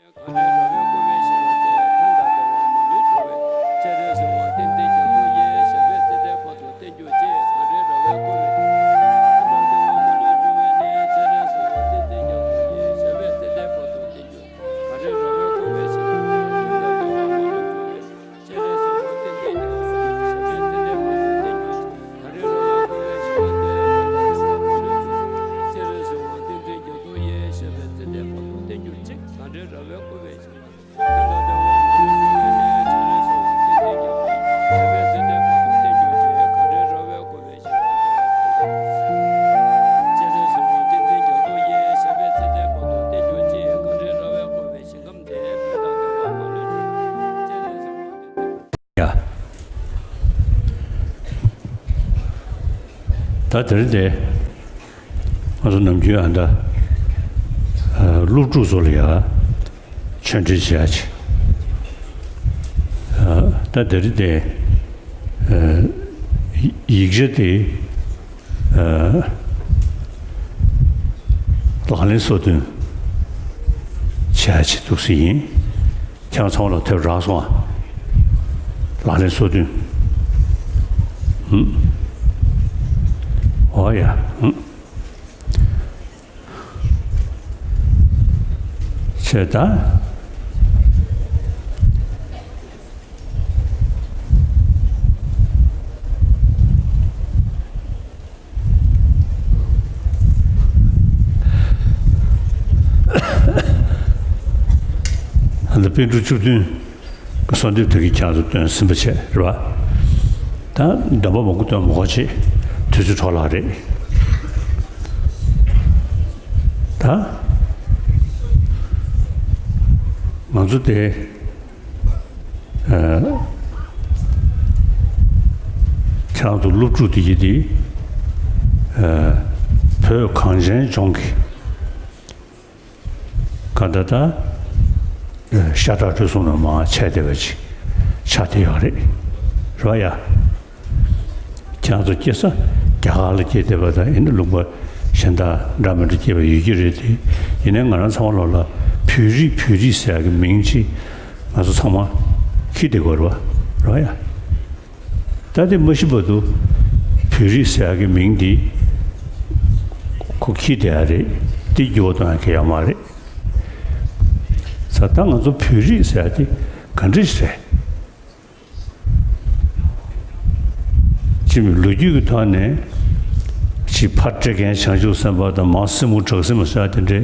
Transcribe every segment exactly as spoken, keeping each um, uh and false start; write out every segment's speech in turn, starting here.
གངས་རིའི་ར་བས་བསྐོར་བའི་ཞིང་ཁམས་དེར། ཕན་དང་བདེ་བ་མ་ལུས་འབྱུང་བའི། སྤྱན་རས་གཟིགས་དབང་བསྟན་འཛིན་རྒྱ་མཚོ་ཡི། ཞབས་པད་སྲིད་མཐའི་བར་དུ་བརྟན་གྱུར་ཅིག་གངས་རིའི་ར་བས་བསྐོར་བའི་ཞིང་ཁམས་དེར། ཕན་དང་བདེ་བ་མ་ལུས་འབྱུང་བའི་ནི། སྤྱན་རས་གཟིགས་དབང་བསྟན་འཛིན་རྒྱ་མཚོ་ཡི། ཞབས་པད་སྲིད་མཐའི་བར་དུ་བརྟན་གྱུར། གངས་རིའི་ར་བས་བསྐོར་བའི་ཞིང་ཁམས་དེར། ཕན་དང་བདེ་བ་མ་ལུས་འབྱུང་བའི། སྤྱན་རས་གཟིགས་དབང་བསྟན་འཛིན་རྒྱ་མཚོ་ཡི། ཞབས་པད་སྲིད་མཐའི་བར་དུ་བརྟན་གྱུར་ཅིག་གངས་རིའི་ར་བས་བསྐོར་བའི་ཞིང་ཁམས་དེར། ཕན་དང་བདེ་བ་མ་ལུས་འབྱུང་བའི། སྤྱན་རས་གཟིགས་དབང་བསྟན་འཛིན་རྒྱ་མཚོ་ཡི། ཞབས་པད་སྲིད་མཐའི་བར་དུ་བརྟན་གྱུར་ཅིག་གངས་རིའི་ར་བས་བསྐོར་བའི་ཞིང་ཁམས་དེར། ཕན་དང་བདེ་བ་མ་ལུས་འབྱུང་བའི་ནི། སྤྱན་རས་གཟིགས་དབང་བསྟན་འཛིན་རྒྱ་མཚོ་ཡི། ཞབས་པད་སྲིད་མཐའི་བར་དུ་བརྟན་གྱུར་ཅིག་གངས་རིའི་ར་བས་བསྐོར་བའི་ཞིང་ཁམས་དེར། སྤྱན་རས་གཟིགས་དབང་བསྟན་འཛིན་རྒྱ་མཚོ་ཡི། ཞབས་པད་སྲིད་མཐའི་བར་དུ་བརྟན་གྱུར་ཅིག་གངས་རིའི་ར་བས་བསྐོར་བའི་ཞིང་ཁམས་དེར། ཕན་དང་བདེ་བ་མ་ལུས་འབྱུང་བའི། སྤྱན་རས་གཟིགས་དབང་བསྟན་འཛིན། ཡ། ད་དེ་རིང་དེ་ང་ཚོ་ནམ་རྒྱུན་ཨ་ད་སློབ་ཕྲུག་ཚོ་ལ་ཡ་ཆོས་འབྲེལ་བྱེད་ཡ་ཆེ། ད་དེ་རིང་དེ་ཡིག་ཆ་དེ་ལག་ལེན་སོ་བདུན་བྱེད་ཡ་ཆེ་འདུག་སེ་ཡིན། ཁྱེད་རང་ཚང་མ་ལ་ཐེབས་རག་སོང་ཨ། ལག་ལེན་སོ་བདུན། ཨུམ། ཨོ་ཡ། ཨུམ། བྱས་ད། ཨ་ནི་པཎ་གྲུབ་བཅུ་བདུན་གྱི་གསོལ་འདེབས་དེ་གི་ཁྱེད་ཚོ་སྟོན་ཟིན་པ་བྱས་རེད་བ། ད་འདོན་པ་མང་པོ་སྟོན་མ་དགོས་བྱས། དུས་ཚོད་འཕྲོ་བརླག་རེད། ད་ང་ཚོ་དེ། ཨ། ཁྱེད་རང་ཚོ་སློབ་ཕྲུག་དེ་གྱིས་དེ། ཨ། བོད་གངས་ཅན་ལྗོངས་ཀྱི་ག་ད་ད། ཨ། ཤ་ཁྲག་དྲི་གསུམ་ལ་མར་ཆད་བསྡད་པ་ཅིག་ཆགས་བསྡད་ཡོད་རེད། རེད་བ་ཡ། ཁྱེད་རང་ཚོ་སྐྱེས་ས་རྒྱ་གར་ལ་སྐྱེས་བསྡད་པ་དང་ཨེ་ནི་ལུང་པ་གཞན་དག་འདྲ་མི་འདྲ་སྐྱེས་པ་ཡོད་ཀྱི་རེད་དེ། ཡིན་ནའི་ང་རང་ཚང་མ་ལོག་ལ་བོད་རིགས་བོད་རིགས་ཟེར་ཡག་གི་མིང་ཅིག་ང་ཚོ་ཚང་མ་འཁྱེར་བསྡད་དགོས་རེད་བ། རེད་བ་ཡ། ད་དེ་མ་གཞི་བར་དུ་བོད་རིགས་ཟེར་ཡག་གི་མིང་འདི་ཁོ་འཁྱེར་བསྡད་ཡ་རེད། དེ་འགྱུར་བ་གཏོང་ཡ་གང་ཡང་ཡོད་མ་རེད། ས་ད་ང་ཚོ་བོད་རིགས་ཟེར་ཡ་དེ་ག་འདྲ་ཞིག་རེད། སྤྱི་མི་ལོ་རྒྱུས་ཀྱི་ཐོག་ནས་ཅིག་ཕར་བཀྲེས་མཁན་བྱང་ཆུབ་སེམས་དཔའ་དང་མར་སྲིན་མོ་བྲག་སྲིན་མོ་ཟེར་དེ་འདྲའི་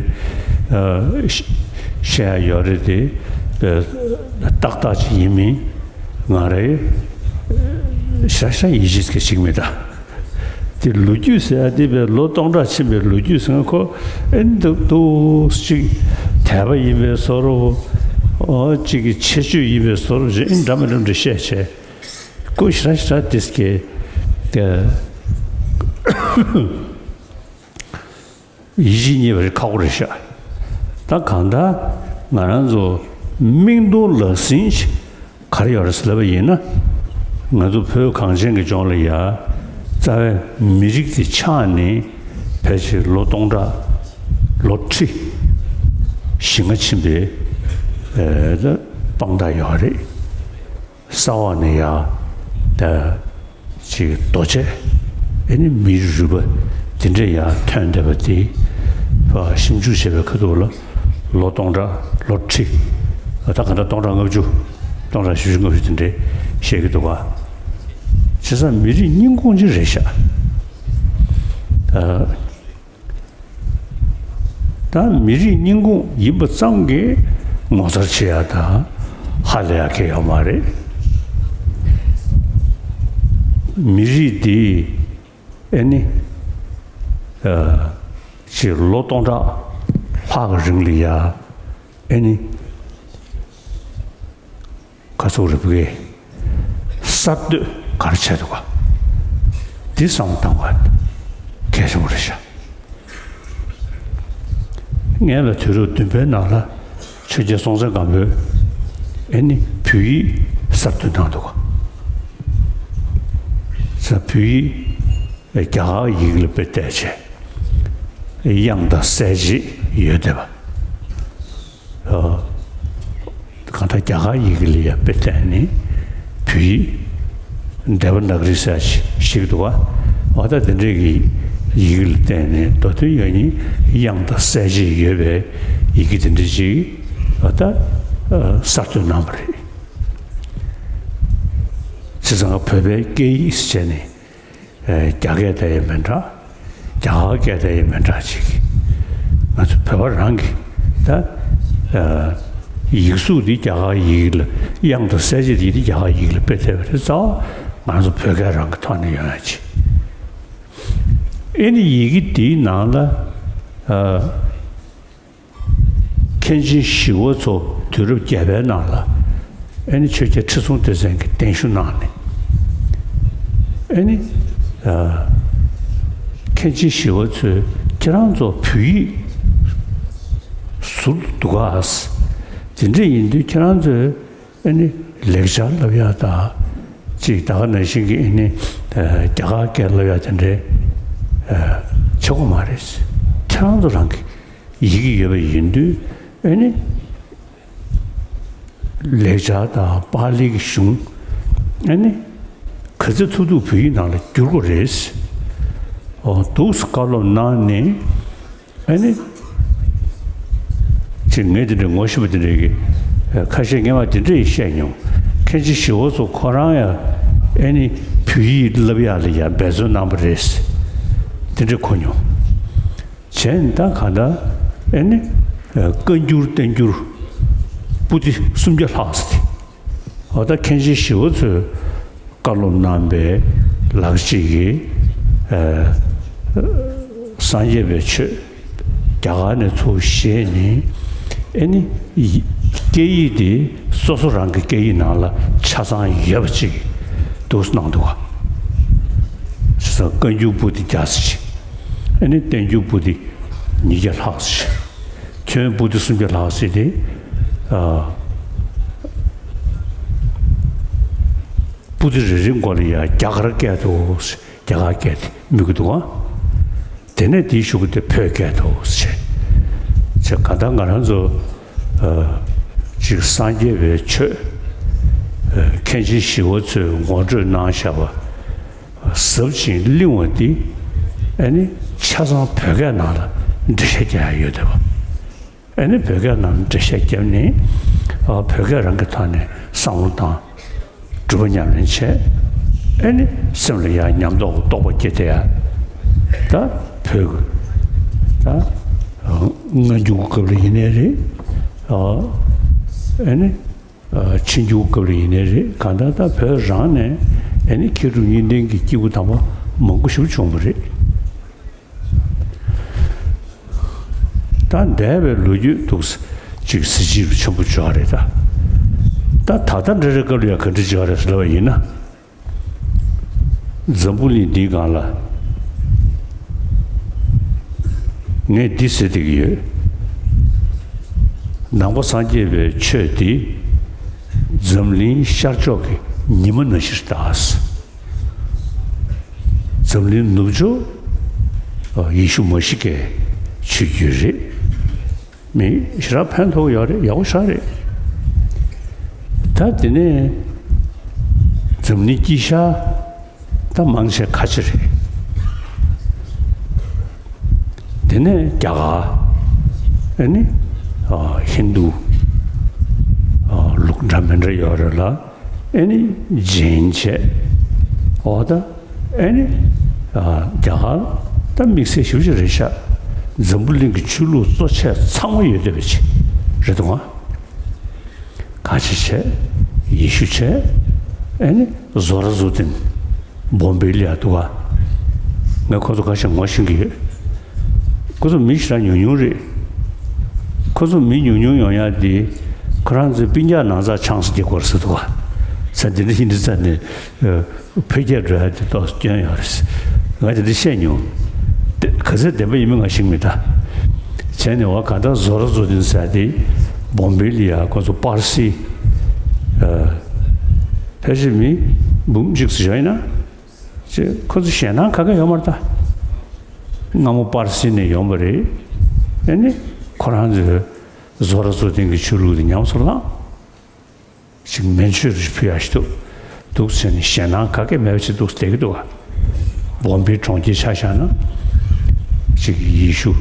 ཨ་བཤད་ཡ་ཡོད་རེད་དེ། ཏག་ཏག་ཅིག་ཡིན་མིན་ང་རང་ཞེ་དྲག་ཡིད་ཆེས་ཀྱི་ཞིག་མེད་ད། དེ་ལོ་རྒྱུས་ཟེར་ཡ་དེ་བས་ལོ་སྟོང་ཕྲག་ཕྱིན་པའི་ལོ་རྒྱུས་ཟེར་ན་ཁོ་ཨེ་འདུག་འདུག་ཅིག་དད་པ་ཡིན་པའི་བཟོ་འདྲ། ཨོ་ཅིག་གི་ཁྱད་ཆོས་ཡིན་པའི་བཟོ་འདྲ་ཅིག་ཨེ་འདྲ་མི་འདྲ་འདྲ་བཤད་བྱས། ཁོ་ཞེ་དྲག་ཞེ་དྲག་དེ་སྐད་དེ་ཡིད་ཆེས་རྙེད་པ་རེད། ཁག་པོ་རེད་ཤག་ད་གང་ལྟར་ང་རང་ཚོ་མིག་མཐོང་ལག་ཟིན་ཞིག་ག་རེ་ཡོད་རེད་ཟེར་ལབ་པ་ཡིན་ན། ང་ཚོ་བོད་གངས་ཅན་གྱི་ལྗོངས་ལ་ཡ་རྩ་བའི་མི་རིགས་དེ་ཆགས་ནས་ཕལ་ཆེར་ལོ་སྟོང་ཕྲག་ལོ་ཁྲི་བཞི་ལྔ་ཕྱིན་པའི་ཨེ་ད་དཔང་རྟགས་ཡོད་རེད། ས་འོག་ནས་ཡ་ད་ཅིག་རྡོ་ཆས་ཨེ་ནི་མིའི་རུས་པ་དེ་འདྲས་ཡ་ཐོན་བསྡད་པ་དེ་ཕར་ཞིབ་འཇུག་བྱས་པའི་ཁ་ཐུག་ལ་ལོ་སྟོང་ཕྲག་ལོ་ཁྲི་ད་ག་འདྲ་སྟོང་ཕྲག་ལྔ་བཅུ་སྟོང་ཕྲག་བཞི་བཅུ་ལྔ་བཅུ་དེ་འདྲས་བཤད་ཀྱི་འདུག་ག་བྱས་ཙང་མི་རིགས་རྙིང་ཁུངས་ཅིག་རེད་ཤག་ད་མི་རིགས་རྙིང་ཁུངས་ཡིན་པ་ཙམ་གྱིས་ངོ་མཚར་ཆེ་ཡ་དང་ཧ་ལས་ཡ་གང་ཡང་ཡོད་མ་རེད། མི་རིགས་འདི་ཨེ་ནི་ཨ་ཅིག་ལོ་སྟོང་ཕྲག་ལྷག་གི་རིང་ལ་ཡ་ཨེ་ནི་ག་ཚོད་རེད་བུ་གེ་གསར་གཏོད་ག་རེ་བྱས་འདུག་ག་འདི་བསམ་བློ་བཏང་དགོས་གལ་ཆེན་པོ་རེད་ཤག་ངས་ལ་དུས་རབས་བདུན་པའི་ནང་ལ་ཆོས་རྒྱལ་སྲོང་བཙན་སྒམ་པོས་ཨེ་ནི་བོད་ཡིག་གསར་གཏོད་གནང་འདུག་ག་ས་བོད་ཡིག་རྒྱ་གར་ཡིག་ལ་དཔེ་བལྟས་བྱས་དབྱངས་དང་གསལ་བྱེད་ཡོད་བསྡད་པ། ཨ། གང་ལྟར་རྒྱ་གར་ཡི་གེ་ལ་ཡང་དཔེ་བལྟས་ནས་བོད་ཡིག་དེ་བ་ན་ག་རི་ཟེར་ཞིག་འདུག་ག་འོ་ད་དེ་འདྲས་ཀྱི་ཡི་གེ་ལ་བལྟས་ནས་མདོ་དོན་ཡོད་ཉིད་དབྱངས་དང་གསལ་བྱེད་ཡོད་པའི་ཡི་གེ་དེ་འདྲས་ཅིག་འོ་ད་གསར་གཏོད་གནང་བ་རེད། བྱས་ཙང་བོད་པའི་སྐད་ཡིག་ཟེར་ནས། རྒྱ་སྐད་དེ་ཡང་མི་འདྲ། རྒྱ་གར་སྐད་དེ་ཡང་མི་འདྲ་ཅིག་ང་ཚོ་བོད་པ་རང་གི་ད་ཡིག་གཟུགས་འདི་རྒྱ་གར་ཡིག་ལ་དབྱངས་དང་གསལ་བྱེད་འདི་རྒྱ་གར་ཡིག་ལ་དཔེ་བལྟས་པ་རེད། རྩ་བ་ང་ཚོ་བོད་སྐད་རང་གི་ཐོག་ནས་ཡོང་ཡ་ཅིག་ཨེ་ནི་ཡི་གེ་འདིའི་ནང་ལ་མཁན་ཆེན་ཞི་བ་འཚོ་དུས་རབས་བརྒྱད་པའི་ནང་ལ་ཨེ་ནི་ཆོས་རྒྱལ་ཁྲི་སྲོང་ལྡེ་བཙན་གྱིས་གདན་ཞུ་གནང་ནས། ཨེ་ནི། མཁན་ཆེན་ཞི་བ་འཚོས་ཁྱེད་རང་ཚོ་བོད་ཡིག་ཟུར་དུ་འདུག་ག་དེ་འདྲ་ཡིན་དུས་ཁྱེད་རང་ཚོས་ཨེ་ནི་ལེགས་སྦྱར་བསླབ་ཡ་དང་ཅིག་ད་ག་ནང་བཞིན་གྱི་ཨེ་ནི་རྒྱ་གར་སྐད་བསླབ་ཡ་དེ་འདྲའི་བྱེད་དགོས་མ་རེད། ཁྱེད་རང་ཚོ་རང་གི་ཡི་གེ་ཡོད་པ་ཡིན་དུས་ཨེ་ནི། ལེགས་སྦྱར་དང་པཱ་ལིའི་གཞུང་ཨ་ནི་ག་ཚོད་ཐུབ་ཐུབ་བོད་ཡིག་ནང་ལ་བསྒྱུར་དགོས་རེད། འོ་འདུག་སེ་བཀའ་སློབ་གནང་ནས་ཨ་ནི་ཅིག་ངས་དེ་འདྲའི་ངོ་ཤེས་པ་དེ་འདྲའི་གི་ཁ་ཤས་ངས་མ་དེ་འདྲ་ཡི་བཤད་མྱོང་། མཁན་ཆེན་ཞི་བ་འཚོ་ཁོ་རང་ཡང་ཨ་ནི་བོད་ཡིག་བསླབ་ཡག་ལ་ཡང་འབད་བརྩོན་གནང་པ་རེད། དེ་འདྲ་གོ་མྱོང་། བྱས་ནས་ད་གང་ལྟར་ཨེ་ནི་བཀའ་འགྱུར་བསྟན་འགྱུར་པོ་ཏི་སུམ་བརྒྱ་ལྷག་ཙམ་དེ་འོ་ད་མཁན་ཆེན་ཞི་བ་འཚོས་བཀའ་སློབ་གནང་པའི་ལག་ཅིག་གིས་སངས་རྒྱས་པའི་ཆོས་རྒྱ་གར་ནས་ཚུར་བཞེས་ནས་ཨེ་ནི་སྐད་ཡིག་དེ་སོ་སོ་རང་གི་སྐད་ཡིག་ནང་ལ་ཆ་ཚང་ཡོད་པ་ཅིག་འདུག་གནང་འདུག་ག་བཀའ་འགྱུར་པོ་ཏི་བརྒྱ་ཙམ་ཅིག་ཨེ་ནི་བསྟན་འགྱུར་པོ་ཏི་ཉིས་བརྒྱ་ལྷག་ཙམ་ཅིག་ཁྱོན་པོ་ཏི་སུམ་བརྒྱ་ལྷག་ཙམ་དེ། པོ་ཏི་རེ་རེའི་མགོ་ལ་ཡ་རྒྱ་གར་སྐད་དུ་རྒྱ་གར་སྐད་དེ་མི་གུ་འདུག་ཨ། དེ་ནས་དེའི་གཞུག་གུ་དེ་བོད་སྐད་དུ་བྱས། བྱས་ག་ད་ང་རང་ཚོ་ཅིག་སངས་རྒྱས་པའི་ཆོས་མཁན་ཆེན་ཞི་བ་འཚོས་ངོ་སྤྲོད་གནང་བཞག་པ། ཟབ་ཅིང་བརླིང་བ་འདི་ཨ་ནི་ཆ་ཚང་བོད་སྐད་ནང་ལ་འགྲེལ་བཤད་རྒྱག་ཡ་ཡོད་བསྡད་པ། ཨ་ནི་བོད་སྐད་ནང་ལ་འགྲེལ་བཤད་བརྒྱབ་ནས་ཨ་བོད་སྐད་རང་གི་ཐོག་ནས་བསམ་བློ་བཏང་། སྒྲུབ་པ་ཉམས་ལེན་བྱས། ཨ་ནི་སེམས་ལ་ཡང་ཉམས་རྟོགས་རྟོགས་པ་སྐྱེ་དེ་ཡ། ད་བོད་ཀྱི་ད་སྔ་འགྱུར་གྱི་སྐབས་ལ་ཡིན་ནའི་རེད། ཨ་ནི། ཕྱི་འགྱུར་སྐབས་ལ་ཡིན་ནའི་རེད། གང་ལྟར་ད་བོད་རང་ནས་ཨ་ནི་མཁས་གྲུབ་གཉིས་ལྡན་གྱི་སྐྱེས་བུ་དམ་པ་མང་པོ་ཞིག་བྱུང་བ་རེད། ད་འདས་པའི་ལོ་རྒྱུས་འདུག་ཅིག་གཟི་བརྗིད་ཆེན་པོ་བྱུང་བ་རེད་ད། ད་ད་ལྟ་འདྲ་རེ་སྐབས་ལ་ཡང་ག་འདྲ་བྱུང་བ་རེད་ཟེར་ལབ་པ་ཡིན་ན། འཛམ་བུ་གླིང་འདིའི་སྒང་ལ་ངས་འདི་ཟེར་བསྡད་ཀྱི་ཡོད། ནང་པ་སངས་རྒྱས་པའི་ཆོས་འདི་འཛམ་གླིང་ཤར་ཕྱོགས་ཀྱི་ཉི་མ་ནང་བཞིན་རེད་ད། འཛམ་གླིང་ནུབ་ཕྱོགས་ཡེ་ཤུ་མ་ཤི་ཀའི་ཆོས་བརྒྱུད་རེད། མི་ཞེ་དྲག་ཕན་ཐོགས་ཡོད་རེད། ཡག་པོ་ཞེ་དྲག་རེད། ད་དེ་ནས་འཛམ་གླིང་དཀྱིལ་ཤར་ད་མང་ཆེ་ཁ་ཆེ་རེད། དེ་ནས་རྒྱ་གར་ཨ་ནི་ཨ་ཧིན་རྡུ་ཨ་ལུགས་འདྲ་མི་འདྲ་ཡོད་རེད་ལ། ཨེ་ནི་ཇེན་བྱས། འོ་ད་ཨེ་ནི་ཨ་རྒྱ་གར་ད་དམིགས་བསལ་ཞེ་པོ་ཅིག་རེད་ཤག་འཛམ་བུ་གླིང་གི་ཆོས་ལུགས་གཙོ་ཆེ་ཚང་མ་ཡོད་བསྡད་པ་ཅིག་རེད་འདུག་ག་ཁ་ཆེ་བྱས། ཡེ་ཤུ་བྱས། ཨེ་ནི་བཟོ་ར་བཟོ་ལྡན། སྦོམ་བེ་ལི་ཡ་འདུག་ག་ངས་ཁོ་ཚོ་ཁ་ཤས་ངོ་ཤེས་ཀྱི་ཡོད། ཁོ་ཚོ་མི་ཞེ་དྲག་ཉུང་ཉུང་རེད། ཁོ་ཚོ་མི་ཉུང་ཉུང་ཡོང་ཡ་དེ་ཁོ་རང་ཚོའི་སྤུན་ཀྱག་ནང་ཚགས་ཆང་ས་རྒྱག་གི་རེད་ཟེར་འདུག་ག་ས་དེ་འདྲ་ཡིན་དུས་ཙང་ནས་ཨ་འཕེལ་རྒྱས་འགྲོ་ཡ་དེ་ཏོག་ཙམ་སྐྱོན་ཡོད་རེད། ང་དེ་འདྲ་བཤད་མྱོང་། དེ་ག་ཚོད་བདེན་པ་ཡིན་མིན་ང་ཤེས་ཀྱི་མེད་ད། བྱས་ནས་འོ་ག་ད་བཟོ་ར་བཟོ་ལྡན་ཟེར་ཡ་དེ་སྦོམ་བེ་ལི་ཡ་ཁོ་ཚོ་པར་སི་ཨ་ཕལ་ཆེར་མི་འབུམ་གཅིག་ཙམ་ཡོད་ཡིན་ན། ཅེས་ཁོ་ཚོ་ཞེད་སྣང་ག་གེ་ཡོད་མ་རེད་ད། སྔ་མོ་པར་སི་ནས་ཡོང་བ་རེད། ཨེ་ནི་ཁོ་རང་ཚོས་བཟོ་ར་བཟོ་ལྡན་གྱི་ཆོས་ལུགས་དེ་ཉམས་སུ་བླངས། ཅིག་མན་ཆོད་རེ་ཕུལ་ཡག་ཞིག་འདུག་འདུག་ཟེར་ནས་ཞེད་སྣང་ག་གེ་མེད་པ་ཞིག་འདུག་བསྡད་ཀྱི་འདུག་ག་བོམ་བེ་གྲོང་ཁྱེར་ཆ་བཞག་ན། ཅིག་ཡེ་ཤུ་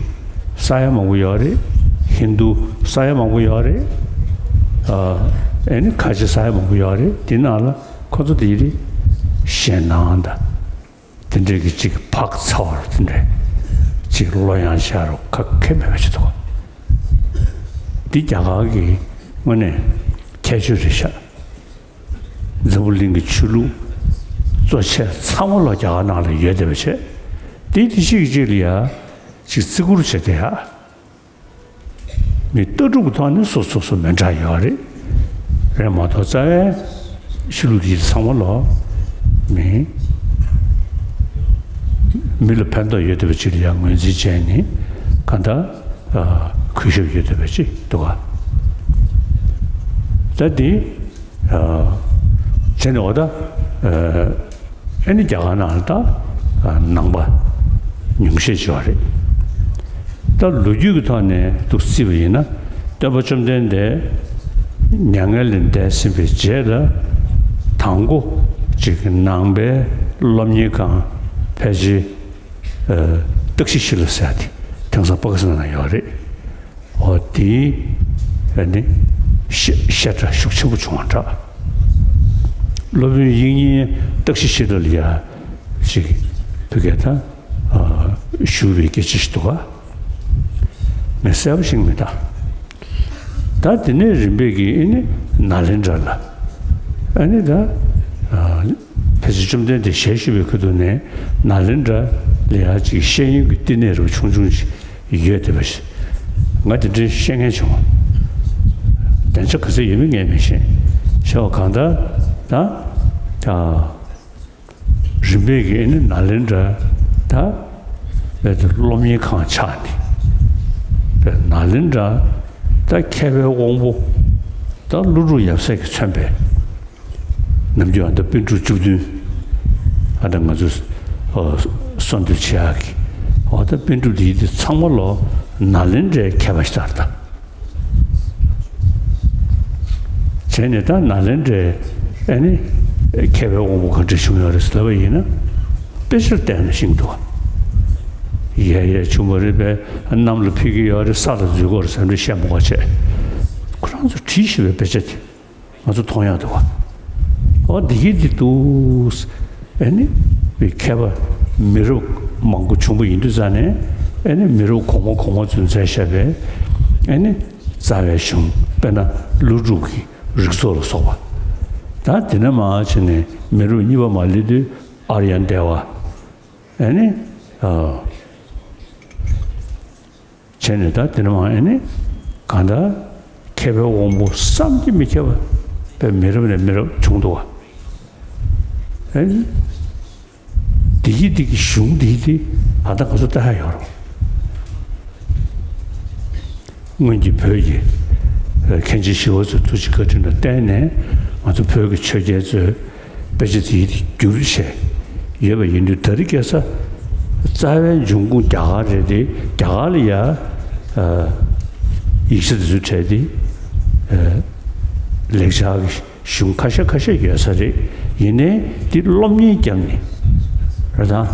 ས་ཡ་མང་པོ་ཡོད་རེད། ཧིན་དུ་ས་ཡ་མང་པོ་ཡོད་རེད། ཨ་ཨེ་ནི་ཁ་ཆེ་ས་ཡ་མང་པོ་ཡོད་རེད། དེ་ནང་ལ་ཁོ་ཚོ་དེ་རིགས་ཞེད་སྣང་དང་། དེ་འདྲའི་གི་ཅིག་བག་ཚ་བ་རུ་དེ་འདྲའི་ཅིག་བློ་ཡང་ཤར་རུ་ཁ་ཁེ་མེད་པ་ཞིག་འདུག་འདི་རྒྱ་གར་གི་དངོས་གནས་ཁྱད་ཆོས་རེད་ཤག་འཛམ་བུ་གླིང་གི་ཆོས་ལུགས་གཙོ་ཆེ་ཚང་མ་ལོ་རྒྱ་གར་ནང་ལ་ཡོད་བསྡད་པ་བྱས། དེ་དེ་གཅིག་གིས་གཅིག་ལ་ཡ་ཅིག་བརྩི་བཀུར་བྱས་ཏེ་ཡ། མི་ལྟ་གྲུབ་ཀྱི་ཐོག་ནས་སོ་སོ་སོ་མི་འདྲ་ཡོད་རེད། རེད་མ་གཏོགས་རྩ་བའི་ཆོས་ལུགས་དེ་ཚང་མ་ལོ་མི་མི་ལ་ཕན་ཐོགས་ཡོད་བསྡད་པ་ཅིག་ལ་ཡང་ངོས་འཛིན་བྱས་ནས་གང་ལྟར་གུས་ཞབས་ཡོད་བསྡད་པ་ཅིག་འདུག་ག་ད་དེ་བྱས་ནས་འོ་ད། ཨེ་ནི་རྒྱ་གར་ནང་ལ་ད་ནང་པ་ཉུང་ཤས་ཆེ་བ་རེད། ད་ལོ་རྒྱུས་ཀྱི་ཐོག་ནས་འདུག་བརྩིས་པ་ཡིན་ན། སྟོན་པ་བཅོམ་ལྡན་འདས་མྱ་ངན་ལས་འདས་ཟིན་པའི་རྗེས་ལ་དང་པོ་ཅིག་ནང་པའི་སློབ་གཉེར་ཁང་ཕལ་ཆེར་ཏག་ཤི་ཤི་ལ་ཟེར་ཡ་དེ་དེང་སང་པ་ཀི་སི་ཐན་ན་ཡོད་རེད། འོ་དེའི་ཨ་ནི་བཤད་བཤད་གྲྭ་ཤུགས་ཆེན་པོ་བྱུང་བ་འདྲ། སློབ་དཔོན་དབྱིག་གཉེན་ཏག་ཤི་ཤི་ལ་ལ་ཡ་ཅིག་བོད་སྐད་དང་ཞུ་བའི་སྐད་ཆ་ཞིག་འདུག་ག་ངས་གསལ་པོ་ཤེས་ཀྱི་མེད་ད། ད་དེ་ནས་རིམ་པས་ཀྱིས་ཨ་ནི་ནཱ་ལེནྡྲ་ལ་ཨ་ནི་ད་ཕལ་ཆེར་བཅོམ་ལྡན་འདས་ཞལ་བཞུགས་པའི་ཁ་ཐུག་ནས་ནཱ་ལེནྡྲ་ལ་ཡ་ཅིག་ཤེས་ཡོན་གྱི་བསྟི་གནས་རུ་ཆུང་ཆུང་ཞིག་ཡོད་བསྡད་པ་ཞིག་ང་དེ་འདྲའི་ཤེས་མཁན་བྱུང་། བདེ་འཇགས་ག་ཚོད་ཡོད་མེད་ངས་མི་ཤེས། ཤེས་པ་གང་ལྟར་ད་ད་རིམ་པས་ཀྱིས་ཨ་ནི་ནཱ་ལེནྡྲ་ད་སློབ་གཉེར་ཁང་ཆགས་ནས་པའི་ནཱ་ལེནྡྲ་ད་མཁས་པའི་དབང་པོ་ད་ཀླུ་སྒྲུབ་ཡབ་སྲས་ཀྱིས་མཚོན་པའི། ནམ་རྒྱུན་ཨ་ད་པཎ་གྲུབ་བཅུ་བདུན། ཨ་ད་ང་ཚོ་ཨོ་གསོལ་འདེབས་བྱེད་ཡག་གི་ཨོ་ད་པཎ་གྲུབ་དེ་དེ་ཚང་མ་ལོ་ནཱ་ལེནྡྲའི་མཁས་པ་ཞིག་ལྟར་ད། བྱས་ནས་ད་ནཱ་ལེནྡྲའི་ཨ་ནི་མཁས་པའི་དབང་པོ་ག་འདྲ་བྱུང་ཡོད་རེད་ཟེར་ལབ་པ་ཡིན་ན། དཔེ་ཆར་བལྟས་ན་ཤེས་འདུག་ཡ་ཡ་བྱུང་བ་རེད་པས། གནམ་ལ་འཕུར་གྱི་ཡོད་རེད། ས་ལ་འཛུལ་གྱི་ཡོད་རེད་ཟེར་འདྲ་བཤད་མ་དགོས་བྱས། ཁོ་རང་ཚོ་བྲིས་ཤེས་པའི་དཔེ་ཆ་དེ། ང་ཚོ་མཐོང་ཡག་འདུག་བ། ཨོ་འདི་གི་འདི་འདུག་ཨེ་ནི་མཁས་པ་མི་རབས་མང་པོ་བྱུང་བ་ཡིན་དུས་ཙང་ནས། ཨེ་ནི་མི་རབས་གོང་མ་གོང་མ་ཚོས་མཛད་བཞག་པའི་ཨེ་ནི་རྩ་བའི་གཞུང་། དཔེར་ན་ཀླུ་སྒྲུབ་ཀྱི་རིགས་ཚོགས་ལ་སོགས་པ། ད་དེ་ནས་མར་བྱས་ནས་མི་རབས་གཉིས་པ་མར་སླེབས་དུས་ཨཱརྱ་དེ་བ། ཨེ་ནི་ཨ། བྱས་ནས་ད་དེ་ནས་མར་ཨེ་ནི་གང་ལྟར་མཁས་པའི་དབང་པོ་བསམ་གྱིས་མི་ཁྱབ་པ་མི་རབས་ནས་མི་རབས་བྱུང་འདུག་བ། ཨེ་ནི་འདི་གི་འདི་གི་གཞུང་འདི་དེ་ད་ལྟ་ང་ཚོ་ལྟ་ཡ་ཡོད་རེད། སྔོན་གྱི་བོད་ཀྱི་མཁན་ཆེན་ཞི་བ་འཚོའི་ཐུགས་རྗེ་བཀའ་དྲིན་ལ་བརྟེན་ནས་ང་ཚོ་བོད་ཀྱི་ཆོས་རྒྱལ་ཚོས། དཔེ་ཆ་དེའི་བསྒྱུར་བྱས་ཡོད་པ་ཡིན་དུས། ད་རེས་ཁ་སང་རྩ་བའི་འབྱུང་ཁུངས་རྒྱ་གར་རེད་དེ། རྒྱ་གར་ལ་ཡ་ཡིག་ཆ་དེ་ཚོ་བྲིས་ཏེ་ལེགས་སྦྱར་གྱི་གཞུང་ཁ་ཤས་ཁ་ཤས་ཡོད་ས་རེད། ཡིན་ནའི་འདི་སློབ་གཉེར་བརྒྱབ་ནས་རེད་དང་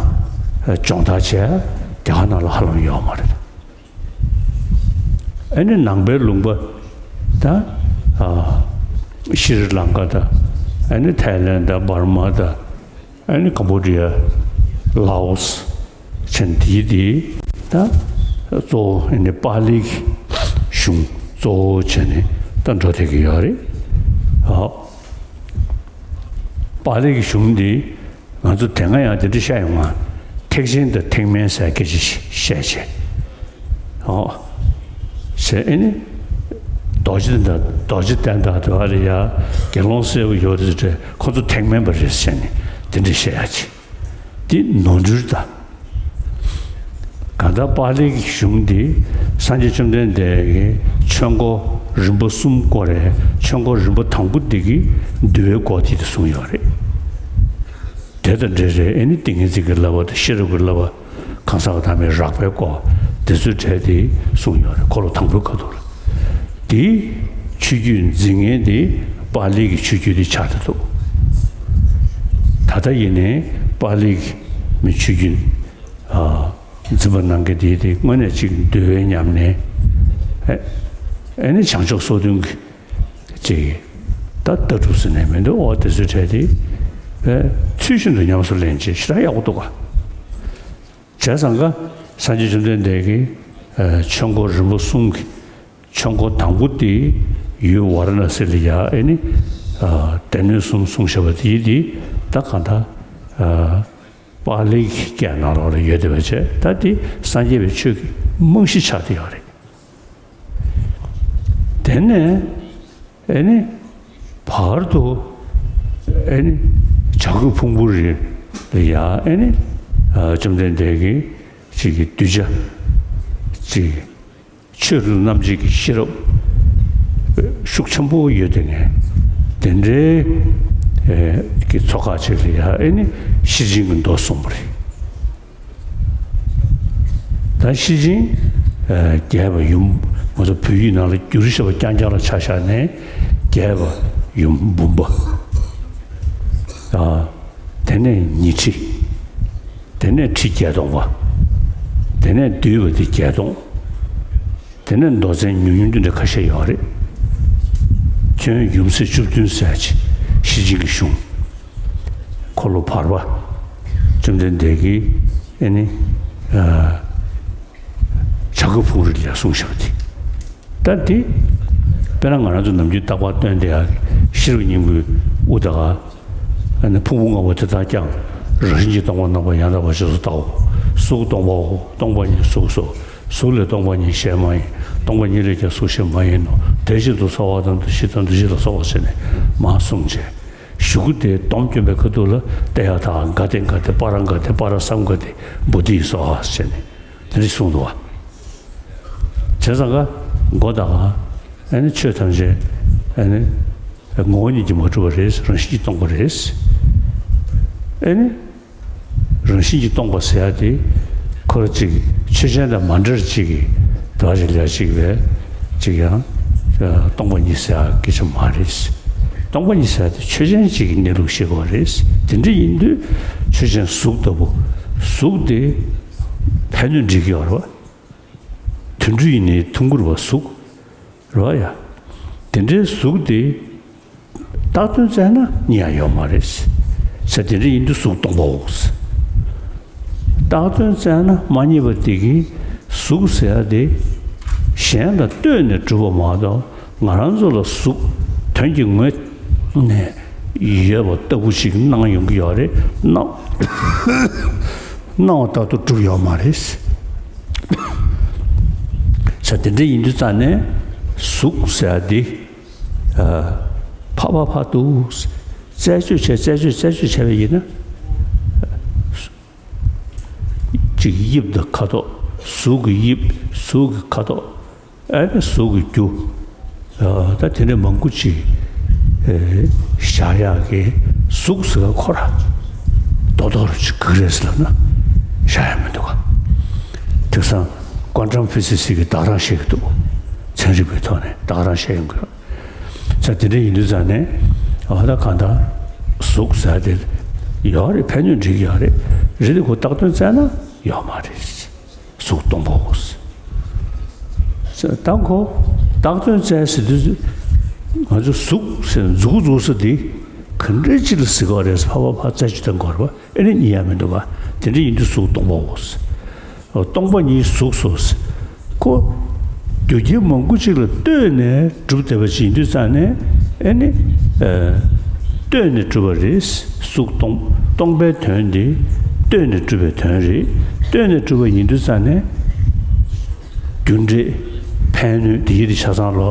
སྦྱོང་བརྡར་བྱས་རྒྱ་གར་ནང་ལ་ཧ་ལམ་ཡོད་མ་རེད། ཨ་ནི་ནང་པའི་ལུང་པ་ད་ཨ་ཤྲི་ལང་ཀ་དང་། ཨ་ནི་ཐའི་ལེན་དང་། འབར་མ་དང་། ཨ་ནི་ཀམ་བོ་ཌི་ཡ། ལའོ་སི། བྱས་ནས་དེའི་དེ་ད་གཙོ་བོ་ཨ་ནི་པཱ་ལིའི་གཞུང་གཙོ་བོ་བྱས་ནས་ད་འགྲོ་བསྡད་ཀྱི་ཡོད་རེད། ཨ་པཱ་ལིའི་གཞུང་འདི། ང་ཚོ་དེ་སྔ་ཡང་དེ་འདྲ་བཤད་ཡོང་ང་། ཐེག་ཆེན་དང་ཐེག་དམན་ཟེར་སྐད་ཆ་ཞིག་བཤད་བྱས། ཨོ། ཟེར་ཨེ་ནི། རྡོ་རྗེ་དང་རྡོ་རྗེ་གདན་དང་དེ་བ་ལ་ཡ། དགེ་སློང་གསལ་པོ་ཡོད་རེད་ཟེར། ཁོ་ཚོ་ཐེག་དམན་པ་རེད་ཟེར་ནས་དེ་འདྲ་བཤད་ཡ་ཅིག་འདི་ནོར་འཁྲུལ་ད། གང་ལྟར་པཱ་ལིའི་གཞུང་འདི་སངས་རྒྱས་བཅོམ་ལྡན་འདས་ཀྱིས་ཆོས་འཁོར་རིམ་པ་གསུམ་བསྐོར་རེད། ཆོས་འཁོར་རིམ་པ་དང་པོ་འདི་གི་འདུལ་བའི་སྐོར་དེ་དེ་གསུངས་ཡོད་རེད། དེ་དང་འབྲེལ་རེད། ཨེ་ནི་ཏིང་ངེ་འཛིན་གྱི་བསླབ་པ་དང་ཤེས་རབ་ཀྱི་བསླབ་པ། གང་ཟག་གི་ཐ་མའི་རགས་པའི་སྐོར་དེ་ཚོའི་གྲས་དེ་གསུངས་ཡོད་རེད། འཁོར་ལོ་དང་པོའི་ཁ་ཐུག་ལ། དེའི་ཆོས་བརྒྱུད་འཛིན་མཁན་དེ་ པཱ་ལི་གི་ཆོས་བརྒྱུད་དེ་ཆགས་བསྡད་འདུག་ད་ལྟ་ཡིན་ནའི་པཱ་ལི་གི་མི་ཆོས་བརྒྱུད་ཨ་འཛིན་པ་གནང་མཁན་དེ་དེ་དངོས་གནས་ཅིག་འདུལ་བའི་ཉམས་ལེན། ཨེ་ཨེ་ནི་བྱང་ཆུབ་སོ་བདུན་གྱི་ཅིག་ད་ལྟ་གྲུབ་ཟེར་ནས་མི་འདུག་ཨོ་དེ་ཚོའི་གྲས་དེ་ཨེ་ཚུལ་བཞིན་དུ་ཉམས་སུ་ལེན་བྱེད་ཞེ་དྲག་ཡག་པོ་འདུག་ག་བྱས་ཙང་ཀ་སངས་རྒྱས་བཅོམ་ལྡན་འདས་ཀྱིས་ཨ་ཆོས་འཁོར་རིམ་པ་གསུམ་གྱི་ཆོས་འཁོར་དང་པོ་དེ་ཡུལ་ཝཱ་ར་ཎ་སི་ལ་ཡ་ཨེ་ནི་ཨ་སྡེ་སྣོད་གསུམ་གསུངས་བཞག་པ་དེ་ཡིན་དེ་ད་གང་ལྟར་ཨ་པཱ་ལིའི་སྐད་ནང་ལོགས་ལ་ཡོད་བསྡད་པ་བྱས། ད་དེ་སངས་རྒྱས་པའི་ཆོས་ཀྱི་རྨང་གཞི་ཆགས་བསྡད་ཡོད་རེད། དེ་ནས་ཨེ་ནི་བར་དུ་ཨེ་ནི་བྱ་རྒོད་ཕུང་པོའི་རི་ལ་ཡ་ཨེ་ནི་ཨ་བཅོམ་ལྡན་འདས་ཀྱིས་ཅིག་གི་གདུལ་བྱ་ཅིག་ཆོས་ལུགས་རྣམ་འབྱེད་ཀྱི་ཤེས་རབ་ཤུགས་ཆེན་པོ་ཡོད་དེ་ངས་དེ་འདྲའི་ཨེ་གི་ཚོ་ཁག་ཅིག་ལ་ཡ་ཨེ་ནི་ཤེར་ཕྱིན་གྱི་མདོ་གསུངས་པ་རེད། ད་ཤེར་ཕྱིན་ཨེ་རྒྱས་པ་ཡུམ་ང་ཚོ་བོད་ཡིག་ནང་ལ་བསྒྱུར་བཞག་པ་རྐྱང་རྐྱང་ལ་ཆ་བཞག་ནས་རྒྱས་པ་ཡུམ་འབུམ་པ། ཨ་དེ་ནས་ཉི་ཁྲི། དེ་ནས་ཁྲི་བརྒྱད་སྟོང་པ། དེ་ནས་བསྡུས་པ་དེ་བརྒྱད་སྟོང་། དེ་ནས་མདོ་ཚན་ཉུང་ཉུང་དེ་འདྲ་ཁ་ཤས་ཡོད་རེད། ཁྱོན་ཡུམ་སྲས་བཅུ་བདུན་ཟེར་ཡ་ཅིག་ཤེར་ཕྱིན་གྱི་གཞུང་། འཁོར་ལོ་བར་པ། བཅོམ་ལྡན་འདས་ཀྱིས་ཨེ་ནི་ཨ་བྱ་རྒོད་ཕུང་རི་ལ་གསུངས་བཞག་པ་དེ། ད་དེ་དཔེར་ན་ང་རང་ཚོ་ནམ་རྒྱུན་རྟག་པར་སྟོན་བསྡད་ཡ་ཤེས་རབ་སྙིང་པོའི་དབུ་དང་། ཨ་ནི་ཕུང་པོ་ལྔ་པོ་དེ་དག་ཀྱང་རང་བཞིན་གྱིས་སྟོང་པར་རྣམ་པར་ཡང་དག་པར་རྗེས་སུ་བལྟའོ། གཟུགས་སྟོང་པའོ། སྟོང་པ་ཉིད་གཟུགས་སོ། གཟུགས་ལས་སྟོང་པ་ཉིད་གཞན་མ་ཡིན། སྟོང་པ་ཉིད་ལས་ཀྱང་གཟུགས་གཞན་མ་ཡིན་ནོ། དེ་བཞིན་དུ་ཚོར་བ་དང་འདུ་ཤེས་དང་འདུ་བྱེད་ལ་སོགས་པ་བྱས་ནས་མར་གསུངས་བྱས། གཞུག་གུ་དེ་སྡོམ་སྐྱོན་པའི་ཁ་ཐུག་ལ་ཏདྱ་ཐཱ། ག་ཏེ་ག་ཏེ་པཱ་ར་ག་ཏེ་པཱ་ར་སཾ་ག་ཏེ་བོ་དྷི་སྭཱ་ཧཱ་ཟེར་ནས་དེ་འདྲ་གསུངས་འདུག་བ། བྱས་ཙང་ཀ་མགོ་དང་ཨ་ནི་ཆོས་ཐམས་ཅད་ཨ་ནི་ངོ་བོ་ཉིད་ཀྱིས་མ་གྲུབ་པ་རེད། རང་བཞིན་གྱིས་སྟོང་པ་རེད། ཨ་ནི་རང་བཞིན་གྱིས་སྟོང་པ་ཟེར་ཡ་དེ་ཁོ་ར་ཅིག་ཆོས་ཅན་དང་མ་འདྲ་ཅིག་གི་དོ་ཞིག་ལ་ཅིག་བས་ཅིག་ཡང་སྟོང་པ་ཉིད་ཟེར་ཡ་སྐད་ཆ་མ་རེད། སྟོང་པ་ཉིད་ཟེར་ཡ་དེ་ཆོས་ཅན་ཅིག་གི་གནས་ལུགས་ཤེས་དགོས་རེད། དེ་འདྲ་ཡིན་དུས་ཆོས་ཅན་གཟུགས་ལྟ་བུ། གཟུགས་དེ་ཕན་གནོད་འདྲེས་ཀྱི་ཡོད་རེད་བ། དུད་འགྲོ་ཡིན་ནའི་ཐུང་ཀུར་བ་གཟུགས་རེད་བ་ཡ། དེ་འདྲའི་གཟུགས་དེ་བཏགས་དོན་བཙལ་ན་རྙེད་ཡ་ཡོད་མ་རེད་ཟེར། དེ་འདྲ་ཡིན་དུས་གཟུགས་སྟོང་པའོ་ཟེར། བཏགས་དོན་བཙལ་ན་མ་རྙེད་པ་དེ་གིས་གཟུགས་ཟེར་ཡ་དེ་གཞན་ལ་ལྟོས་ནས་གྲུབ་པ་མ་གཏོགས་ང་རང་ཚོ་ལ་གཟུགས་དོན་གྱི་ངོས་ནས་ཡོད་པ་ལྟ་བུ་ཞིག་སྣང་ཡོང་གི་ཡོད་རེད། སྣང་སྣང་བ་ལྟར་དུ་གྲུབ་ཡོད་མ་རེད་ཟེར། དེ་འདྲ་ཡིན་དུས་ཙང་ནས་གཟུགས་ཟེར་ཡ་དེ་ཨ་ཕ་ཕ་ཕ་དུ་རྩད་གཅོད་བྱས་རྩད་གཅོད་རྩད་གཅོད་བྱས་པ་ཡིན་ན། གཅིག་དབྱིབས་དང་ཁ་དོག་གཟུགས་ཀྱི་དབྱིབས། གཟུགས་ཀྱི་ཁ་དོག་ཨ་ནི་གཟུགས་ཀྱི་རྒྱུ། ཨ་ད་དེ་འདྲ་མང་པོ་ཅིག་ཨེ་བཞག་ཡག་གི་གཟུགས་ཟེར་བ་ཁོ་ར་རྡོག་རྡོག་རུ་ཅིག་ག་རེ་རེད་ཟེར་ལབ་ན་བཞག་ཡ་མི་འདུག་ག་དེང་སང་ཀོན་ཊམ་ཕི་སི་སི་གིས་བདག་རང་བཤད་ཀྱི་འདུག་ཚན་རིག་པའི་ཐོག་ནས་བདག་རང་བཤད་ཡོང་གི་ཡོད། ས་དེ་འདྲ་ཡིན་དུས་ཙང་ནས་ཨ་ད་གང་ལྟར་གཟུགས་ཟེར་དེ་ཡོད་རེད། ཕན་གནོད་འདྲེས་ཀྱི་ཡོད་རེད། རེད་དེ་ཁོ་བཏགས་དོན་བཙལ་ན་ཡོད་མ་རེད། གཟུགས་སྟོང་པའོ་ཟེར། ད་ཁོ་བཏགས་དོན་བཙལ་ཟེར་དུས་ང་ཚོ་གཟུགས་ཟེར་མཛུག་གུ་འཛུགས་ས་དེ་ག་འདྲ་ཅིག་ལ་ཟེར་གྱི་ཡོད་རེད། ཕ་ཕ་ཕ་རྩད་གཅོད་གཏོང་དགོས་རེད་བ། ཨེ་ནི་རྙེད་ཡ་མི་འདུག་ག་དེ་འདྲ་ཡིན་དུས་གཟུགས་སྟོང་པའོ་ཟེར། སྟོང་པ་ཉིད་གཟུགས་སོ་ཟེར། ཁོ་རྒྱུ་རྐྱེན་མང་པོ་ཅིག་ལ་ལྟོས་ནས་གྲུབ་བསྡད་པ་ཅིག་ཡིན་དུས་ཙང་ནས་ཨེ་ནི་ཨ་ལྟོས་ནས་གྲུབ་པ་རེད། གཟུགས་སྟོང་སྟོང་པའི་དོན་དེ་ལྟོས་ནས་གྲུབ་པའི་དོན་རེད། ལྟོས་ནས་གྲུབ་པ་ཡིན་དུས་ཙང་ནས་རྒྱུ་འབྲས་ཕན་གནོད་དེ་ཡི་དེ་ཆ་ཚང་ལ་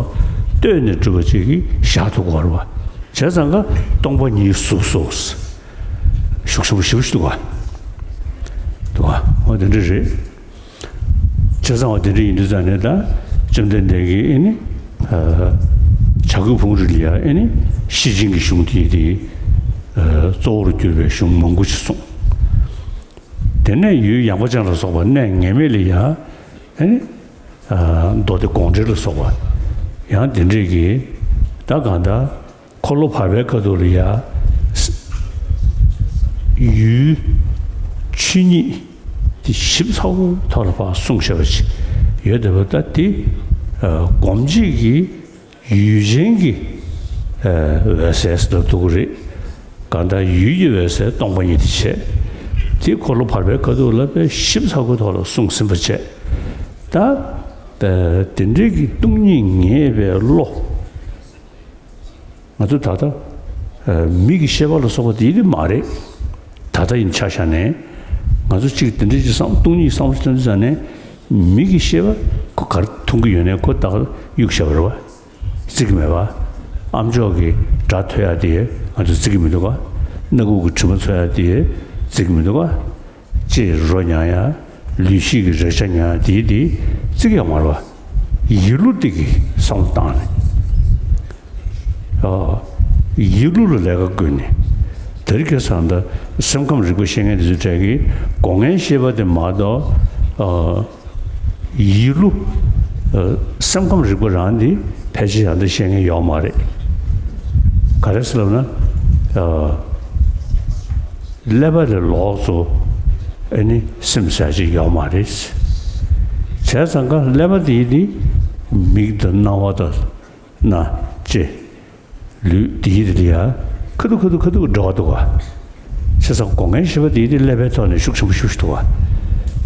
ལྟོས་ནས་གྲུབ་པ་ཅིག་གིས་བཞག་ཐུབ་དགོས་རེད་བ། བྱས་ཙང་ཀ་སྟོང་པ་ཉིད་གཟུགས་སོ་ཟེར། ཤུགས་ཆེན་པོ་ཞེ་པོ་ཞིག་འདུག་ག་འདུག་ག་འོ་དེ་འདྲ་རེད། བྱས་ཙང་འོ་དེ་འདྲ་ཡིན་དུས་ཙང་ནས་ད་བཅོམ་ལྡན་འདས་ཀྱིས་ཨེ་ནི་ཨ་བྱ་རྒོད་ཕུང་རི་ལ་ཡ་ཨེ་ནི་ཤེར་ཕྱིན་གྱི་གཞུང་དེ་དེ་ཨ་གཙོ་བོར་གྱུར་པའི་གཞུང་མང་པོ་ཞིག་གསུངས། དེ་ནས་ཡུལ་ཡངས་པ་ཅན་ལ་སོགས་པ་གནས་ངེས་མེད་ལ་ཡ་ཨེ་ནི་ཨ་མདོ་སྡེ་དགོངས་འགྲེལ་ལ་སོགས་པ་ཡང་དེ་འདྲས་ཀྱི་ད་གང་ལྟར། འཁོར་ལོ་བར་པའི་ཁ་ཐུག་ལ་ཡ། ཡུལ་ཆོས་ཉིད་དེ་ཞིབ་ཚགས་པོའི་ཐོག་ལ་ཕར་གསུངས་བཞག་པ་ཅིག་ཡོད་བསྡད་པ་ད་དེ། ཨ། སྒོམ་བྱེད་ཀྱི་ཡུལ་ཅན་གྱི་ཨ་འོད་གསལ་ཟེར་དུ་འདུག་གི་རེད། གང་ལྟར་ཡུལ་གྱི་འོད་གསལ་སྟོང་པ་ཉིད་དེ་བྱས། དེ་འཁོར་ལོ་བར་པའི་ཁ་ཐུག་ལ་དཔེ་ཞིབ་ཚགས་པོའི་ཐོག་ལ་གསུངས་ཟིན་པ་བྱས། ད་ཨ་དེ་འདྲའི་གི་སྟོང་ཉིད་ངེས་པའི་བློ། ང་ཚོ་ད་ལྟ་ཨ་མིག་གི་ཤེས་པ་ལ་སོགས་པ་དེ་ཡིན་དེ་མ་རེད། ད་ལྟ་ཡིན་ཆ་བཞག་ནས་ང་ཚོ་གཅིག་དེ་འདྲའི་ཅིག་བསམ་སྟོང་ཉིད་བསམ་བློ་བཏོན་དུས་ཙང་ནས་མིག་གི་ཤེས་པ་ཁོ་ག་རེ་མཐོང་གི་ཡོད་ནས་ཁོ་ད་གཡུག་བཞག་པ་རེད་བ། བརྩི་གི་མེད་པ། ཨམ་ཅོག་གི་སྒྲ་ཐོས་ཡ་དེ་ང་ཚོ་བརྩི་གི་མི་འདུག་ག་སྣ་ཁུག་གི་དྲི་མ་ཚོར་ཡ་དེ་བརྩི་གི་མི་འདུག་ག་ལྕེས་རོ་མྱང་ཡ། ལུས་ཤེས་ཀྱི་རེག་བྱ་མྱང་ཡ་དེ་དེ་བརྩི་གི་ཡོད་མ་རེད་བ། ཡིད་བློ་དེ་གི་བསམ་བློ་བཏང་ནས། ཨ། ཡིད་བློ་ལ་ལས་ཀ་བཀོལ་ནས། དེ་རིང་ཁ་སང་ད་སེམས་ཁམས་རིག་པ་ཤེས་མཁན་དེ་ཚོའི་གྲས་ཀྱིས་སྒོ་ལྔའི་ཤེས་པ་དེ་མ་གཏོགས། ཨ། ཡིད་བློ། ཨ། སེམས་ཁམས་རིག་པ་རང་འདི་ཕལ་ཆེར་ཡང་འདི་ཤེས་མཁན་ཡོད་མ་རེད། ག་རེ་ཟེར་ལབ་ན། ཨ། ཀླད་པ་ལས་ལོགས་སུ་ཨ་ནི་སེམས་ཟེར་ཅིག་ཡོད་མ་རེད། བྱས་ཙང་ཀ་ཀླད་པ་འདི་ནི་མིག་དང་རྣ་བ་དང་སྣ་ལྕེ། ལུས་དེའི་རིགས་ལ་ཡ་ཁ་ཐུག་ཁ་ཐུག་ཁ་ཐུག་འབྲེལ་བ་འདུག་ག་བྱས་ཙང་སྒོ་ལྔའི་ཤེས་པ་དེའི་རིགས་ཀླད་པའི་ཐོག་ནས་ཤུགས་ཆེན་པོ་ཤུགས་ཤིག་འདུག་ག་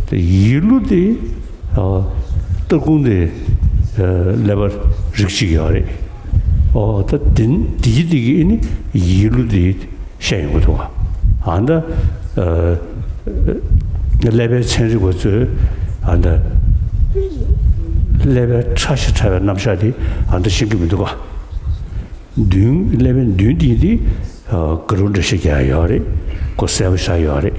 དེ་ཡིད་བློ་དེ། ཨ། སྟར་ཁུང་དེ། ཨ། ཀླད་པ་རིགས་གཅིག་ཡོད་རེད། ཨོ་ད་དེ་དེའི་དེ་གི་ཨ་ནི་ཡིད་བློ་དེ་བཤད་ཡོང་གི་འདུག་ག་ཨ་ད། ཨ། ཀླད་པའི་ཚན་རིག་པ་ཚོས་ཨ་ད་ཀླད་པའི་ཕྲ་ཞིང་ཕྲ་བའི་རྣམ་གཞག་དེ་ཨ་ད་ཤེས་ཀྱི་མི་འདུག་ག་མདུན་ཀླད་པའི་མདུན་དེ་དེ་ཨ་དགའ་རབ་འགྲེལ་བཤད་རྒྱག་ཡ་ཡོད་རེད། ཁོ་གསལ་པོ་ཆགས་ཡོད་རེད།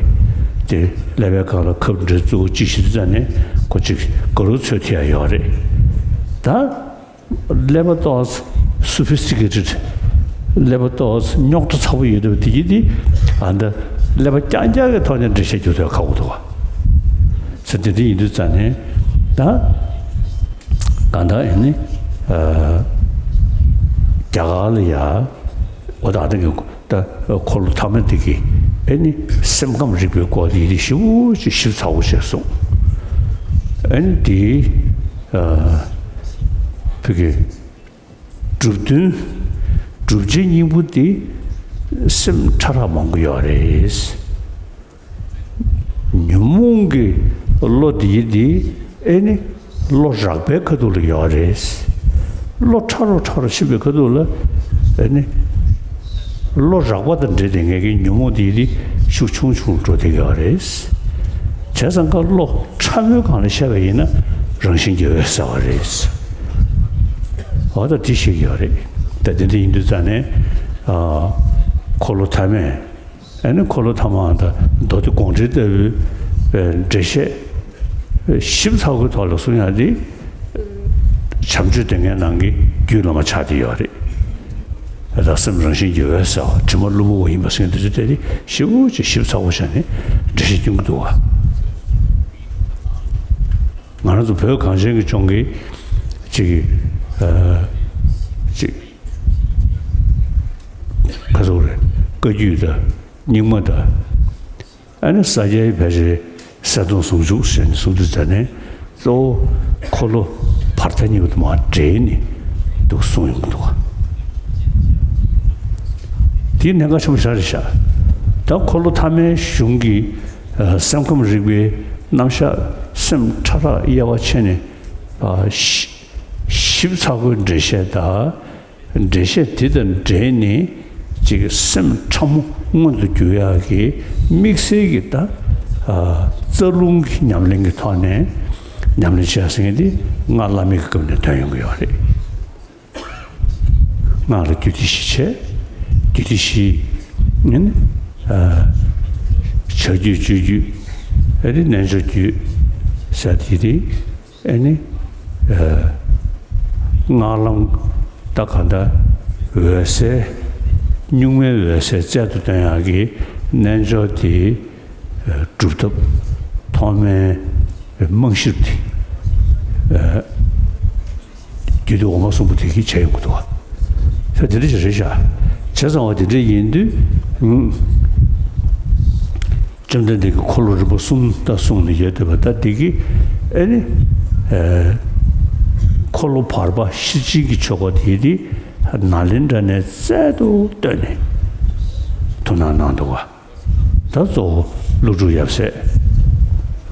དེ་ཀླད་པའི་སྒང་ལ་ཁབ་འདྲེ་བཙུགས་ཅི་ཞིག་དུས་ཙམ་ནས་ཁོ་ཅིག་དགའ་རབ་ཚོད་ཐིག་ཡ་ཡོད་རེད། ད་ཀླད་པ་ཏོག་ཙམ་སོ་ཕི་སི་ཊི་ཀེ་ཊེཌ། ཀླད་པ་ཏོག་ཙམ་རྙོག་དྲ་ཚ་པོ་ཡོད་དུས་དེ་གི་དེ་ཨ་ད་ཀླད་པ་རྐྱང་རྐྱང་གི་ཐོག་ནས་འགྲེལ་བཤད་རྒྱག་ཐུབ་ཡ་ཁག་པོ་འདུག་ག་ཟེར་དེ་འདྲ་ཡིན་དུས་ཙང་ནས་ད་གང་ལྟར་ཨ་ནི་ཨ་རྒྱ་གར་ལ་ཡ་འོ་ད་ཨ་ནི་ད་འཁོར་ལོ་ཐ་མ་དེ་གི་ཨ་ནི་སེམས་ཁམས་རིག་པའི་སྐོར་དེ་ཞིབ་པོ་ཞིབ་ཚགས་པོ་བྱས་སོང་། ཨ་ནི་དེ་ཨ་བོད་ཀྱི་གྲུབ་དོན་སྒྲུབ་བྱེད་སྙིང་པོ་དེ་སེམས་ཕྲ་རགས་མང་པོ་ཡོད་རེད། ཉོན་མོངས་ཀྱི་བློ་འདི་འདི་ཨེ་ནི་བློ་རགས་པའི་ཁ་ཐུག་ལ་ཡོད་རེད། བློ་ཕྲ་རུ་ཕྲ་རུ་ཕྱིན་པའི་ཁ་ཐུག་ལ་ཨེ་ནི་བློ་རགས་པ་དང་འབྲེལ་ཏེ་ངེད་ཀྱི་ཉོན་མོངས་འདི་འདི་ཤུགས་ཆུང་ཆུང་འགྲོ་བསྡད་ཡོད་རེད། བྱས་ཙང་ཀ་བློ་ཕྲ་མོའི་སྒང་ལ་བཤད་པ་ཡིན་ན་རང་བཞིན་གྱིས་འོད་གསལ་བ་རེད། འོ་ད་དེ་ཤེས་ཀྱི་ཡོད་རེད། ད་དེ་འདྲ་ཡིན་དུས་ཙང་ནས་ཨ་འཁོར་ལོ་ཐ་མས། ཨ་ནི་འཁོར་ལོ་ཐ་མ་དང་མདོ་སྡེ་དགོངས་འགྲེལ་ལྟ་བུའི་འགྲེལ་བཤད་ཞིབ་ཚགས་པོའི་ཐོག་ལ་གསུང་ཡག་དེ་བྱམས་ཆོས་སྡེ་ལྔའི་ནང་གི་རྒྱུད་བླ་མ་ཆགས་བསྡད་ཡོད་རེད། ད་སེམས་རང་བཞིན་གྱིས་འོད་གསལ་བ་དྲི་མ་རླུང་བུ་བ་ཡིན་པ་ཟེར་མཁན་དེ་ཚོ་དེ་ཞིབ་པོ་ཅིག་ཞིབ་ཚགས་པོ་བྱས་ནས་འགྲེལ་བཤད་སྐྱོན་གྱི་འདུག་བ། ང་རང་ཚོ་བོད་གངས་ཅན་གྱི་ལྗོངས་ཀྱི་ཅིག་ཨ་ཅིག་ཁ་སོག་རེད། བཀའ་བརྒྱུད་དང་རྙིང་མ་དང་། ཨ་ནི་ས་སྐྱའི་ཕལ་ཆེར་གསལ་སྟོང་ཟུང་འཇུག་ཟེར་ནས་གསུང་དུས་ཙ་ནས་གཙོ་བོ་འཁོར་ལོ་བར་མཐའ་གཉིས་པོ་དེ་མར་འདྲེས་ནས་འདུག་གསུངས་ཡོང་གི་འདུག་བ། དེའི་གནད་འགག་ཆེན་པོ་ཞེ་དྲག་རེད་ཤག་ད་འཁོར་ལོ་ཐ་མའི་གཞུང་གི་ཨ་སེམས་ཁམས་རིག་པའི་རྣམ་གཞག་སེམས་ཕྲ་རགས་དབྱེ་བ་ཕྱེ་ནས་ཨ་ཞིབ་ཞིབ་ཚགས་པོའི་འགྲེལ་བཤད་དང་། འགྲེལ་བཤད་དེ་དང་འབྲེལ་ནས་ཅིག་སེམས་ཕྲ་མོ་མངོན་དུ་འགྱུར་ཡག་གི་དམིགས་བསལ་གྱི་ད་ཨ་རྩ་རླུང་གི་ཉམས་ལེན་གྱི་ཐོག་ནས་ཉམས་ལེན་བྱེད་ཟེར་མཁན་དེ་སྔགས་བླ་མེད་ཀྱི་སྐབས་ནས་ཐོན་ཡོང་གི་ཡོད་རེད། སྔགས་ལ་རྒྱུད་སྡེ་བཞི་བྱས། རྒྱུད་སྡེ་བཞི་ནི་ཨ་བྱ་རྒྱུད་སྤྱོད་རྒྱུད་ཨེ་རེད། རྣལ་འབྱོར་རྒྱུད་ཟེར་དེ་རེད། ཨེ་ནི། ཨ། སྔགས་ལམ་ད་ག་ད་འོད་གསལ། གཉུག་མའི་འོད་གསལ་རྩལ་དུ་བཏོན་ཡག་གི་རྣལ་འབྱོར་དེ། ཨ། སྒྲུབ་ཐབས་ཐོག་མའི་རྨང་གཞི་དེ། ཨ། རྒྱུད་སྡེ་འོག་མ་གསུམ་པོ་དེ་གིས་བྱས་ཡོང་གི་འདུག་བ། ད་དེ་འདྲ་ཞིག་རེད་ཤག་བྱས་ཙང་བ་དེ་འདྲ་ཡིན་དུས། ཨུམ། བཅོམ་ལྡན་འདས་ཀྱིས་འཁོར་ལོ་རིམ་པ་གསུམ་ད་གསུངས་ནས་ཡོད་འདུག་པ། ད་དེ་གི་ཨེ་ནི། ཨེ། འཁོར་ལོ་བར་པ་ཤེར་ཕྱིན་གྱི་ཆོ་ག་དེ་དེ་ནཱ་ལེནྡྲ་ནས་རྩལ་དུ་བཏོན་ནས་ཐུགས་སྣང་གནང་འདུག་པ། ད་གཙོ་བོ་ཀླུ་སྒྲུབ་ཡབ་སྲས་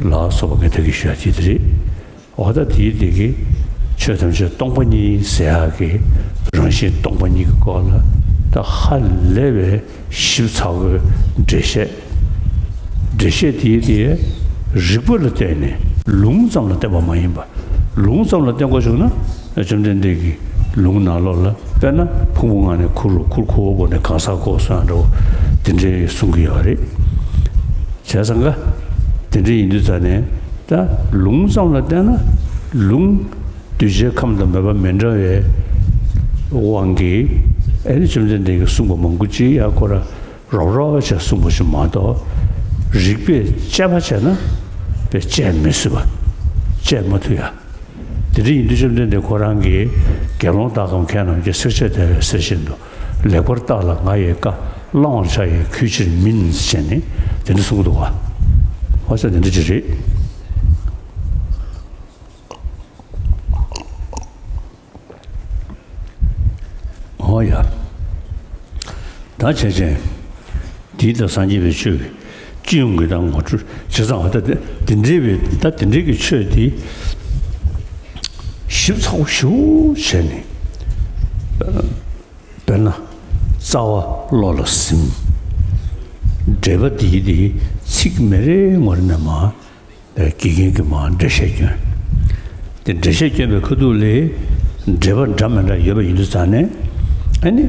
ལ་སོགས་པ་གི་ད་གི་ཞུ་ཡ་དེ་དེ་རེད། འོ་ད་དེའི་སྟེང་གི་ཆོས་ཐམས་ཅད་སྟོང་པ་ཉིད་ཟེར་ཡག་གི་རང་བཞིན་སྟོང་པ་ཉིད་ཀྱི་སྐོར་ལ་ད་ཧ་ལས་པའི་ཞིབ་ཚགས་པོའི་འགྲེལ་བཤད། འགྲེལ་བཤད་དེའི་དེ་རིགས་པ་ལ་བརྟེན་ནས་ལུང་ཙམ་ལ་བརྟེན་པ་མ་ཡིན་པ། ལུང་ཙམ་ལ་བརྟེན་དགོས་བྱུང་ན་བཅོམ་ལྡན་འདས་ཀྱི་ལུང་ནང་ལོགས་ལ་དཔེར་ན་ཕུང་པོ་ལྔ་ནས་ཁུ་རུ་ཁུར་ཁུ་བོ་བོ་ནས་གང་ཟག་གོ་སོགས་འདྲ་བོ་དེ་འདྲའི་གསུང་གི་ཡོད་རེད། བྱས་ཙང་ཀ་དེ་འདྲ་ཡིན་དུས་ཙང་ནས་ད་ལུང་ཙམ་ལ་བལྟས་ན་ལུང་གདུལ་བྱའི་ཁམས་དང་མོས་པ་མི་འདྲ་བའི་དབང་གིས་ཨེ་ནི་བཅོམ་ལྡན་འདས་ཀྱིས་གསུངས་པ་མང་པོ་ཅིག་ཡ་ཁོ་ར་རོབ་རོབ་བྱས་གསུངས་པ་ཞིག་མ་གཏོགས་རིགས་པས་དཔྱད་པ་བྱས་ན་དཔེ་དཔྱད་མི་སྲིད་པ། དཔྱད་མ་ཐུབ་ཡ། དེ་འདྲ་ཡིན་དུས་བཅོམ་ལྡན་འདས་ཁོ་རང་གིས་དགེ་སློང་དག་གམ་མཁས་རྣམས་ཀྱིས་བསྲེགས་བཅད་བརྡར་བའི་གསེར་བཞིན་དུ། ལེགས་པར་བརྟགས་ལ་ང་ཡི་བཀའ། བླང་བར་བྱ་ཡི་གུས་ཕྱིར་མིན། ཟེར་ནས་དེ་འདྲ་གསུངས་འདུག་བ། ཨོ་ཙི་དེ་འདྲ་ཅིག་རེད། ཨོ་ཡ། ད་བྱས་ཙང་འདིའི་ད་སངས་རྒྱས་པའི་ཆོས་ཀྱི་སྤྱི་ཡོངས་ཀྱི་ད་ངོ་སྤྲོད་བྱས་ཙང་ད་དེ་དེ་འདྲའི་བའི་ད་དེ་འདྲའི་གི་ཆོས་དེ་ཞིབ་ཚགས་པོ་ཞེ་པོ་བྱས་ནས། དཔེར་ན། རྩ་བ་བློ་ལ་ཟིན། འགྲེལ་པ་འདིའི་དེ་ཚིག་མི་རེ་ངོ་རེ་ནས་མར་དགེ་རྒན་གྱིས་མར་འགྲེལ་བཤད་བསྐྱོན། དེ་འགྲེལ་བཤད་བསྐྱོན་པའི་ཁ་ཐུག་ལ་འགྲེལ་པ་འདྲ་མི་འདྲ་ཡོད་པ་ཡིན་དུས་ཙང་ནས་ཨ་ནི་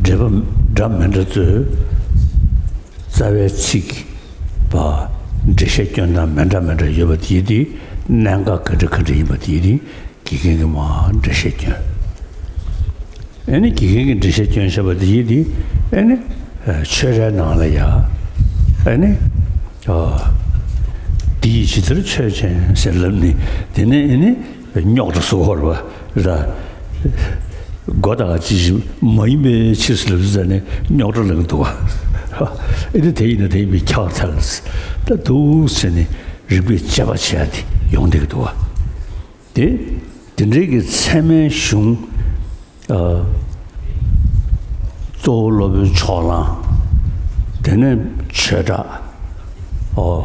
འགྲེལ་པ་འདྲ་མི་འདྲ་ཚོས་རྩ་བའི་ཚིག་པ་འགྲེལ་བཤད་བསྐྱོན་སྟངས་མི་འདྲ་མི་འདྲ་ཡོད་པ་དེ་དེ་གནད་འགག་ག་འདྲ་ག་འདྲ་ཡིན་པ་དེ་དེ། དགེ་རྒན་གྱིས་མར་འགྲེལ་བཤད་བསྐྱོན། ཨ་ནི་དགེ་རྒན་གྱིས་འགྲེལ་བཤད་བསྐྱོན་བཞག་པ་དེ་ཡིན་དེ། ཨ་ནི་ཆོས་རའི་ནང་ལ་ཡ། ཨ་ནི། འདི་ཡིས་ཇི་ལྟར་ཆོས་ཅན་ཟེར་ལབ་ནས་དེ་ནས་ཨ་ནི་རྙོག་དྲ་བཟོ་བར་བ་ར། མགོ་དང་ཅི་ཞིག་མ་ཡིན་པའི་ཕྱིར་ཟེར་ལབ་ཟེར་ནས་རྙོག་དྲ་ལངས་འདུག་བ། ཨ་ནི་དེ་ཡིན་ན་དེ་ཡིན་པའི་ཁྱག་ཐལ། ད་འདུག་ཟེར་ནས་རིགས་པས་དཔྱད་པ་བྱས་ཏེ་ཡོང་བསྡད་ཀྱི་འདུག་བ། དེ། དེ་འདྲའི་གི་ཚད་མའི་གཞུང་། ཨ། གཙོ་བོ་སློབ་དཔོན་ཕྱོགས་གླང་། དེ་ནས་ཆོས་གྲགས། ཨོ།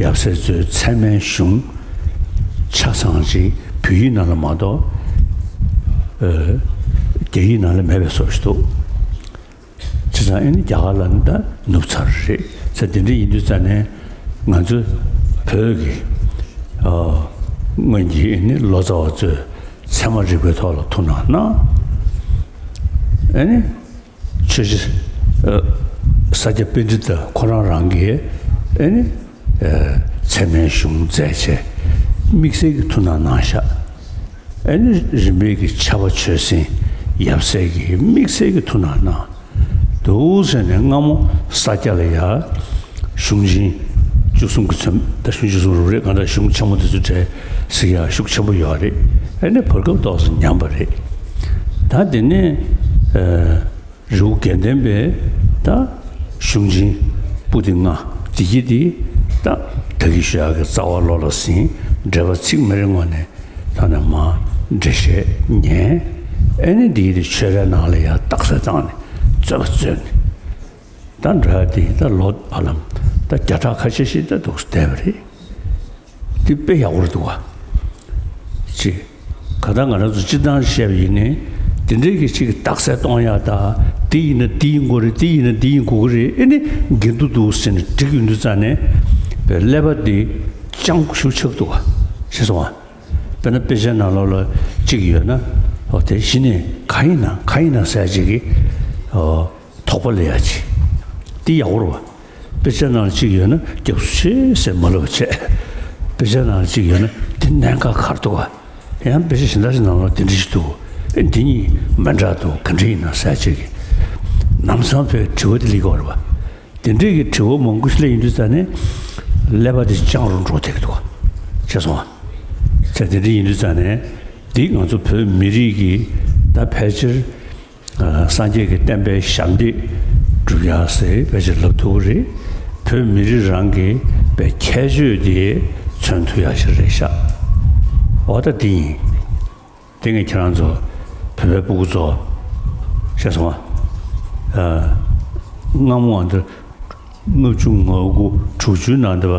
ཡབ་སྲས་ཚོའི་ཚད་མའི་གཞུང་ཆ་ཚང་ཅིག་བོད་ཡིག་ནང་ལ་མ་གཏོགས། ཨ། རྒྱ་ཡིག་ནང་ལ་མེད་པའི་བཟོ་ཞིག་འདུག་བྱས་ཙང་ཨ་ནི་རྒྱ་གར་ལ་ནི་ད་ནུབ་ཚར་རེད་ཟེར། དེ་འདྲ་ཡིན་དུས་ཙང་ནས་ང་ཚོ་བོད་ཀྱི་ཨ་སྔོན་གྱི་ཨ་ནི་ལོ་ཙཱ་བ་ཚོས་ཚད་མ་རིག་པའི་ཐོག་ལ་ཐུགས་སྣང་གནང་། ཨ་ནི་ཆོས་རྗེ་ཨ་ས་སྐྱ་པཎྜི་ཏ་ཁོ་རང་རང་གིས་ཨ་ནི་ཨ་ཚད་མའི་གཞུང་མཛད་བྱས་དམིགས་བསལ་གྱི་ཐུགས་སྣང་གནང་བཞག་ཨ་ནི་རིམ་པས་ཀྱི་ཕྱྭ་པ་ཆོས་སེང་ཡབ་སྲས་ཀྱིས་དམིགས་བསལ་གྱི་ཐུགས་སྣང་གནང་། འདུག་ཟེར་ནས་སྔ་མོ་ས་སྐྱ་ལ་ཡ་གཞུང་ཆེན་བཅུ་གསུམ་གྱི་ཚོམས། ད་གཞུང་བཅུ་གསུམ་རུ་རེད། གང་ལྟར་གཞུང་ཆེན་མོ་དེ་ཚོ་གྲས་ཟེར་ཡ་ཤུགས་ཆེན་པོ་ཡོད་རེད། ཨ་ནི་བར་སྐབས་ཏོག་ཙམ་ཉམས་པ་རེད། ད་དེ་ནས་ཨ་རི་བོ་དགེ་ལྡན་པས་ད་གཞུང་ཆེན་པོ་ཏི་ལྔ་དེ་གི་དེ་ད་ད་གི་ཞུ་ཡག་གི་རྩ་བ་བློ་ལ་ཟིན། འགྲེལ་པ་ཚིག་མི་རེ་ངོ་ནས་ཐོག་ནས་མར་འགྲེལ་བཤད་ཉན། ཨ་ནི་འདིའི་དེ་ཆོས་རའི་ནང་ལ་ཡར་རྟགས་གསལ་བཏང་ནས་རྩོད་པ་རྩོད་ནས། ད་འདྲ་དེ་ད་ལོ་ཧ་ལམ་ད་བརྒྱ་ཕྲག་ཁ་ཤས་ཤིག་ད་འདུག་བསྡད་པ་རེད། དེ་དཔེ་ཡག་པོ་རེད་འདུག་བ། ཅིག་ག་ད་ང་རང་ཚོ་སྤྱིར་བཏང་བཤད་པ་ཡིན་ནའི་དེ་འདྲའི་གི་ཅིག་རྟགས་གསལ་གཏོང་ཡག་ད། དེ་ཡིན་ན་དེ་ཡིན་དགོས་རེད། དེ་ཡིན་ན་དེ་ཡིན་དགོས་ཀྱི་རེད། ཨེ་ནི་འགལ་འདུ་འདུག་ཟེར་ནས་འགྲིག་ཡོང་དུས་ཙང་ནས་ཀླད་པ་དེ་སྤྱང་པོ་ཞེ་པོ་ཆགས་འདུག་བ། ཤེས་སོང་བ། དཔེར་ན་དཔེ་ཆའི་ནང་ལོགས་ལ་གཅིག་ཡོད་ན། འོ་དེ་གཞི་ནས་གང་ཡིན་ན་གང་ཡིན་ན་ཟེར་ཅིག་གི། འོ་དོགས་པ་སླེབས་ཡ་ཅིག་དེ་ཡག་པོ་རེད་བ། དཔེ་ཆའི་ནང་ལ་གཅིག་ཡོད་ན་སྐྱབས་སུ་མཆི་ཟེར་མ་ལབ་པ་བྱས། དཔེ་ཆའི་ནང་ལ་གཅིག་ཡོད་ན་དེ་གནད་འགག་ག་རེ་འདུག་བ། ཡང་དཔེ་ཆ་གཞན་དག་ཅིག་ནང་ལ་དེ་འདྲ་ཞིག་འདུག་ཨེ་འདི་གཉིས་མི་འདྲ་འདུག་ག་འདྲ་ཡིན་ན་ཟེར་ཅིག་གི། ལམ་སང་བོད་དྲི་བ་དེ་སླེབས་ཀྱི་ཡོད་རེད་བ། དེ་འདྲའི་གི་དྲི་བ་མང་པོ་ཞིག་སླེབས་ཡོང་དུས་ཙང་ནས་ཀླད་པ་དེ་སྤྱང་རུ་འགྲོ་བསྡད་ཀྱི་འདུག་བ། ཤེས་སོང་བ། ཟེར་དེ་འདྲ་ཡིན་དུས་ཙང་ནས་འདི་ང་ཚོ་བོད་མི་རིགས་ཀྱི་ད་ཕལ་ཆེར་ སངས་རྒྱས་ཀྱི་བསྟན་པའི་ཞབས་འདེགས་སྒྲུབ་ཡག་ཟེར་བས་ཅིག་ལབ་ཐུབ་ཀྱི་རེད། བོད་མི་རིགས་རང་གི་བའི་ཁྱད་ཆོས་དེ་མཚོན་ཐུབ་ཡག་ཞིག་རེད་ཤག་འོ་ད་འདི་ཡིན། དེ་ངས་ཁྱེད་རང་ཚོ་བོད་པའི་སྤུ་གུ་ཚོ་ཤེས་སོང་ཨ། སྔ་མོ་འདི་ལྔ་བཅུ་ང་དགུ་དྲུག་ཅུའི་ནང་དུ་བ་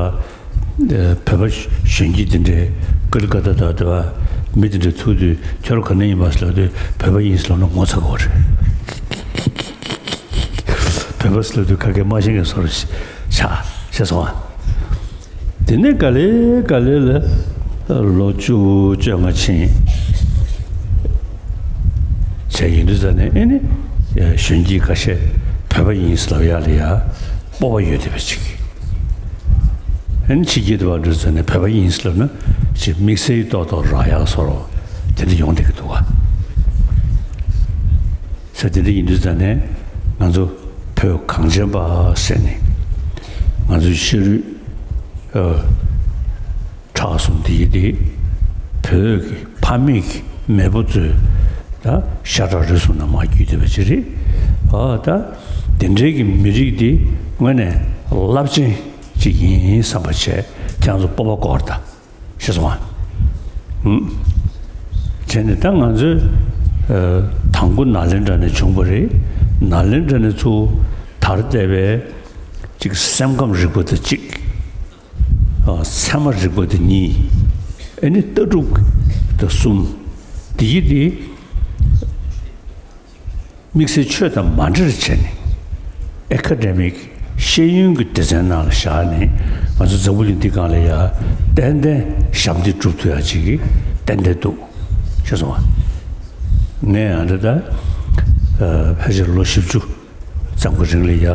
བོད་པ་གཞོན་སྐྱེས་དེ་འདྲའི་ཀ་ལི་ཀ་ཏ་དང་དུ་བ་མི་དེ་འདྲ་ཐུག་དུས་ཁྱོད་རང་ག་ནས་ཡིན་པ་ཟེར་ལབ་དུས་བོད་པ་ཡིན་ཟེར་ལབ་ན་ངོ་ཚ་གི་རེད། བོད་པ་ཟེར་ལབ་དུས་ཁ་སྐད་མ་ཤེས་མཁན་བཟོ་འདྲ་ཆགས་ཤེས་སོང་ཨ། དེ་ནས་ག་ལེ་ག་ལེ་ལ་ལོ་བཅུ་བཅོ་ལྔ་ཕྱིན་བྱས་ཡིན་དུས་ཙ་ནས་ཨེ་ནི་གཞོན་སྐྱེས་ཁ་ཤས་བོད་པ་ཡིན་ཟེར་ལབ་ཡག་ལ་ཡ་སྤོབས་པ་ཡོད་བསྡད་པ་ཅིག་ཨེ་ནི་ཕྱི་རྒྱལ་དུ་བ་འགྲོ་ཙ་ནས་བོད་པ་ཡིན་ཟེར་ལབ་ན་ཅིག་དམིགས་བསལ་ཏོག་ཏོག་རག་ཡག་བཟོ་འདྲ་དེ་འདྲ་ཡོང་བསྡད་ཀྱི་འདུག་ག་ས་དེ་འདྲ་ཡིན་དུས་ཙ་ནས་ང་ཚོ་བོད་གངས་ཅན་པ་ཟེར་ནས་ང་ཚོའི་ཤེས་རིག་ཨ་ཁྲག་གསུམ་དེ་ཡི་དེ་བོད་ཀྱི་ཕ་མེས་ཀྱི་མེས་པོ་ཚོས་ད་ཤ་ཁྲག་རུས་གསུམ་ནང་མར་བརྒྱུད་བསྡད་པ་ཅིག་རེད། ཨ་ད་དེ་འདྲའི་གི་མི་རིགས་དེ་དངོས་གནས་རླབས་ཆེན་ཅིག་ཡིན་བསམ་པ་བྱས་ཁྱེད་རང་ཚོ་སྤོབས་པ་སྐོར་ད། ཤེས་སོང་ཨ། ཧུམ། བྱས་ནས་ད་ང་ཚོས་ཨ་དང་པོ་ནཱ་ལེནྡྲ་ནས་བྱུང་བ་རེད། ནཱ་ལེནྡྲ་ནས་ཚུར་དར་བསྡད་པའི་གཅིག་སེམས་ཁམས་རིག་པ་དེ་གཅིག་ཨ་ཚད་མ་རིག་པ་དེ་གཉིས། ཨ་ནི་ལྟ་གྲུབ་དེ་གསུམ། དེ་ཡི་དེ། དམིགས་བསལ་ཆོས་དང་མ་འདྲེས་བྱས་ནས་ཨེ་ཁ་ཌེ་མིག་ཤེས་ཡོན་གྱི་སྡེ་ཚན་ནང་ལ་བཞག་ནས་ང་ཚོ་འཛམ་བུ་གླིང་འདི་སྒང་ལ་ཡ་ཏན་ཏན་ཞབས་འདེགས་སྒྲུབ་ཐུབ་ཡ་ཅིག་གི་ཏན་ཏན་འདུག་ཤེས་སོང་ང་། ངས་ཡང་འདི་ལྟར་ཕལ་ཆེར་ལོ་བཞི་བཅུ་ཙམ་གྱི་རིང་ལ་ཡ་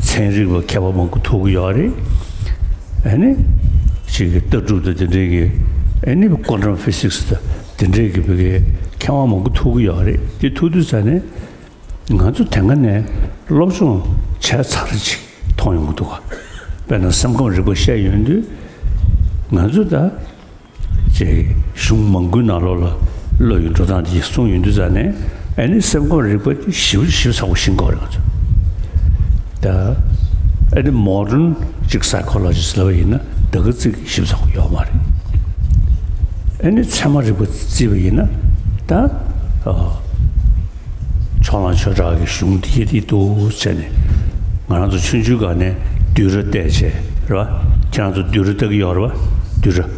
ཚན་རིག་པ་མཁས་པ་མང་པོ་ཐུག་གི་ཡོད་རེད། ཨ་ནི་ཅིག་གི་ལྟ་གྲུབ་དང་དེ་འདྲའི་གི་ཨ་ནི་ཀོན་ཊམ་ཕི་སིག་སི་དང་དེ་འདྲའི་གི་བི་གའི་མཁས་དབང་མང་པོ་ཐུག་གི་ཡོད་རེད། དེ་ཐུག་དུས་ཙ་ནས་ང་ཚོ་དེ་སྔ་ནས་སློབ་སྦྱོང་བྱས་ཚར་ཅིག་མཐོང་ཡོང་གི་འདུག་ག་དཔེར་ན་སེམས་ཁམས་རིག་པ་བཤད་ཡོང་དུས་ང་ཚོ་ད་ཅིག་གཞུང་མང་པོའི་ནང་ལོགས་ལ་བློ་ཡི་འགྲོ་སྟངས་དེ་གསུངས་ཡོང་དུས་ཙ་ནས་ཨ་ནི་སེམས་ཁམས་རིག་པ་དེ་ཞིབ་ཞིབ་ཚགས་པོ་ཤེས་དགོས་རེད་ང་ཚོ། ད་ཨ་ནི་མོ་ཌན་ཅིག་སའི་ཁོ་ལོ་ཇི་སི་ལབ་པ་ཡིན་ན་ད་ག་ཚིག་ཞིབ་ཚགས་པོ་ཡོད་མ་རེད། ཨ་ནི་ཚད་མ་རིག་པ་བརྩིས་པ་ཡིན་ན་ད་ཨ་ཕྱོགས་གླང་ཆོས་གྲགས་ཀྱི་གཞུང་འདི་གི་འདི་འདུག་བྱས་ནས་ང་རང་ཚོ་ཆུང་ཆུང་སྒང་ནས་བསྡུས་གྲྭ་བལྟས་བྱས་རེད་བ། ཁྱེད་རང་ཚོ་བསྡུས་གྲྭ་ལྟ་གི་ཡོད་རེད་བ། བསྡུས་གྲྭ།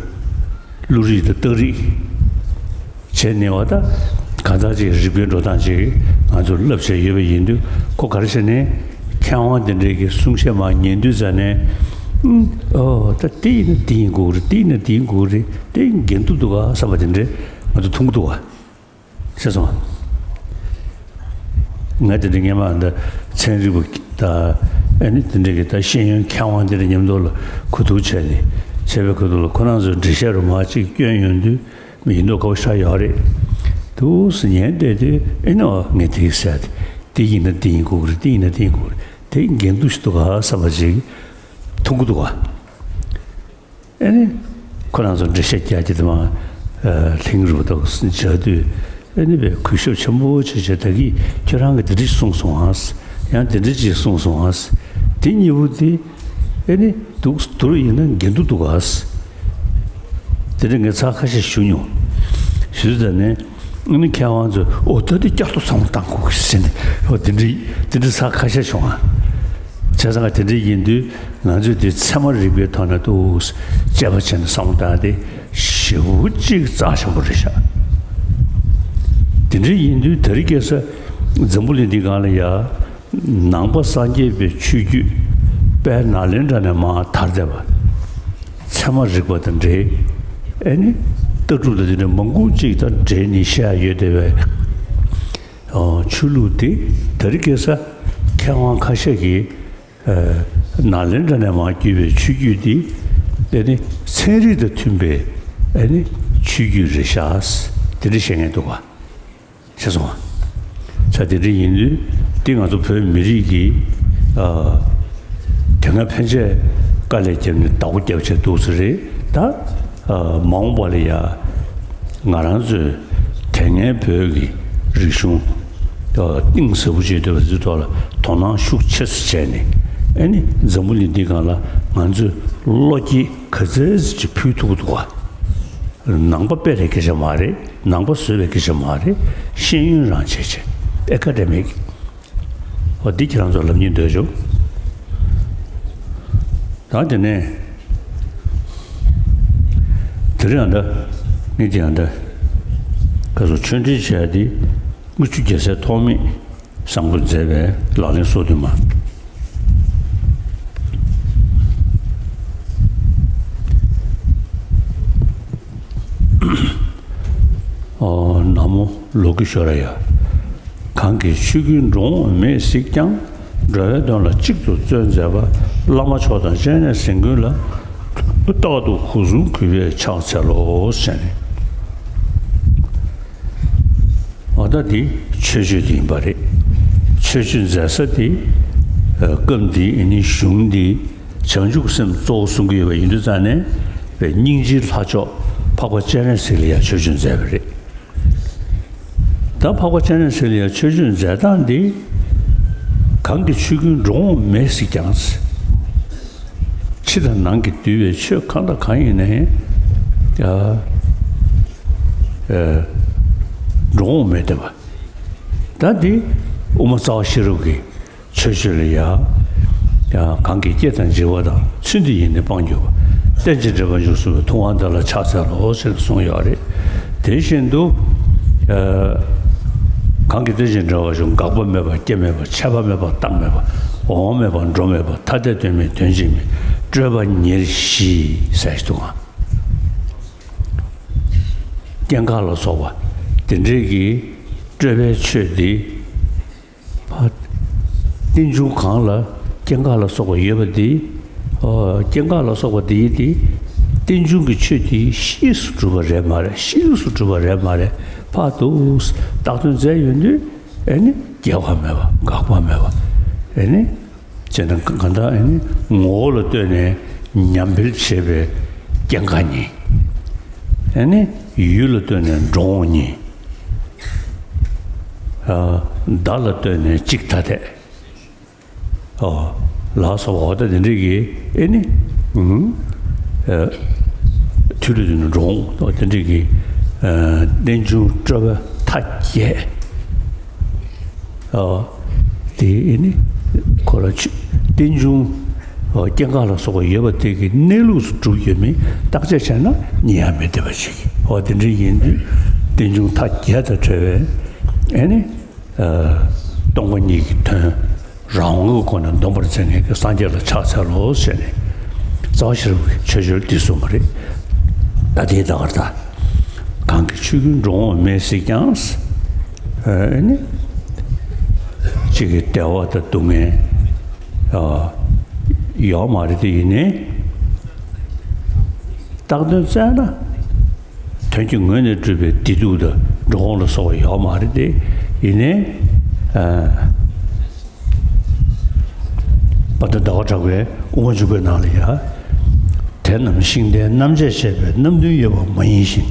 བློ་རིག་དང་རྟགས་རིགས་བྱས་ནས་བ་ད་གང་ལྟར་ཅིག་རིག་པའི་འགྲོ་སྟངས་ཅིག་ང་ཚོར་བསླབ་བྱས་ཡོད་པ་ཡིན་དུས་ཁོ་ག་རེ་བྱས་ནས་མཁས་དབང་དེ་འདྲའི་གི་གསུང་བཤད་མར་ཉན་དུས་ཙ་ནས་ཨུམ་ཨོ་ད་དེ་ཡིན་ན་དེ་ཡིན་དགོས་རེད། དེ་ཡིན་ན་དེ་ཡིན་དགོས་རེད། དེ་འགན་འདུག་འདུག་ག་བསམ་པ་དེ་འདྲས་ང་ཚོ་མཐོང་གི་འདུག་ག་ཤེས་སོང་། ང་དེ་འདྲ་སྔོན་མ་འདི་ཚན་རིག་པ་དང་ཨ་ནི་དེ་འདྲ་གི་ད་ཤེས་ཡོན་མཁས་དབང་དེ་འདྲ་མཉམ་དུ་ལ་གོ་བསྡུར་བྱས་ནས་བྱས་པའི་ཁ་ཐུག་ལ་ཁོ་རང་ཚོའི་འགྲེལ་བཤད་རུ་མ་གཅིག་སྐྱོན་ཡོང་དུས་མི་ཡིན་མདོག་ཁ་པོ་ཤ་ཡོད་རེད། དུས་སུ་ཉན་བསྡད་དུས་ཨེ་ནི་ཨོ་ངས་དེ་ཟེར་དེ་ཡིན་ན་དེ་ཡིན་དགོས་ཀྱི་རེད། དེ་ཡིན་ན་དེ་ཡིན་དགོས་ཀྱི་རེད། དེ་འགན་འདུག་ཞིག་འདུག་ག་བསམ་པ་ཅིག་མཐོང་གི་འདུག་ག་ཨ་ནི། ཁོ་རང་ཚོ་འགྲེལ་བཤད་རྒྱག་རྒྱུ་དེ་མ། ཨ་ལྷིང་རུ་དོགས་བྱ་དུས་ཨ་ནི་བས་གུས་ཞབས་ཆེན་པོ་བྱེད་བྱེད་ད་གིས་ཁྱོད་རང་གིས་འདི་འདྲ་ཞིག་གསུངས་སོང་ཨ། ཡང་འདི་འདྲ་ཅིག་གསུངས་སོང་ཨ། དེ་གཉིས་པོ་དེ་ཨ་ནི་འདུག་འདུག་ཡིན་ན་འགན་འདུག་འདུག་ཨ། དེ་འདྲ་ངས་ཚར་ཁ་ཤས་ཞུ་མྱོང་། ཞུས་ཙང་ནས་ཨ་ནི་མཁས་དབང་ཚོས་ཨོ་ད་དེ་བསྐྱར་དུ་བསམ་བློ་བཏང་དགོས་ཟེར་ནས་ཨོ་དེ་འདྲ་དེ་འདྲ་ཚར་ཁ་ཤས་བྱུང་ཨ། བྱས་ཙང་དེ་འདྲ་ཡིན་དུས། ང་ཚོས་དེ་ཚད་མ་རིག་པའི་ཐོག་ནས་ཏོག་ཙམ་དཔྱད་པ་བྱས་ནས་བསམ་བློ་བཏང་སྟེ་ཞེ་པོ་ཅིག་རྩ་ཆེན་པོ་རེད་ཤག་དེ་འདྲ་ཡིན་དུས་དེ་རིང་ཁ་སང་འཛམ་བུ་གླིང་འདི་སྒང་ལ་ཡ་ནང་པ་སངས་རྒྱས་པའི་ཆོས་བརྒྱུད་དཔལ་ནཱ་ལེནྡྲ་ནས་མར་དར་བསྡད་པ་ཚད་མ་རིག་པ་དང་འབྲེལ་ཨེ་ནི་ལྟ་གྲུབ་དང་དེ་འདྲ་མང་པོ་ཅིག་དང་འབྲེལ་ནས་བཤད་ཡོད་བསྡད་པའི་ཆོས་ལུགས་དེ་དེ་རིང་ཁ་སང་མཁས་དབང་ཁ་ཤས་ཀྱིས། ནཱ་ལེནྡྲ་ནས་མར་བརྒྱུད་པའི་ཆོས་བརྒྱུད་འདི་ཨ་ནི་ཚན་རིག་དང་མཐུན་པའི་ཨ་ནི་ཆོས་བརྒྱུད་རེད་ཤག་དེ་འདྲ་བཤད་མཁན་འདུག་ག་ཤེས་སོང་ང་། ས་དེ་འདྲ་ཡིན་དུས་འདི་ང་ཚོ་བོད་མི་རིགས་ཀྱི་ཨ་དེ་སྔ་ཕན་ཆད་དཀའ་ལས་བརྒྱབ་ནས་བདག་པོ་རྒྱབ་བྱས་འདུག་ས་རེད་ད། ཨ་མ་འོངས་པ་ལ་ཡ་ང་རང་ཚོའི་དེ་སྔའི་བོད་ཀྱི་རིག་གཞུང་ གཏིང་ཟབ་པོ་བྱེད་ཐུབ་པ་ཚོའི་ཐོག་ལ་དོ་སྣང་ཤུགས་ཆེ་ཙམ་བྱས་ནས། ཨེ་ནི་འཛམ་བུ་གླིང་འདི་སྒང་ལ་ང་ཚོས་བློ་སྐྱེད་ག་ཚད་ཅིག་ཕུལ་ཐུབ་ཀྱི་འདུག་ག་ནང་པ་སྤེལ་བའི་སྐད་ཆ་མ་རེད། ནང་པ་བཟོས་པའི་སྐད་ཆ་མ་རེད། ཤེས་ཡོན་རང་བྱས་བྱས་ཨེ་ཀ་ཌེ་མིག་འོ་འདི་ཁྱེད་རང་ཚོ་ལབ་སྙིང་འདོད་བྱུང་། ད་དེ་ནས་དེ་རིང་ཡང་ད་ངས་དེ་ཡང་ད་ག་ཚོད་ཆོས་འབྲེལ་བྱས་ཏེ་དངུལ་ཆུ་རྒྱལ་སྲས་ཐོགས་མེད་བཟང་པོས་མཛད་པའི་ལག་ལེན་སོ་བདུན་མ། ཨོ་ན་མོ་ལོ་ཀེ་ཤྭ་ར་ཡ། གང་གིས་ཆོས་ཀུན་འགྲོ་འོང་མེད་གཟིགས་ཀྱང་། འགྲོ་བའི་དོན་ལ་གཅིག་ཏུ་བརྩོན་མཛད་པ། བླ་མ་མཆོག་དང་སྤྱན་རས་གཟིགས་མགོན་ལ། རྟག་ཏུ་སྒོ་གསུམ་གུས་པས་ཕྱག་འཚལ་ལོ་ཟེར་ནས། འོ་ད་འདི་མཆོད་བརྗོད་དེ་ཡིན་པ་རེད། མཆོད་བརྗོད་མཛད་ས་དེ་སྐབས་འདི་ཨེ་ནི་གཞུང་འདི་བྱང་ཆུབ་སེམས་གཙོ་བོ་གསུང་གི་ཡོད་པ་ཡིན་དུས་ཙང་ནས། པའི་སྙིང་རྗེའི་ལྷ་མཆོག་འཕགས་པ་སྤྱན་རས་གཟིགས་ལ་ཡང་མཆོད་བརྗོད་མཛད་པ་རེད། ད་འཕགས་པ་སྤྱན་རས་གཟིགས་ལ་ཡང་མཆོད་བརྗོད་མཛད་སྟངས་འདི། གང་གིས་ཆོས་ཀུན་འགྲོ་འོང་མེད་གཟིགས་ཀྱང་། ཕྱི་དང་ནང་གི་འདུས་པའི་ཆོས་གང་དང་གང་ཡིན་ནའི་ཡང་འགྲོ་འོང་མེད་བསྟན་པ། ད་འདི་དབུ་མ་རྩ་བ་ཤེས་རབ་ཀྱི་མཆོད་བརྗོད་ལ་ཡང་། ཡང་གང་གིས་སྐྱེ་དང་འཇིག་པ་དང་། ཚུལ་འདི་ཡིས་ནི་སྤང་གྱུར་པ། རྟེན་ཅིང་འབྲེལ་པར་འབྱུང་གསུངས་པའི་ཐུབ་དབང་དེ་ལ་ཕྱག་འཚལ་ལོ་ཟེར་གསུངས་ཡོད་རེད། དེ་བཞིན་དུ། ཨ། གང་གིས་རྟེན་ཅིང་འབྲེལ་བར་འབྱུང་། འགག་པ་མེད་པ་སྐྱེ་མེད་པ། ཆད་པ་མེད་པ་རྟག་མེད་པ། འོང་མེད་པ་འགྲོ་མེད་པ། ཐ་དད་དོན་མེད་དོན་གཅིག་མིན། སྤྲོས་པ་ཉེར་ཞི་ཟེར་ཞིག་འདུག་ག་སྐྱེ་འགག་ལ་སོགས་པ་དེ་འདྲའི་གི་སྤྲོས་པའི་ཆོས་འདི། ཕ། རྟེན་འབྱུང་གང་ལ་སྐྱེ་འགག་ལ་སོགས་པ་ཡོད་པ་དེ། ཨོ། སྐྱེ་འགག་ལ་སོགས་པ་དེ་ཡིན་ཏེ། རྟེན་འབྱུང་གི་ཆོས་དེ་གཤིས་སུ་གྲུབ་པ་རེད་མ་རེད། གཤིས་ལུགས་སུ་གྲུབ་པ་རེད་མ་རེད། ཕ་དུ་བཏགས་དོན་མཛད་ཡོང་དུས། ཨེ་ནི་སྐྱེ་བ་མེད་པ། འགག་པ་མེད་པ། ཨེ་ནི་བྱས་ན་གང་ལྟར་ཨེ་ནི་ངོ་བོ་ལ་ལྟོས་ནས་ཉམས་འཕེལ་བྱེད་པའི་སྐྱེ་འགག་གཉིས། ཨེ་ནི་ཡུལ་ལ་ལྟོས་ནས་འགྲོ་འོང་གཉིས། ཨ། བརྡ་ལ་ལྟོས་ནས་གཅིག་ཐ་དད། ཨོ། ལ་སོགས་པ་འོ་ད་དེ་འདྲའི་གི་ཨེ་ནི། ཨུམ། ཨ། དུས་ལ་དུས་ན་འགྲོ་འོང་དེ་འདྲའི་གི། ཨ། རྟེན་འབྱུང་སྤྲོས་པ་མཐའ་བརྒྱད། ཨོ། དེ་ཨེ་ནི་ཁོ་ར་ཆུ་རྟེན་འབྱུང་། ཨོ། སྐྱེ་འགག་ལ་སོགས་པ་ཡོད་པ་དེ་གི་གནས་ལུགས་སུ་གྲུབ་ཡོད་མིན་བརྟག་དཔྱད་བྱས་ན་རྙེད་ཡ་མི་བདེ་བ་ཞིག་ཨོ་དེ་འདྲ་ཡིན་དུས་རྟེན་འབྱུང་མཐའ་བརྒྱད་དང་བྲལ་བའི་ཨེ་ནི། ཨ། སྟོང་པ་ཉིད་ཀྱི་དོན་རང་དབང་གི་སྒོ་ནས་འདོམས་པར་མཛད་མཁན་གྱི་སངས་རྒྱས་ལ་ཕྱག་འཚལ་ལོ་ཞེས་ནས་རྩ་བ་ཤེས་རབ་ཀྱི་མཆོད་བརྗོད་འདི་གསུངས་པ་རེད། ད་དེའི་ད་བར་ད་གང་གིས་ཆོས་ཀུན་འགྲོ་འོང་མེད་གཟིགས་ཀྱང་། ཨ་ནི། གཅིག་གི་བདེ་བ་དང་སྡུག་བསྔལ། ཨ། ཡོད་མ་རེད་དེ་ཡིན་ནའི། བཏགས་དོན་བཙལ་ན། དོན་གྱི་ངོས་ནས་གྲུབ་པའི་བདེ་སྡུག་དང་འགྲོ་འོང་ལ་སོགས་པ་ཡོད་མ་རེད་དེ། ཡིན་ནའི། ཨ། པ་ད་ཟླ་བ་གྲགས་པའི་དབུ་མ་འཇུག་པའི་ནང་ལ་ཡ། དེ་རྣམས་ཤིང་རྟའི་རྣམ་བཅད་བྱས་པའི་རྣམ་བདུན་ཡོད་པ་མ་ཡིན་ཞིང་།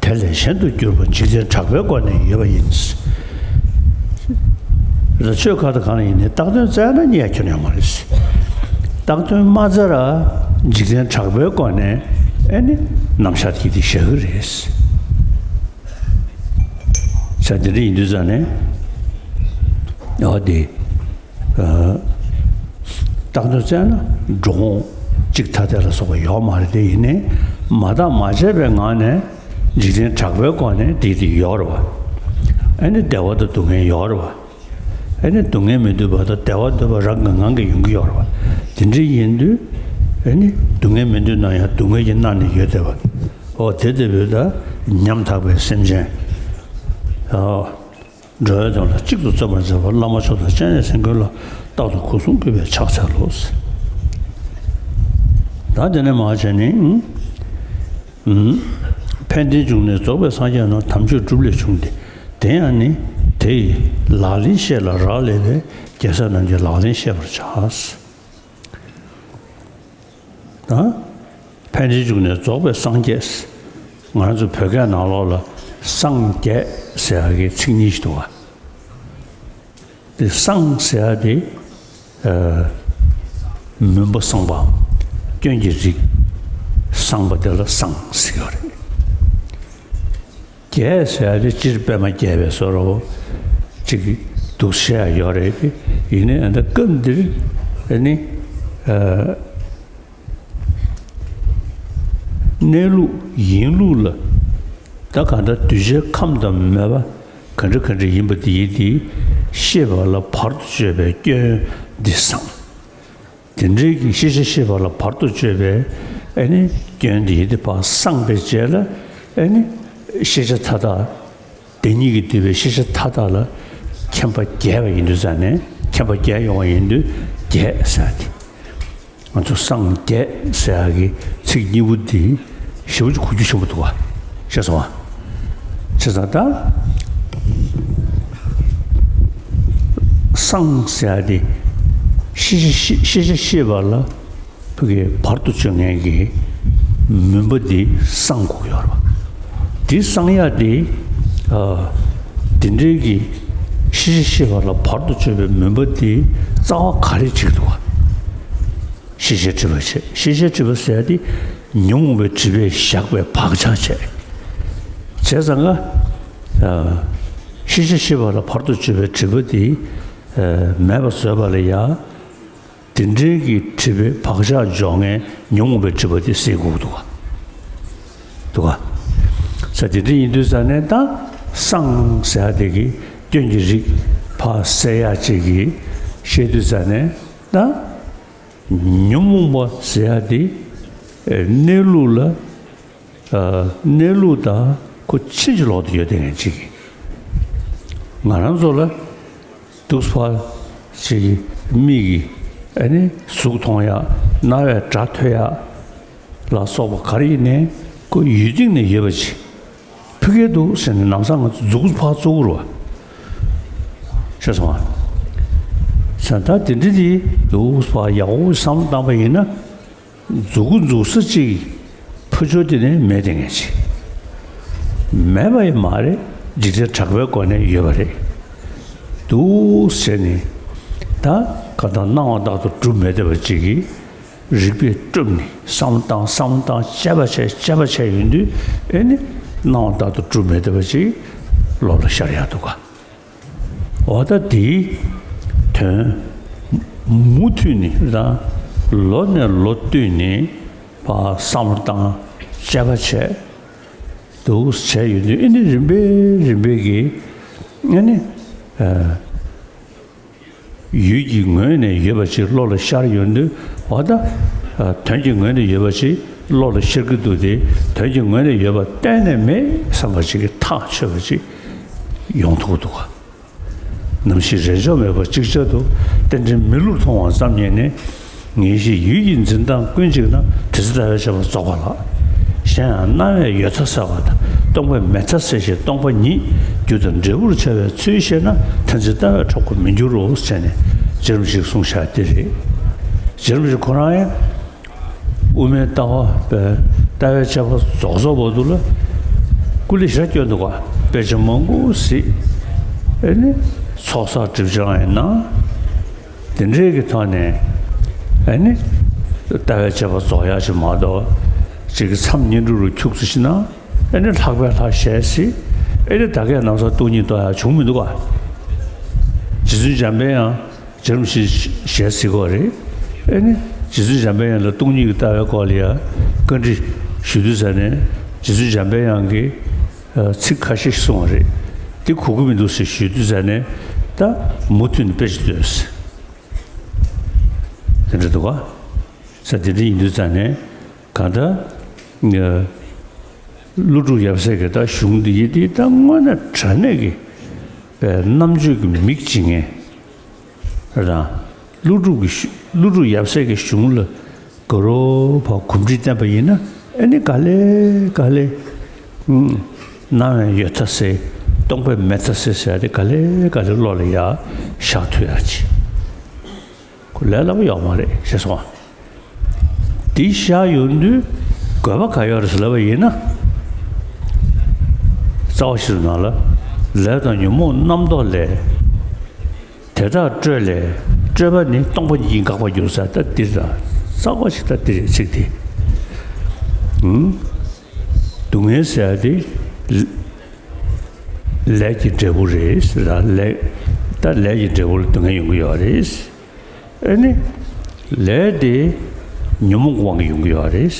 དེ་ལས་གཞན་དུ་གྱུར་པ་འཇིག་རྟེན་གྲགས་པའི་སྒོ་ནས་ཡོད་པ་ཡིན། ད་ཆོས་ག་དང་གང་ལ་ཡིན་ནའི་བཏགས་དོན་བཙལ་ན་རྙེད་ཡ་ཁྱོན་ཡོད་མ་རེད། བཏགས་དོན་མ་བཙལ་ར་འཇིག་རྟེན་གྲགས་པའི་སྒོ་ནས་ཨེ་ནི་རྣམ་གཞག་དེ་དེ་བཞག་གི་རེད། ས་དེ་འདྲ་ཡིན་དུས་ཙང་ནས་ཨོ་དེ། ཨ། བཏགས་དོན་བཙལ་ན་འགྲོ་འོང་གཅིག་ཐ་དད་ལ་སོགས་པ་ཡོད་མ་རེད་དེ། ཡིན་ནའི་མ་བརྟགས་མ་དཔྱད་པའི་ངང་ནས་འཇིག་རྟེན་གྲགས་པའི་སྒོ་ནས་དེ་དེ་ཡོད་རེད་བ། ཨ་ནི་བདེ་བ་དང་སྡུག་བསྔལ་ཡོད་རེད་བ། ཨ་ནི་སྡུག་བསྔལ་མི་འདོད་པ་དང་བདེ་བ་འདོད་པ་རང་གི་ངང་གིས་ཡོང་གི་ཡོད་རེད་བ། དེ་འདྲ་ཡིན་དུས་ཨ་ནི་སྡུག་བསྔལ་མི་འདོད་ན་ཡང་སྡུག་བསྔལ་གྱིས་མནར་ནས་ཡོད་བསྡད་པ། ཨོ་དེ་ལྟ་བུའི་ད་ཉམ་ཐག་པའི་སེམས་ཅན། ཨོ། འགྲོ་བའི་དོན་ལ་གཅིག་ཏུ་བརྩོན་པར་མཛད་པ་བླ་མ་མཆོག་དང་སྤྱན་རས་གཟིགས་མགོན་ལ་རྟག་ཏུ་སྒོ་གསུམ་གུས་པས་ཕྱག་འཚལ་ལོ། ད་དེ་ནས་མར་བྱས་ནས། ཨུམ། ཕན་བདེའི་འབྱུང་གནས་རྫོགས་པའི་སངས་རྒྱས་རྣམས། དམ་ཆོས་སྒྲུབ་ལས་བྱུང་སྟེ། དེ་ཡང་ནི་དེ་ཡི་ལག་ལེན་བཤད་ལ་རག་ལས་པས། རྒྱལ་སྲས་རྣམས་ཀྱི་ལག་ལེན་བཤད་པར་བྱ། ད། ཕན་བདེའི་འབྱུང་གནས་རྫོགས་པའི་སངས་རྒྱས། ང་རང་ཚོ་བོད་སྐད་ནང་ལོགས་ལ་སངས་རྒྱས་ཟེར་ཡག་གི་ཚིག་གཉིས་ཤིག་འདུག་བ། དེ་བསངས་ཟེར་ཡ་དེ། ཨ། མུན་པ་སངས་པའམ་སྐྱོན་གྱི་རིགས་སངས་པ་དེ་ལ་བསངས་ཟེར་གྱི་ཡོད་རེད། རྒྱས་ཟེར་ཡ་དེ་སྤྱིར་པད་མ་རྒྱས་པའི་བཟོ་འདྲ་བོ་ཅིག་འདུག་བཤད་ཡ་ཡོད་རེད། ཡིན་ནའི་ཨ་ད་སྐབས་འདིར་ཨ་ནི། ཨ། གནས་ལུགས་ཡིན་ལུགས་ལ། ད་གང་ལྟར་གདུལ་བྱའི་ཁམས་དང་མོས་པ་ག་འདྲ་ག་འདྲ་ཡིན་པ་དེ་ཡིན་དེ་ཤེས་པ་ལ་བར་དུ་གཅོད་པའི་སྐྱོན་འདི་བསངས། དེ་འདྲའི་གི་ཤེས་བྱ་ཤེས་པ་ལ་བར་དུ་གཅོད་པའི་ཨ་ནི་སྐྱོན་འདི་ཡིན་དེ་ཕར་བསངས་པའི་རྗེས་ལ་ཨ་ནི་ཤེས་བྱ་མཐའ་དག་བདེན་གཉིས་ཀྱིས་བསྡུས་པའི་ཤེས་བྱ་མཐའ་དག་ལ་མཁྱེན་པ་རྒྱས་པ་ཡིན་དུས་ཙང་ནས་མཁྱེན་པ་རྒྱས་ཡོང་བ་ཡིན་དུས་རྒྱས་ཟེར་ཏེ། ང་ཚོ་སངས་རྒྱས་ཟེར་ཡག་གི་ཚིག་གཉིས་པོ་འདི་ཞེ་པོ་ཅིག་གོ་རྒྱུ་ཆེན་པོ་འདུག་བ། ཤེས་སོང་བ། བྱས་ཙང་ད་སངས་ཟེར་ཡག་འདི་ཤེས་བྱ་ཤེས་བྱ་ཤེས་པ་ལ། ཕ་གིའི་བར་དུ་གཅོད་མཁན་གྱི་མུན་པ་འདི་སངས་དགོས་ཀྱི་ཡོད་རེད་པ། འདི་སངས་ཡག་འདི། ཨ། འདི་འདྲའི་གི་ཤེས་བྱ་ཤེས་པ་ལ་བར་དུ་གཅོད་པའི་མུན་པ་འདི་རྩ་བ་ག་རེ་བྱེད་ཀྱི་འདུག་བ། ཤེས་བྱའི་སྒྲིབ་པ་བྱེད། ཤེས་བྱའི་སྒྲིབ་པ་ཟེར་ཡག་འདི་ཉོན་མོངས་པའི་སྒྲིབ་པས་བཞག་པའི་བག་ཆགས་བྱེད། བྱས་ཙང་ཀ་ཨ། ཤེས་བྱ་ཤེས་པ་ལ་བར་དུ་གཅོད་པའི་སྒྲིབ་པ་འདི། ཨ། མེད་པ་བཟོས་པ་ལ་ཡ། དེ་འདྲའི་གི་སྒྲིབ་པའི་བག་ཆགས་འཇོག་མཁན་ཉོན་མོངས་པའི་སྒྲིབ་པ་དེ་སེལ་དགོས་འདུག་ག་འདུག་ག་ས་དེ་འདྲ་ཡིན་དུས་ཙང་ནས་ད་སངས་ཟེར་ཡག་དེ་གི་སྐྱོན་གྱི་རིགས་ཕར་སེལ་ཡག་ཅིག་གི་བཤད་དུས་ཙང་ནས་ད་ཉོན་མོངས་པ་ཟེར་ཡག་དེ་གནས་ལུགས་ལ། ཨ། གནས་ལུགས་དང་ཁོ་ཕྱིན་ཅི་ལོག་ཏུ་ཡོད་དེ་ངན་ཅིག་ང་རང་ཚོ་ལ་འདུག་ཕར་ཅིག་མིག་གིས་ཨ་ནི་གཟུགས་མཐོང་ཡག་རྣ་བས་སྒྲ་ཐོས་ཡག་ལ་སོགས་པ་ག་རེ་ཡིན་ནའི་ཁོ་ཡུལ་སྟེང་ནས་ཡོད་པ་ཅིག་ཕུད་ཀྱི་འདུག་ཟེར་ནས་ལམ་སང་ང་ཚོ་མཛུབ་གུ་ཕར་བཙུགས་རོགས། ཤེས་སོང་ང་། ས་ད་དེ་འདྲ་དེ་འདུག་ཕར་ཡག་པོ་བསམ་བློ་བཏང་པ་ཡིན་ན། མཛུབ་གུ་འཛུགས་ས་གཅིག་ཕུ་ཆོ་དེ་ནས་མེད་དེ་ངན་ཅིག་མེད་པ་ཡང་མ་རེད། འཇིག་རྟེན་གྲགས་པའི་སྒོ་ནས་ཡོད་པ་རེད། འདུག་ཟེར་ནས་ད་ག་ད་སྣང་བ་ལྟར་དུ་གྲུབ་མེད་བསྡད་པ་ཅིག་གིས་རིག་པས་བསྒྲུབས་ནས་བསམ་བློ་བཏང་བསམ་བློ་བཏང་དཔྱད་པ་བྱས་དཔྱད་པ་བྱས་ཡོང་དུས་ཨེ་ནི་སྣང་བ་ལྟར་དུ་གྲུབ་མེད་བསྡད་པ་ཅིག་བློ་ལ་ཤར་ཡག་འདུག་ག་འོ་ད་དེའི་དོན་མུ་མཐུད་ནས་རང་ལོ་ནས་ལོ་བསྟུད་ནས་ཕར་བསམ་བློ་བཏང་དཔྱད་པ་བྱས་འདུག་བྱས་ཡོད་དུས་ཨེ་ནི་རིམ་པས་རིམ་པས་ཀྱིས་ཨེ་ནི་ཨ་ཡུལ་གྱི་ངོས་ནས་ཡོད་པ་ཅིག་བློ་ལ་ཤར་ཡོང་དུས་འོ་ད་ཨ་དོན་གྱི་ངོས་ནས་ཡོད་པ་ཅིག་བློ་ལ་ཤར་གྱི་འདུག་སྟེ་དོན་གྱི་ངོས་ནས་ཡོད་པ་གཏན་ནས་མེད་བསམ་པ་ཅིག་གིས་ཐག་ཆོད་པ་ཅིག་ཡོང་ཐུབ་འདུག་ག་ནམ་ཞིག་རེས་འཇོག་མེད་པར་ཅིག་ཅར་དུ་རྟེན་འབྲེལ་མི་བསླུར་མཐོང་བ་ཙམ་ཉིད་ནི། ངེས་ཤེས་ཡུལ་གྱི་འཛིན་སྟངས་ཀུན་གཅིག་ན་དེ་ཚེ་ལྟ་བས་དཔྱད་པ་རྫོགས་པ་ལགས། གཞན་ཡང་སྣང་བས་ཡོད་མཐའ་སེལ་བ་དང་སྟོང་པས་མེད་མཐའ་སེལ་ཞིང་སྟོང་པ་ཉིད་རྒྱུ་དང་འབྲས་བུར་འཆར་བའི་ཚུལ་ཤེས་ན་མཐར་འཛིན་ལྟ་བས་འཕྲོག་པར་མི་འགྱུར་རོ་ཟེར་ནས་རྗེ་རིན་པོ་ཆེས་གསུངས་བཞག་དེ་རེད། རྗེ་རིན་པོ་ཆེ་ཁོ་རང་ཡང་། དབུ་མའི་ལྟ་བ་པའི་ལྟ་བའི་དཔྱད་པ་རྫོགས་རྫོགས་བར་དུ་ལ་སྐུ་ལས་ཞེ་དྲག་བསྐྱོན་འདུག་ག་དཔེ་ཆ་མང་པོ་གཟིགས། ཨེ་ནི་ཚོགས་བསགས་སྒྲིབ་སྦྱང་ཡང་གནང་། དེ་འདྲའི་གི་ཐོག་ནས་ཨེ་ནི་ལྟ་བའི་དཔྱད་པ་རྫོགས་ཡག་ཅིག་མ་གཏོགས་ཅིག་གི་མཚམས་བསྙེན་སྒྲུབ་རུ་འཁྱུག་ཙམ་ཞིག་གནང་། ཨེ་ནི་ལྷག་པའི་ལྷ་ཞལ་གཟིགས། ཨེ་ནི་ད་གས་ནམ་སང་སྟོང་ཉིད་རྟོགས་ཡག་བྱུང་མི་འདུག་ག་རྗེ་བཙུན་འཇམ་པའི་དབྱངས། རྗེ་རིན་པོ་ཆེ་ཞལ་གཟིགས་པ་རེད། ཨེ་ནི་རྗེ་བཙུན་འཇམ་པའི་དབྱངས་ལ་སྟོང་ཉིད་ཀྱི་ལྟ་བའི་སྐོར་ལ་ཡང་བཀའ་འདྲི་ཞུ་དུས་ཙ་ནས་རྗེ་བཙུན་འཇམ་པའི་དབྱངས་ཀྱིས་ཨ་ཚིག་ཁ་ཤས་ཤིག་གསུངས་པ་རེད། དེ་གོ་གི་མི་འདུག་ཟེར་ཞུ་དུས་ཙ་ནས་ད་མུ་མཐུད་ནས་དཔེ་ཅིག་སྟོན་ཟེར། དེ་འདྲ་འདུག་ག་ས་དེ་འདྲ་ཡིན་དུས་ཙ་ནས་གང་ལྟར་ཀླུ་སྒྲུབ་ཡབ་སྲས་ཀྱི་ད་གཞུང་འདི་ཡིན་དེ་ད་དངོས་གནས་དྲང་གནས་ཀྱི་རྣམ་དཔྱོད་ཀྱི་མིག་ཅིག་ངས། རང་། ཀླུ་སྒྲུབ་ཀྱི་གཞུ་ཀླུ་སྒྲུབ་ཡབ་སྲས་ཀྱི་གཞུང་ལ་དགའ་རབ་ཕར་གོམས་འདྲིས་བསྟན་པ་ཡིན་ན་ཨེ་ནི་ག་ལེ་ག་ལེ། ཨུམ། སྣང་བས་ཡོད་མཐའ་སེལ། སྟོང་པས་མེད་མཐའ་སེལ་ཟེར་ཡ་དེ་ག་ལེ་ག་ལེ་བློ་ལ་ཡར་བཞག་ཐུབ་ཡག་ཅིག་ཁོ་ལས་སླ་པོ་ཡོད་མ་རེད་ཤེས་སོང་ཨ། འདི་བཞག་ཡོང་དུས་དགོས་པ་ག་ཡོད་རེད་ཟེར་ལབ་པ་ཡིན་ན། རྩ་བ་ཤེས་སོང་ནང་ལ་ལས་དང་ཉོན་མོངས་རྣམ་རྟོག་ལས། དེ་དག་སྤྲོས་ལས། སྤྲོས་པ་ནི་སྟོང་པ་ཉིད་འགག་པར་འགྱུར་ཟེར། ད་འདིར་ད་རྩ་བ་ཞིག་ད་འདིར་ཚིག་དེ། ཨུམ། སྡུག་བསྔལ་ཟེར་ཡ་དེ་ལས་ཀྱི་འབྲས་བུ་རེད་ཟེར། ད་ལས་ད་ལས་ཀྱི་འབྲས་བུ་ལ་སྡུག་བསྔལ་ཡོང་གི་ཡོད་རེད། ཨེ་ནི། ལས་དེ་ཉོན་མོངས་དབང་གིས་ཡོང་གི་ཡོད་རེད།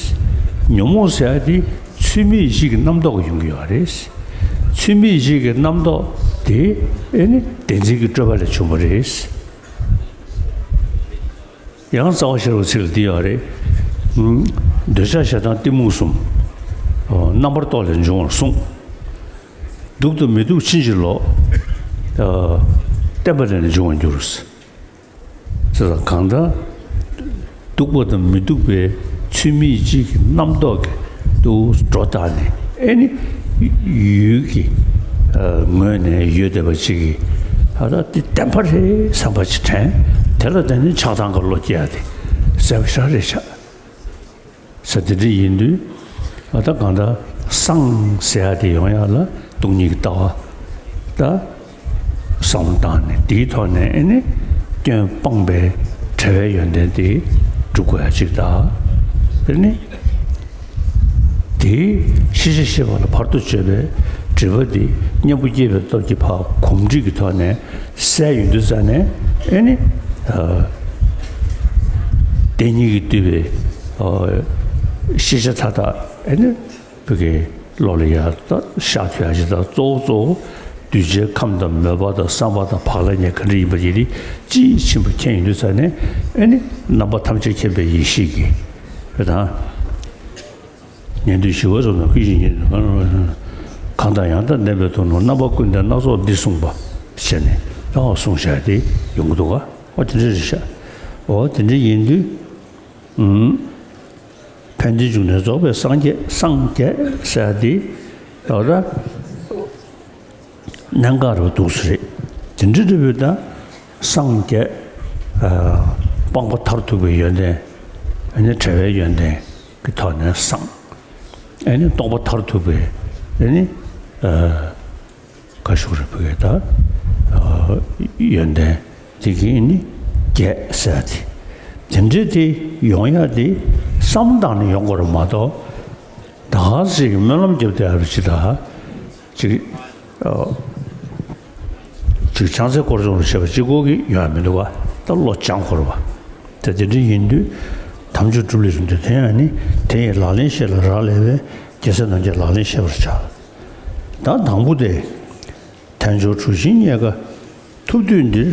ཉོན་མོངས་ཟེར་ཡ་དེ་ཚུལ་མིན་ཡིད་བྱེད་ཀྱི་རྣམ་རྟོག་གིས་ཡོང་གི་ཡོད་རེད། ཚུལ་མིན་ཡིད་བྱེད་ཀྱི་རྣམ་རྟོག་དེ་ཨེ་ནི་བདེན་འཛིན་གྱི་སྤྲོས་པ་ལས་བྱུང་བ་རེད། ཡང་རྩ་བ་ཤེས་རབ་ཚིག་ལ་འདི་ཡོད་རེད། ཨུམ། འདོད་ཆགས་ཞེ་སྡང་གཏི་མུག་གསུམ། ཨོ། རྣམ་པར་རྟོག་ལས་འབྱུང་བར་གསུངས། སྡུག་དང་མི་སྡུག་ཕྱིན་ཅི་ལོག་ཨ། བརྟེན་པ་ལས་ནི་འབྱུང་བར་འགྱུར། ཟེར་ཙང་གང་ལྟར། སྡུག་པ་དང་མི་སྡུག་པའི་ཚུལ་མིན་གཅིག་གི་རྣམ་རྟོག་གི་དུ་སྒྲོ་བཏགས་ནས། ཨེ་ནི་ཡུལ་གྱི་ཨ་ངོས་ནས་ཡོད་བསྡད་པ་ཅིག་གིས། ཨ། ད་འདི་བདེན་པ་རེད་བསམ་པ་ཅིག་དྲན། དེ་ལ་བརྟེན་ནས་ཆགས་སྡང་གི་བློ་སྐྱེ་ཡ་དེ་གསལ་པོ་ཞེ་དྲག་རེད་ཤག་ཟེར། དེ་འདྲ་ཡིན་དུས། ཨ། ད་གང་ལྟར་སངས་ཟེར་ཡ་དེ་ཡོང་ཡ་ལ་སྟོང་ཉིད་ཀྱི་ལྟ་བ་ད་བསམ་བློ་བཏང་ནས། དེའི་ཐོག་ནས་ཨེ་ནི་སྐྱོན་སྤངས་པའི་བྲལ་བའི་ཡོན་ཏན་དེ་སྒྲུབ་དགོས་ཡ་གཅིག་དང་། དེ་ནི་དེའི་ཤེས་བྱ་ཤེས་པ་ལ་བར་དུ་གཅོད་པའི་སྒྲིབ་པ་དེ་གཉེན་པོ་སྐྱེས་པའི་སྟོབས་ཀྱིས་ཕར་གོམས་འདྲིས་ཀྱི་ཐོག་ནས་བསལ་ཡོང་དུས་ཙ་ནས། ཨེ་ནི་ཨ་བདེན་གཉིས་ཀྱིས་བསྡུས་པའི་ཨ་ཤེས་བྱ་མཐའ་དག་ཨེ་ནི་བུ་གའི་བློ་ལ་ཡར་ད་ཤར་ཐུབ་ཡ་ཅིག་དང་། གཙོ་བོ་གཙོ་བོ་གདུལ་བྱའི་ཁམས་དང་མོས་པ་དང་བསམ་པ་དང་བག་ལ་ཉལ་ག་འདྲ་ཡིན་པ་ཡིན་རེད། དཔྱིས་ཕྱིན་པ་མཁྱེན་ཡོང་དུས་ཙ་ནས། ཨེ་ནི་རྣམ་པ་ཐམས་ཅད་མཁྱེན་པའི་ཡེ་ཤེས་ཀྱིས་བུ་དང་། ཉན་ཐོས་ཞི་བ་འཚོ་ནས་ཀུན་གཞི་ཉིད་དུ། གང་དང་ཡང་དག་ལྡན་པའི་དོན་དུ། རྣམ་པ་ཀུན་ལྡན་སྣ་ཚོགས་འདི་གསུངས་པ་ཞེས་ནས། ད་གསུངས་བཞག་དེ་ཡོང་གི་འདུག་ག་ཨོ། དེ་འདྲ་རེད་ཤག་ཨོ། དེ་འདྲ་ཡིན་དུས། ཨུམ། ཕན་བདེའི་འབྱུང་གནས་རྫོགས་པའི་སངས་རྒྱས། སངས་རྒྱས་ཟེར་ཡ་དེ་ཡོད་ད། གནད་འགག་རུ་འདུག་སེ་རེད། དེ་འདྲ་འདྲ་བོ་ད་སངས་རྒྱས། ཨ། སྤངས་པ་མཐར་ཐུག་པའི་ཡོན་ཏན། ཨ་ནི་བྲལ་བའི་ཡོན་ཏན་གྱི་ཐོག་ནས་སངས། ཨ་ནི་རྟོགས་པ་མཐར་ཐུག་པའི། ཨ་ནི་ཨ་ག་ཞུ་རེད། བུ་གའི་ད་ཨ་ཡོན་ཏན་དེ་གི་ཨ་ནི་རྒྱས་ཟེར་ཡ་དེ། དེ་འདྲ་དེ་ཡོང་ཡ་དེ་བསམ་བློ་བཏང་ནས་ཡོང་དགོས་རེད་མ་གཏོགས། ད་ག་ཟིག་གི་སྨོན་ལམ་རྒྱབ་བསྡད་ཡ་རུ་ཅི་ད། ཅིག་ཨ། ཅིག་བྱང་སའི་སྐོར་སྦྱོང་རུ་བྱེད་པ་གཅིག་པོ་གིས་ཡོང་ཡ་མི་འདུག་ག་ད་བློ་སྦྱང་དགོས་རེད་པ། ད་དེ་འདྲ་ཡིན་དུས་དམ་ཆོས་སྒྲུབ་ལས་བྱུང་སྟེ། དེ་ཡང་ནི་དེ་ཡི་ལག་ལེན་ཤེས་ལ་རག་ལས་པས། རྒྱལ་སྲས་རྣམས་ཀྱི་ལག་ལེན་ཤེས་པར་བྱ། ད་དང་པོ་དེ། དལ་འབྱོར་གྲུ་བཞིའི་རྙེད་དཀའ་ཐུབ་དུས་འདིར།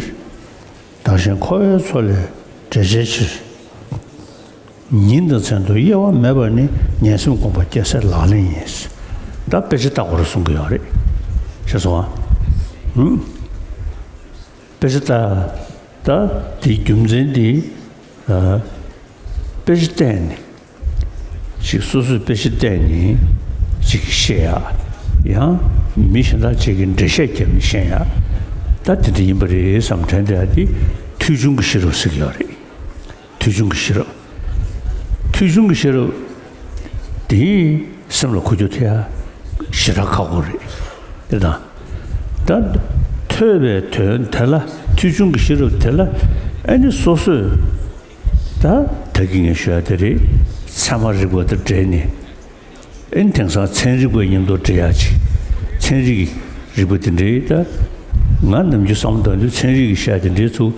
བདག་གཞན་འཁོར་བའི་མཚོ་ལས་བསྒྲལ་བྱའི་ཕྱིར། ཉིན་དང་མཚན་དུ་གཡེལ་བ་མེད་པ་ནི། ཉན་སེམས་སྒོམ་པ་རྒྱལ་སྲས་ལག་ལེན་ཡིན། ད་དཔེ་ཆ་ལྟ་དགོས་རེད་གསུང་གི་ཡོད་རེད། ཤེས་སོང་ཨ། ཧུམ། དཔེ་ཆ་ལྟ། ད་དེའི་རྒྱུ་མཚན་དེ། ཨ། དཔེ་ཆ་བལྟས་ནས། ཅིག་སོ་སོས་དཔེ་ཆ་བལྟས་ནས་ཅིག་ཤེས་ཡ། ཡང་མི་གཞན་དག་ཅིག་གིས་འགྲེལ་བཤད་བརྒྱབ་ནས་ཤེས་ཡ། ད་དེ་འདྲ་ཡིན་པ་རེད་བསམ་དྲན་བསྡད་ཡ་དེ་ཐོས་བྱུང་གི་ཤེས་རབ་ཟེར་གྱི་ཡོད་རེད། ཐོས་བྱུང་གི་ཤེས་རབ། ཐོས་བྱུང་གི་ཤེས་རབ་དེ་སེམས་ལ་འཁོར་རྒྱུ་དེ་ཡ་ཞེ་དྲག་ཁག་པོ་རེད། དེ་དང་། ད་ཐོས་པའི་དོན་དེ་ལ། ཐོས་བྱུང་གི་ཤེས་རབ་དེ་ལ། ཨ་ནི་སོ་སོས། ད་ད་གིན་ངས་ཞུ་ཡ་དེ་རེད། ཚད་མ་རིག་པ་དང་འབྲེལ་ནས། ཨེ་ནི་དེང་སང་ཚན་རིག་པའི་མཉམ་དུ་འབྲེལ་ཡག་ཅིག་ཚན་རིག་རིག་པ་དེ་འདྲའི། ད་ང་ནམ་རྒྱུན་བསམ་བློ་བཏང་དུས་ཚན་རིག་གི་བཤད་དེ་འདྲའི་ཚུར་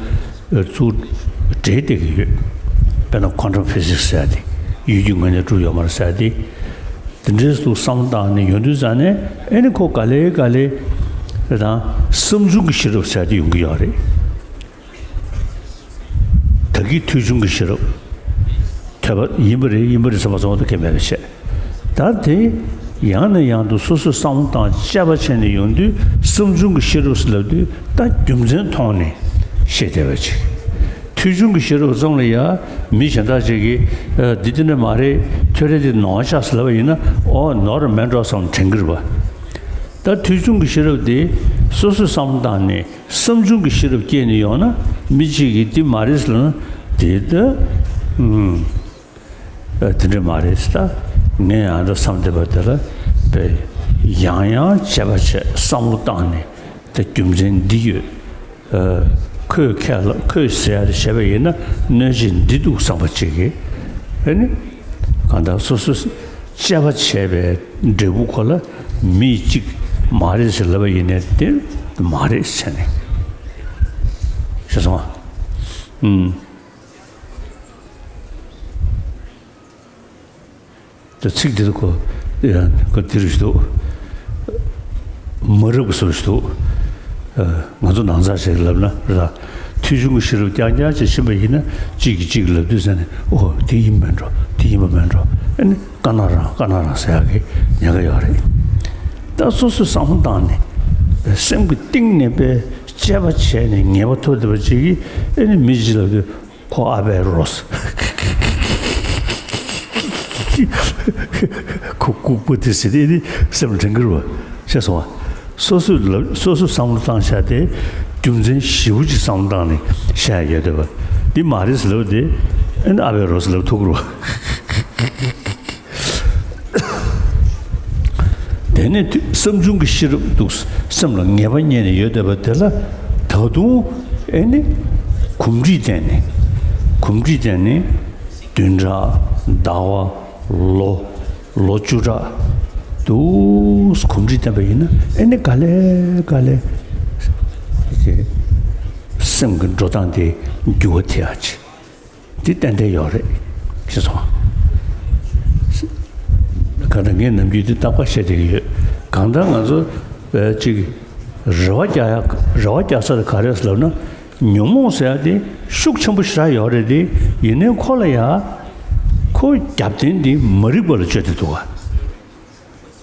ཚུར་འབྲེལ་བསྡད་ཀྱི་ཡོད། དཔེར་ན་ཁོ་ཊམ་ཕི་ཟིག་སི་ཟེར་ཡ་དེ། ཡུལ་གྱི་ངོས་ནས་གྲུབ་ཡོད་མ་རེད་ཟེར་ཡ་དེ། དེ་འདྲའི་ཚུར་བསམ་བློ་བཏང་ནས་ཡོང་དུས་ཙ་ནས། ཨེ་ནི་ཁོ་ག་ལེ་ག་ལེ་རེད། ད་བསམ་བྱུང་གི་ཤེས་རབ་ཟེར་ཡ་དེ་ཡོང་གི་ཡོད་རེད། ད་གིན་ཐོས་བྱུང་གི་ཤེས་རབ། ཐོས་པ་ཡིན་པ་རེད། ཡིན་པ་རེད་བསམ་པ་ཙམ་དུ་གལ་མེད་པ་བྱས། ད་དེ་ཡང་ནས་ཡང་དུ་སོ་སོས་བསམ་བློ་བཏང་དཔྱད་པ་བྱས་ནས་ཡོང་དུས། བསམ་བྱུང་གི་ཤེས་རབ་ཟེར་ལབ་དུས་ད་རྒྱུ་མཚན་མཐོང་ནས་ཤེས་བསྡད་པ་ཅིག་ཐོས་བྱུང་གི་ཤེས་རབ་ཙམ་ལ་ཡ་མི་གཞན་དག་ཅིག་གིས། ཨ། འདི་དེ་འདྲ་མ་རེད། ཐོས་རེད། དེ་ནོར་ཆགས་ཟེར་ལབ་པ་ཡིན་ན། ཨོ། ནོར་མེད་འགྲོ་བསམ་དྲན་གྱི་རེད་པ། ད་ཐོས་བྱུང་གི་ཤེས་རབ་དེ་སོ་སོས་བསམ་བློ་བཏང་ནས། བསམ་བྱུང་གི་ཤེས་རབ་སྐྱེས་ནས་ཡོང་ན། མི་གཅིག་གིས་འདི་མ་རེད་ཟེར་ན། དེ་ད་ཨུམ། ཨ། དེ་འདྲ་མ་རེད་ཟེར། ད་ངས་ཡང་ད་བསམ་བསྡད་པ་དེ་ལ་དཔེ་ཡང་ཡང་དཔྱད་པ་བྱས། བསམ་བློ་བཏང་ནས། ད་རྒྱུ་མཚན་འདི་ཡོད། ཨ། ཁོས་ཁས་ལ་ཁོས་ཟེར་ཡ་དེ་བྱས་པ་ཡིན་ན་གནོད་བྱེད་འདི་འདུག་བསམ་པ་ཅིག་གིས། ཨེ་ནི། གང་ལྟར་སོ་སོ་དཔྱད་པ་བྱས་པའི་འབྲས་བུ་ཁོ་ལ་མི་གཅིག་མ་རེད་ཟེར་ལབ་པ་ཡིན་ནའི་དེ་མ་རེད་ཟེར་ནས། ཤེས་སོང་ཨ། ཨུམ། ད་ཚིག་འདི་ལ་གོ། ཡ། གོ་འདི་རུ་ཞིག་འདུག་མ་རབས་ཀྱི་བཟོ་ཞིག་འདུག་ང་ཚོ་ནང་ཚགས་ཤིག་ལབ་ན་རེད་ད། མཐིལ་ཆུང་གི་ཤེས་རབ་རྐྱང་རྐྱང་ཅིག་ཕྱིན་པ་ཡིན་ན་གཅིག་གིས་གཅིག་ལབ་དུས་ཙ་ནས་ཨོ་དེ་ཡིན་མིན་འགྲོ་དེ་ཡིན་པ་མིན་འགྲོ། ཨ་ནི་དཀར་ནག་རང་དཀར་ནག་རང་ཟེར་ཡག་གི་ཉེན་ཁ་ཡོད་རེད། ད་སོ་སོས་བསམ་བློ་བཏང་ནས་སེམས་ཀྱི་གཏིང་ནས་དཔེ་དཔྱད་པ་བྱས་ནས་ངེས་པ་ཐོབ་བསྡད་པ་ཅིག་གིས་ཨ་ནི་མི་གཅིག་ལབ་དུས། ཁོ་ཨ་བའི་རོ། ཁོ་ལྐུགས་པ་དེ་ཟེར་ཏེ་ནི་སེམས་དྲན་གྱི་རེད་པ། ཤེས་སོང་བ། སོ་སོས་ལབ་སོ་སོས་བསམ་བློ་བཏང་བཞག་དེ་རྒྱུ་མཚན་ཞེ་པོ་ཅིག་བསམ་བློ་བཏང་ནས་བཤད་ཡོད་དེ་བ། འདི་མ་རེད་ཟེར་ལབ་དེ་ཨ་ནི་ཨ་བའི་རོ་ཟེར་ལབ་ཐུབ་ཀྱི་རེད་པ། དེ་ནས་དུས་བསམ་བྱུང་གི་ཤེས་རབ་འདུག་སེམས་ལ་ངེས་པ་རྙེད་ནས་ཡོད་བསྡད་པ་དེ་ལ་ད་དུང་ཨེ་ནི་གོམས་འདྲིས་བསྟེན་ནས་གོམས་འདྲིས་བསྟེན་ནས་བདུན་ཕྲག་ཟླ་བ་ལོ་ལོ་བཅུ་ཕྲག་འདུག་གོམས་འདྲིས་བསྟེན་པ་ཡིན་ན་ཨེ་ནི་ག་ལེ་ག་ལེ་སེམས་ཀྱི་འགྲོ་སྟངས་དེ་འགྱུར་བ་ཐེབས་ཡག་ཅིག་འདི་ཏན་ཏན་ཡོད་རེད། ཤེས་སོང་། གང་ལྟར་ངས་ནམ་རྒྱུན་འདི་རྟག་པར་བཤད་བསྡད་ཀྱི་ཡོད། གང་ལྟར་ང་ཚོ་ཅིག་རེ་བ་རྒྱག་ཡ་རེ་བ་རྒྱག་ས་དེ་ག་རེ་རེད་ལབ་ན་ཉོན་མོངས་ཟེར་ཡ་དེ་ཤུགས་ཆེན་པོ་ཞེ་དྲག་ཡོད་རེད་དེ། ཡིན་ནའི་ཁོ་ལ་ཡ་ཁོ་རྒྱབ་རྟེན་དེ་མ་རིག་པ་ལ་བཅོལ་བསྡད་འདུག་ག་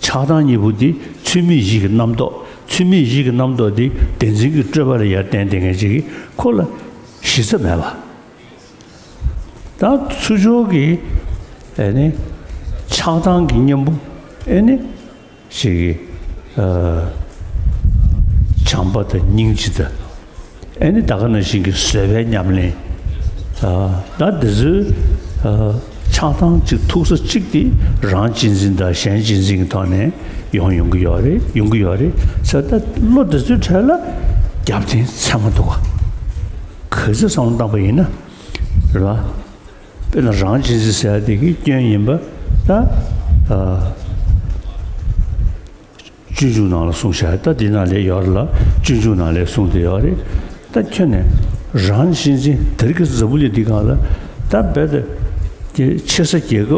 ཆགས་སྡང་གཉིས་པོ་འདི་ཚུལ་མིན་བཞི་གི་རྣམ་རྟོག་ཚུལ་མིན་བཞི་གི་རྣམ་རྟོག་འདི་བདེན་འཛིན་གྱི་སྤྲོས་པ་ལ་ཡར་བརྟེན་བསྡད་མཁན་ཅིག་གིས་ཁོ་ལ་གཞི་རྩ་མེད་པ། ད་ཚུར་ཕྱོགས་ཀྱི་ཨེ་ནི་ཆགས་སྡང་གི་གཉེན་པོ་ཨེ་ནི་ཞིག་གི་ཨ་བྱམས་པ་དང་སྙིང་རྗེ་དང་། ཨེ་ནི་ད་ག་ནང་བཞིན་གྱི་བཟོད་པའི་ཉམས་ལེན། ཨ་ད་འདི་ཚོའི་ཨ་ཆགས་སྡང་གཅིག་ཐུག་ས་གཅིག་དེ་རང་གཅེས་འཛིན་དང་གཞན་གཅེས་འཛིན་གྱི་ཐོག་ནས་ཡོང་ཡོང་གི་ཡོད་རེད་ཡོང་གི་ཡོད་རེད་ཟེར། ད་བློ་འདི་ཚོའི་གྲས་ལ་རྒྱབ་རྟེན་ཚད་མ་འདུག་ག་ག་ཚོད་བསམ་བློ་བཏང་པ་ཡིན་ན་རེད་བ། དཔེར་ན་རང་གཅེས་འཛིན་ཟེར་ཡ་དེ་གི་སྐྱོན་ཡིན་པ་ད་ཨ། སྤྱོད་འཇུག་ནང་ལ་གསུངས་བཞག་ད་འདི་ནང་ལས་ཡོད་རེད་ལ་སྤྱོད་འཇུག་ནང་ལས་གསུངས་ཏེ་ཡོད་རེད། ད་ཁྱོད་ནས་རང་གཅེས་འཛིན་དེ་རིང་གི་འཛམ་བུ་གླིང་འདི་སྒང་ལ་ད་རྦད་དེ་ཆེ་ས་རྒྱལ་ཁབ་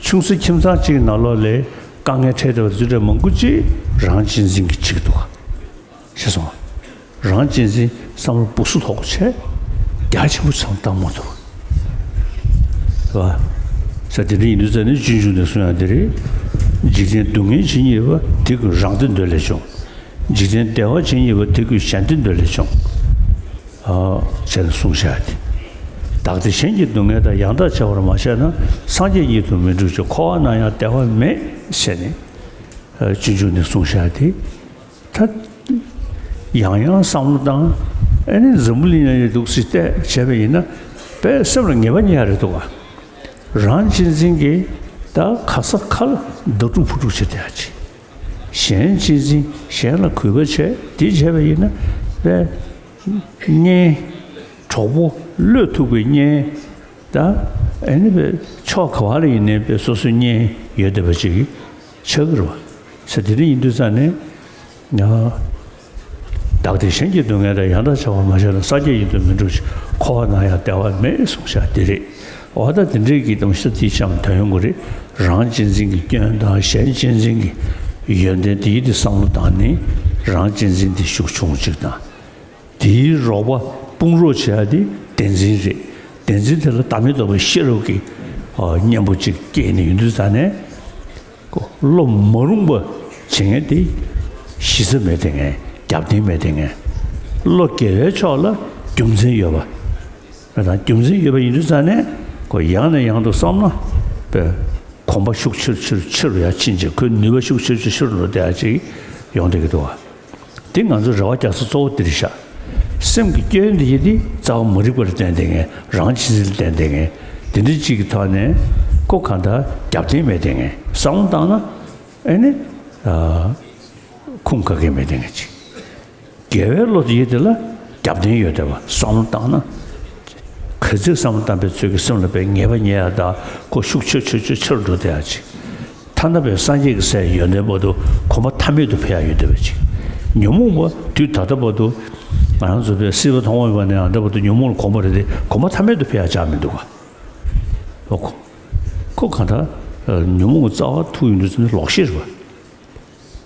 ཆུང་ས་ཁྱིམ་ཚང་གཅིག་ནང་ལོགས་ལས་དཀའ་ངལ་འཕྲད་བསྡད་པ་དེ་ཚོ་མང་པོ་ཅིག་རང་གཅེས་འཛིན་གྱིས་འཆི་གི་འདུག་ག་ཤེས་སོང་། རང་གཅེས་འཛིན་བསམ་བློ་སྦུག་སུ་ཐོག་བྱས་རྒྱ་ཆེན་པོ་བསམ་བཏང་མ་ཐུབ། རེད་བ། ས་དེ་འདྲ་ཡིན་དུས་ཙ་ནས་སྤྱོད་འཇུག་ནས་གསུང་ཡག་དེ་རེད། འཇིག་རྟེན་སྡུག་བསྔལ་ཇི་སྙེད་པ་དེ་ཀུན་རང་བདེ་འདོད་ལས་བྱུང་། འཇིག་རྟེན་བདེ་བ་ཇི་སྙེད་པ་དེ་ཀུན་གཞན་བདེ་འདོད་ལས་བྱུང་། ཨ་ཟེར་ནས་གསུངས་བཞག་སྟེ། བདག་བདེ་གཞན་གྱི་སྡུག་བསྔལ་དང་། ཡང་དག་བྱ་བར་མ་བྱས་ན། སངས་རྒྱས་ཉིད་དུ་མི་འགྲུབ་ཅིང་། འཁོར་བ་ན་ཡང་བདེ་བ་མེད་ཟེར་ནས་སྤྱོད་འཇུག་ནས་གསུངས་བཞག་སྟེ། ད་ཡང་ཡང་བསམ་བློ་བཏང་། ཨ་ནི་འཛམ་བུ་གླིང་ཡང་འདུག་སེ་བལྟས་བྱས་པ་ཡིན་ན་དཔེ་སེམས་ལ་ངེས་པ་རྙེད་ཡག་རེད་འདུག་ག་རང་གཅེས་འཛིན་གྱིས་ད་ག་ས་ག་ལ་ལྡབ་དྲུག་ཕུ་དྲུག་བྱེད་བསྡད་ཡག་ཅིག་གཞན་གཅེས་འཛིན་གཞན་ལ་གུས་པ་བྱས་དེ་བྱས་པ་ཡིན་ན་དཔེ་གཉེན་གྲོགས་པོ་བློས་ཐུབ་པའི་གཉེན། ད་ཨ་ནི་བས་ཕྱོགས་ག་བ་ལ་ཡིན་ནའི་བས་སོ་སོའི་གཉེན་ཡོད་བསྡད་པ་ཅིག་ཆགས་ཀྱི་རེད་བ། ས་དེ་འདྲ་ཡིན་དུས་ཙང་ནས་ང་བདག་བདེ་གཞན་གྱི་སྡུག་བསྔལ་དང་། ཡང་དག་བྱ་བར་མ་བྱས་ན། སངས་རྒྱས་ཉིད་དུ་མི་འགྲུབ་ཅིང་། འཁོར་བ་ན་ཡང་བདེ་བ་མེད་གསུངས་བཞག་དེ་རེད། འོ་ད་དེ་འདྲའི་གི་གཏམ་ཤ་དེ་ཙམ་དོན་ཡོང་གི་རེད། རང་གཅེས་འཛིན་གྱི་སྐྱོན་དང་གཞན་གཅེས་འཛིན་གྱི་ཡོན་ཏན་དེའི་དེ་བསམ་བློ་བཏང་ནས་རང་གཅེས་འཛིན་དེ་ཤུགས་ཆུང་ཅིག་དང་། དེའི་རོགས་པ་དཔུང་རོགས་བྱེད་ཡ་དེ་བདེན་འཛིན་རེད། བདེན་འཛིན་དེ་ལ་བདག་མེད་རྟོགས་པའི་ཤེས་རབ་ཀྱི་ཨ་གཉེན་པོ་ཅིག་སྐྱེས་ནས་ཡོང་དུས་ཙང་ནས་ཁོ་བློ་མ་རུངས་པ་བྱེད་མཁན་དེ་གཞི་རྩ་མེད་བསྡད་མཁན། རྒྱབ་རྟེན་མེད་བསྡད་མཁན། བློ་དགེ་བའི་ཕྱོགས་ལ་རྒྱུ་མཚན་ཡོད་པ། ང་དང་རྒྱུ་མཚན་ཡོད་པ་ཡིན་དུས་ཙང་ནས་ཁོ་ཡང་ནས་ཡང་དུ་བསམ་ན་དཔེ་གོམས་པ་ཤུགས་ཆེ་རུ་ཆེ་རུ་ཆེ་རུ་ཡར་ཕྱིན་ཅིང་ཁོའི་ནུས་པ་ཤུགས་ཆེ་རུ་ཆེ་རུ་ཆེ་རུ་འགྲོ་བསྡད་ཡ་ཅིག་ཡོང་བསྡད་ཀྱི་འདུག་བ། དེ་ང་ཚོ་རེ་བ་རྒྱག་ས་གཙོ་བོ་འདི་རེད་ཤག་སེམས་ཀྱི་སྐྱོན་འདི་ཡི་དེ་རྩ་བ་མ་རིག་པ་ལ་བརྟེན་བསྡད་མཁན། རང་གཅེས་འཛིན་ལ་བརྟེན་བསྡད་མཁན། དེ་འདྲ་ཅིག་གི་ཐོག་ནས་ཁོ་གང་ལྟར་རྒྱབ་རྟེན་མེད་བསྡད་མཁན། བསམ་བློ་བཏང་ན་ཨེ་ནི་ཨ་ཁུངས་ག་གེ་མེད་བསྡད་མཁན་ཅིག་དགེ་བའི་བློ་དེ་ཡི་དེ་ལ་རྒྱབ་ རྒྱབ་རྟེན་ཡོད་བསྡད་པ་བསམ་བློ་བཏང་ན། ག་ཚོད་བསམ་བློ་བཏང་པའི་ཚོད་ཀྱི་སེམས་ལ་དཔེ་ངེས་པ་ཉེ་ཡ་དང་ཁོ་ཤུགས་ཆེ་ཆེ་ཆེ་ཆེར་འགྲོ་བསྡད་ཡ་ཅིག་ཐ་ན་པའི་སངས་རྒྱས་ཀྱི་སའི་ཡོན་ཏན་བར་དུ་གོམ་པ་མཐའ་མེད་དུ་འཕེལ་ཡ་ཡོད་བསྡད་པ་ཅིག་ཉོན་མོངས་པ་དུས་ད་ལྟ་བར་དུ་ང་རང་ཚོ་པའི་སྲིད་པ་མཐོང་བ་ཡིན་པ་ནས་ཨ་ད་བར་དུ་ཉོན་མོངས་ལ་གོམས་པ་རེད་དེ་གོམ་པ་མཐའ་མེད་དུ་འཕེལ་ཡ་ཆགས་མི་འདུག་ག་ཨོ་ཁོ་ཁོ་གང་ལྟར་ཉོན་མོངས་ཀྱི་རྩ་བ་ཐུག་ཡོང་དུས་ཙམ་ནས་ལོག་ཤེས་རེད་པ།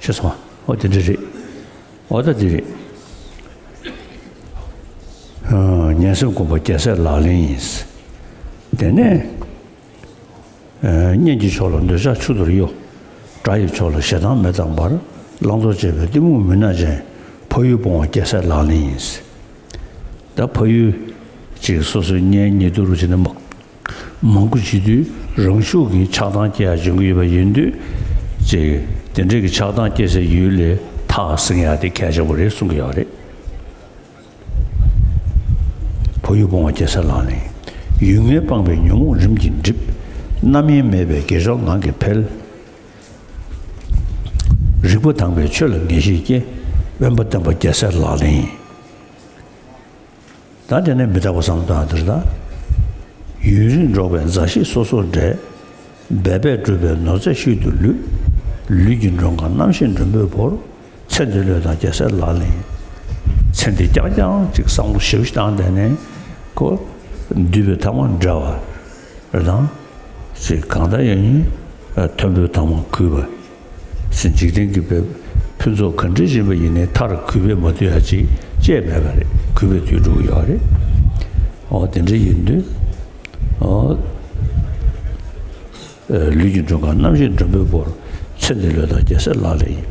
ཤེས་སོང་ཨ། ཨོ་དེ་འདྲ་རེད། ཨོ་ད་དེ་རེད། ཨ། ངན་སེམས་སྒོམ་པ་རྒྱལ་སྲས་ལག་ལེན་ཡིན། དེ་ནས། ཨ། གཉེན་གྱི་ཕྱོགས་ལ་འདོད་ཆགས་མཆུ་ཏོར་གཡོ། དགྲ་ཡི་ཕྱོགས་ལ་ཞེ་སྡང་མེ་ཙམ་འབར། བླང་དོར་བྱེད་པའི་གཏི་མུག་མུན་ནག་ཅན། ཕ་ཡུལ་སྤོང་བ་རྒྱལ་སྲས་ལག་ལེན་ཡིན། ད་ཕ་ཡུལ་ཅིག་སོ་སོའི་གཉེན་ཉེ་དུ་རུ་བྱས་ནས་མ། མང་པོ་བྱེད་དུས་རང་ཤུགས་ཀྱིས་ཆགས་སྡང་སྐྱེ་ཡ་འབྱུང་གི་ཡོད་པ་ཡིན་དུས། ཅིག་དེ་འདྲའི་གི་ཆགས་སྡང་སྐྱེ་སའི་ཡུལ་ལས་ཐག་བཟིང་ཡ་དེ་གལ་ཆེན་པོ་རེད་གསུང་གི་ཡོད་རེད། ཕ་ཡུལ་སྤོང་བ་རྒྱལ་སྲས་ལག་ལེན། ཡུལ་ངན་སྤངས་པས་ཉོན་མོངས་རིམ་གྱིས་འགྲིབ། རྣམ་གཡེང་མེད་པས་དགེ་སྦྱོར་ངང་གིས་འཕེལ། རིག་པ་དྭངས་པས་ཆོས་ལ་ངེས་ཤེས་སྐྱེ། དབེན་པ་བསྟེན་པ་རྒྱལ་སྲས་ལག་ལེན་ཡིན། ད་དེ་ནས་མི་རྟག་པ་བསམ་བློ་བཏང་དེར་ད། ཡུན་རིང་འགྲོགས་པའི་མཛའ་བཤེས་སོ་སོར་འབྲལ། འབད་པས་བསྒྲུབས་པའི་ནོར་རྫས་ཤུལ་དུ་ལུས། ལུས་ཀྱི་མགྲོན་ཁང་རྣམ་ཤེས་མགྲོན་པོས་བོར། ཚེ་འདི་བློས་བཏང་རྒྱལ་སྲས་ལག་ལེན་ཡིན། ཚེ་འདི་རྐྱང་རྐྱང་ཅིག་བསམ་བློ་ཞེ་པོ་ཞིག་བཏང་བསྡད་ནས་ཁོ། འདུས་པའི་ཐ་མ་འབྲལ་བ། རེད་དང་། ཅེས་གང་ལྟར་ཡང་ཡིན། མཐོན་པོའི་ཐ་མ་གུས་པ། ཟིན་འཇིག་རྟེན་གྱི་དཔེ་ཕུན་ཚོགས་ག་འདྲ་ཡིན་པ་ཡིན་ནའི་མཐར་གུས་པས་མ་བསྡུས་ཡ་ཅིག་ཅེས་མེད་པ་རེད། གུས་པས་བསྡུས་འགྲོ་གི་ཡོད་རེད། འོ་དེ་འདྲ་ཡིན་དུས། འོ། ལུས་ཀྱི་མགྲོན་ཁང་རྣམ་ཤེས་མགྲོན་པོས་བོར། ཚེ་འདི་བློས་བཏང་རྒྱལ་སྲས་ལག་ལེན་ཡིན།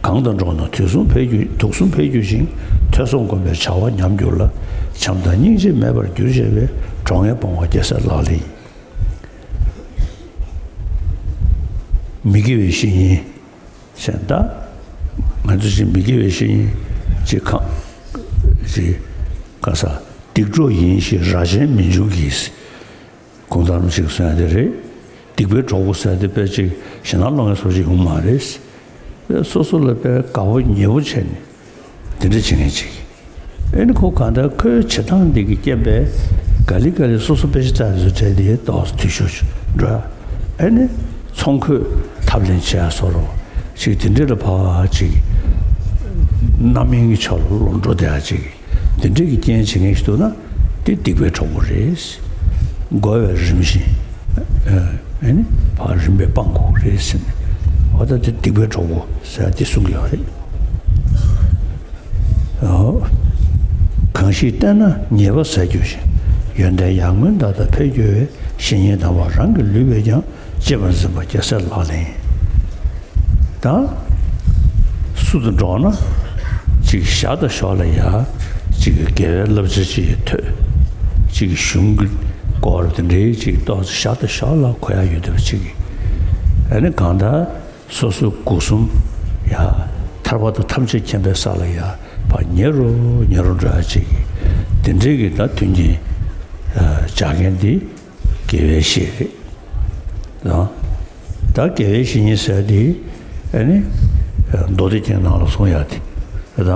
གང་དང་འགྲོགས་ན་དུག་གསུམ་འཕེལ་འགྱུར་དུག་གསུམ་འཕེལ་འགྱུར་ཞིང་། ཐོས་བསམ་སྒོམ་པའི་བྱ་བ་ཉམས་འགྱུར་ལ། བྱམས་དང་སྙིང་རྗེ་མེད་པར་འགྱུར་བྱེད་པའི། གྲོགས་ངན་སྤོང་བ་རྒྱལ་སྲས་ལག་ལེན་ཡིན། མི་དགེ་བའི་བཤེས་གཉེན། ཞེས་ད། ང་ཚོ་ཅིག་མི་དགེ་བའི་བཤེས་གཉེན་ཅིག་གང་། ཅིག་ག་ས། སྡིག་གྲོགས་ཡིན་ཞེས་རྭ་ཅན་མི་འབྱུང་གི། གུང་ཐང་ཅིག་གསུང་ཡ་དེ་རེད། སྡིག་པའི་གྲོགས་པོ་ཟེར་དེ་དཔེ་ཅིག་ཞེ་སྡང་སློང་མཁན་སོགས་ཅིག་ཡོང་མ་རེད། དཔེ་སོ་སོ་ལ་དཔེ་དགའ་བོ་ཉེ་བོ་བྱས་ནས་དེ་འདྲ་བྱེད་མཁན་ཅིག་ཨེ་ནི་ཁོ་གང་ལྟར་ཁོའི་བྱེད་སྟངས་འདི་གི་རྐྱེན་པས་ག་ལེ་ག་ལེ་སོ་སོ་དཔེ་ཆ་ལྟ་ཚོད་བྲལ་ཏེ་ཏོག་ཙམ་འཐུས་ཤོར་འགྲོ་ཡ། ཨེ་ནི་ཚོང་འཁོས་ཐབས་ལེན་བྱེད་ཡ་སོགས་རོ་ཅིག་དེ་འདྲ་ལ་ཕར་ཅིག་རྣམ་གཡེང་གི་ཕྱོགས་ལ་ལོག་འགྲོ་བསྡད་ཡ་ཅིག་དེ་འདྲའི་གི་རྐྱེན་བྱེད་མཁན་ཞིག་འདུག་ན། དེ་སྡིག་པའི་གྲོགས་པོ་རེད། འགོ་བའི་རིམ་བཞིན། ཨ་ནི་ཕར་རིམ་པས་སྤང་དགོས་རེད་ཟེར་ནས། འོ་ད་དེ་སྡིག་པའི་གྲོགས་པོ་ཟེར་དེ་གསུང་གི་ཡོད་རེད། ཨོ། གང་ཞིག་བསྟེན་ན་ཉེས་པ་ཟད་འགྱུར་ཞིང་། ཡོན་ཏན་ཡར་ངོའི་མཐའ་དག་འཕེལ་འགྱུར་བའི། བཤེས་གཉེན་དམ་པ་རང་གི་ལུས་པས་ཀྱང་། གཅེས་པར་འཛིན་པ་རྒྱལ་སྲས་ལག་ལེན་ཡིན། ད། སུ་དང་འགྲོགས་ན། ཅིག་ཞར་དང་ཞོར་ལ་ཡ། ཅིག་དགེ་བའི་བསླབ་བྱ་ཅིག་ཐོས། ཅིག་གཞུང་གི་སྐོར་དེ་འདྲའི་ཅིག་ཏོག་ཙམ་ཞར་དང་ཞོར་ལ་གོ་ཡ་ཡོད་བསྡད་པ་ཅིག་ཨ་ནི་གང་ལྟར་སོ་སོའི་སྒོ་གསུམ་ཡ། ཐར་པ་དང་ཐམས་ཅད་མཁྱེན་པའི་ས་ལ་ཡ། ཕར་ཉེ་རུ་ཉེ་རུ་འགྲོ་ཡ་ཅིག་དེ་འདྲའི་གི་ད་མཐུན་རྐྱེན་སྦྱར་མཁན་དེ། དགེ་བའི་བཤེས་རེད། ད་དགེ་བའི་བཤེས་གཉེན་ཟེར་དེ་ཨ་ནི་མདོ་སྡེ་རྒྱན་ནང་ལ་གསུངས་ཡ་དེ་ད་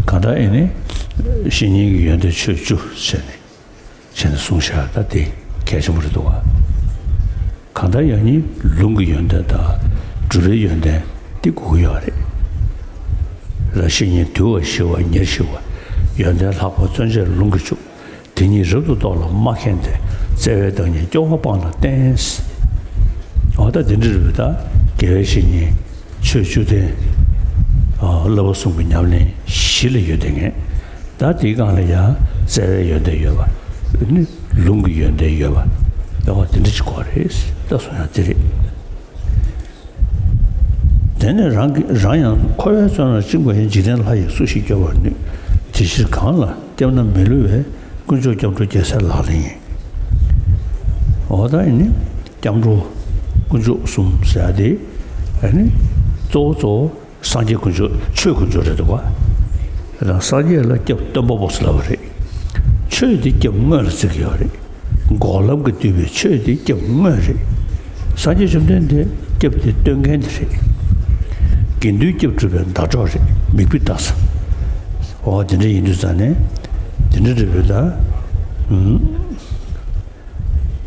གང་ལྟར་ཨ་ནི་བཤེས་གཉེན་གྱི་ཡོན་ཏན་ཆོས་བཅུ་ཟེར་ནས་བྱས་ནས་གསུངས་བཞག་ད་དེ་གལ་ཆེན་པོ་རེད་འདུག་ག་གང་ལྟར་ཡང་ནི་ལུང་གི་ཡོན་ཏན་དང་སྒྲུབ་པའི་ཡོན་ཏན་དེ་དགོས་ཀྱི་ཡོད་རེད། ལ་བཤེས་གཉེན་དུལ་བ་ཞི་བ་ཉེར་ཞི་བ། ཡོན་ཏན་ལྷག་པ་བརྩོན་བཅས་ལུང་གིས་འཇུག་དེ་ཉིད་རབ་ཏུ་རྟོགས་ལ་མ་མཁྱེན་ཏེ། བརྩེ་བའི་བདག་ཉིད་སྐྱོ་བ་སྤངས་ལ་བསྟེན། འོ་ད་དེ་འདྲ་རེད་པ། ད་དགེ་བའི་བཤེས་གཉེན་ཆོས་བཅུ་ལྡན། བསླབ་པ་གསུམ་གྱི་ཉམས་ལེན་གཞི་ལ་ཡོད་དེ་ངས། ད་དེའི་སྒང་ལ་ཡང་བརྩེ་བའི་ཡོན་ཏན་ཡོད་པ། ནི་ལུང་གི་ཡོན་ཏན་ཡོད་པ། ད་འོ་དེ་འདྲ་ཅིག་དགོས་རེད། ད་གསུང་ཡང་དེ་རེད། དེ་ནས་རང་གི་རང་ཡང་འཁོར་བའི་བཙོན་རར་བཅིངས་པ་ཡིན། འཇིག་རྟེན་ལྷ་ཡིས་སུ་ཞིག་སྐྱོབ་པར་ནུས། དེ་ཕྱིར་གང་ལ་བསྟེན་ན་མི་བསླུ་བའི། དཀོན་མཆོག་སྐྱབས་འགྲོ་རྒྱལ་སྲས་ལག་ལེན་ཡིན། འོ་ད་ཡིན་ནི་སྐྱབས་འགྲོ་དཀོན་མཆོག་གསུམ་ཟེར་ཡ་དེ་ཨ་ནི་གཙོ་བོ་གཙོ་བོ་སངས་རྒྱས་དཀོན་མཆོག་ཆོས་དཀོན་མཆོག་རེད་འདུག་ག་ད་སངས་རྒྱས་ལ་སྐྱབས་སྟོན་པ་པོ་ཟེར་ལབ་པ་རེད། ཆོས་དེ་སྐྱབས་དངོས་ལ་བརྩི་གི་ཡོད་རེད། འགོག་ལམ་གྱིས་བསྡུས་པའི་ཆོས་དེ་སྐྱབས་དངོས་རེད། སངས་རྒྱས་བཅོམ་ལྡན་འདས་སྐྱབས་དེ་སྟོན་མཁན་དེ་རེད། དགེ་འདུན་སྐྱབས་སྒྲུབ་པའི་ཟླ་གྲོགས་རེད། མིག་དཔེ་ལྟ་ས། འོ་དེ་འདྲ་ཡིན་དུས་ཙང་ནས་དེ་འདྲ་རེད་བོད་ད། ཨུམ།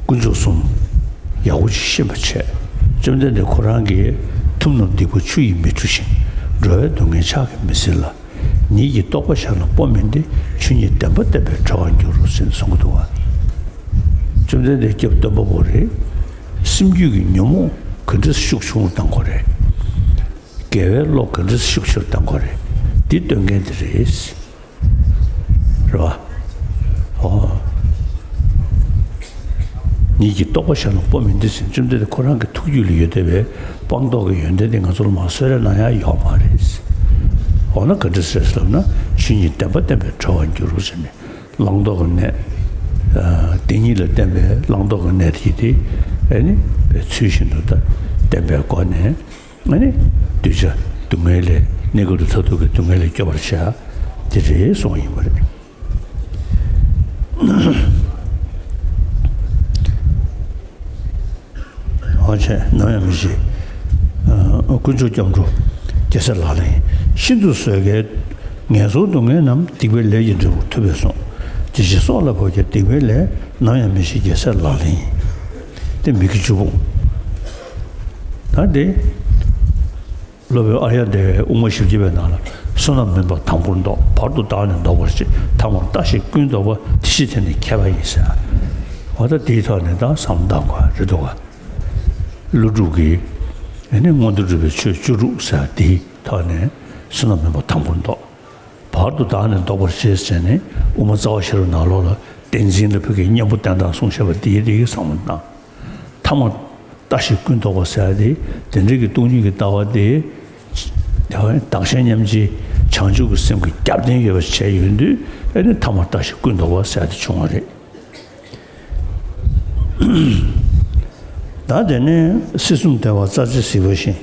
དཀོན་མཆོག་གསུམ་ཡག་པོ་ཅིག་ཤེས་པ་བྱས། བཅོམ་ལྡན་འདས་ཁོ་རང་གིས་ཐུབ་རྣམས་སྡིག་པ་ཆུ་ཡིས་མི་འཁྲུ་ཞིང་། འགྲོ་བའི་སྡུག་བསྔལ་ཕྱག་གིས་མི་སེལ་ལ། ཉིད་ཀྱི་རྟོགས་པ་གཞན་ལ་སྤོ་མིན་ཏེ། ཆོས་ཉིད་བདེན་པ་བསྟན་པས་གྲོལ་བར་འགྱུར་རོ་ཟེར་ནས་གསུང་གི་འདུག་བ། བཅོམ་ལྡན་འདས་སྐྱབས་སྟོན་པ་པོ་རེད། སེམས་རྒྱུད་ཀྱི་ཉོན་མོངས་ག་འདྲ་ཤུགས་ཆུང་རུ་བཏང་དགོས་རེད། དགེ་བའི་བློ་ག་འདྲ་ཤུགས་ཆེར་བཏང་དགོས་རེད། འདི་སྟོན་མཁན་དེ་རེད། རེད་བ། ཨོ། ཉིད་ཀྱི་རྟོགས་པ་གཞན་ལ་སྤོ་མིན་ཏེ་ཟེར། བཅོམ་ལྡན་འདས་ཁོ་རང་གི་ཐུགས་རྒྱུད་ལ་ཡོད་བསྡད་པའི་སྤངས་རྟོགས་ཀྱི་ཡོན་ཏན་དེ་ང་ཚོ་ལ་མར་གསོལ་རས་གནང་ཡ་ཡོད་མ་རེད། འོ་ན་ག་འདྲ་ཟེར་ལབ་ན། ཆོས་ཉིད་བདེན་པ་བསྟན་པས་གྲོལ་བར་འགྱུར་རོ་ཟེར་ནས། བླང་དོར་གྱི་གནས། ཨ། དེ་ཉིད་ལ་བརྟེན་པའི་བླང་དོར་གྱི་གནས་དེ་དེ་ཨ་ནི་ཚུལ་བཞིན་དུ་ད་བསྟེན་པའི་སྒོ་ནས། ཨ་ནི་གདུལ་བྱ་སྡུག་བསྔལ་ལས་གནས་སྐབས་སུ་མཐར་ཐུག་གི་སྡུག་བསྔལ་ལས་སྐྱོབ་པར་བྱ། དེ་རེད་གསུངས་ཡིན་པ་རེད། འོ་བྱས་ནམ་ཡང་མི་ཤེས། ཨ། དཀོན་མཆོག་སྐྱབས་འགྲོ་རྒྱལ་སྲས་ལག་ལེན་ཡིན། ཤིན་ཏུ་བཟོད་དཀའི་ངན་སོང་སྡུག་བསྔལ་རྣམས། སྡིག་པའི་ལས་ཀྱི་འབྲས་བུར་ཐུབ་པས་གསུངས། དེ་བཞིན་སྲོག་ལ་བབ་ཀྱང་སྡིག་པའི་ལས། ནམ་ཡང་མི་ཤེས་རྒྱལ་སྲས་ལག་ལེན་ཡིན། དེ་མི་དགེ་བཅུ་སྤོང་། ད་དེ། སློབ་དཔོན་ཨཱརྱ་དེ་བའི་དབུ་མ་བཞི་བརྒྱ་པའི་ནང་ལ། བསོད་ནམས་མིན་པ་དང་པོར་བཟློག། བར་དུ་བདག་ནི་བཟློག་པར་བྱེད། ཐ་མར་ལྟ་ཞིག་ཀུན་བཟློག་པ། དེ་ཕྱིར་དེ་ནི་མཁས་པ་ཡིན་ཟེར། འོ་ད་དེའི་ཐོག་ནས་ད་བསམ་བློ་བཏང་དགོས་རེད་འདུག་ག་ཀླུ་སྒྲུབ་ཀྱིས་ཨ་ནི་མངོན་མཐོ་གྲུབ་པའི་ཆོས་བཅུ་དྲུག་ཟེར་དེའི་ཐོག་ནས་བསོད་ནམས་མིན་པ་དང་པོར་བཟློག། བར་དུ་བདག་ནི་བཟློག་པར་བྱེད་ཟེར་ནས་དབུ་མ་རྩ་བ་ཤེས་རབ་ནང་ལོགས་ལ་བདེན་འཛིན་ལ་ཕ་གིའི་གཉེན་པོ་བསྟེན་སྟངས་གསུངས་བཞག་པ་དེའི་རིགས་བསམ་བློ་བཏང་། ཐ་མར་ལྟ་ཞིག་ཀུན་བཟློག་པ་ཟེར་ཡ་དེ། དེ་འདྲ་གི་སྟོང་ཉིད་ཀྱི་ལྟ་བ་དེ། བདག་གཞན་མཉམ་བརྗེའི་བྱང་ཆུབ་ཀྱི་སེམས་ཀྱི་རྒྱབ་རྟེན་ཡོད་པ་བྱས་ཡོང་དུས། ཨ་ནི་ཐ་མར་ལྟ་ཞིག་ཀུན་བཟློག་པ་ཟེར་ཡ་དེ་བྱུང་བ་རེད། ད་དེ་ནས་སྲིད་གསུམ་བདེ་བ་རྩྭ་ཟན་བསིལ་བ་བཞིན།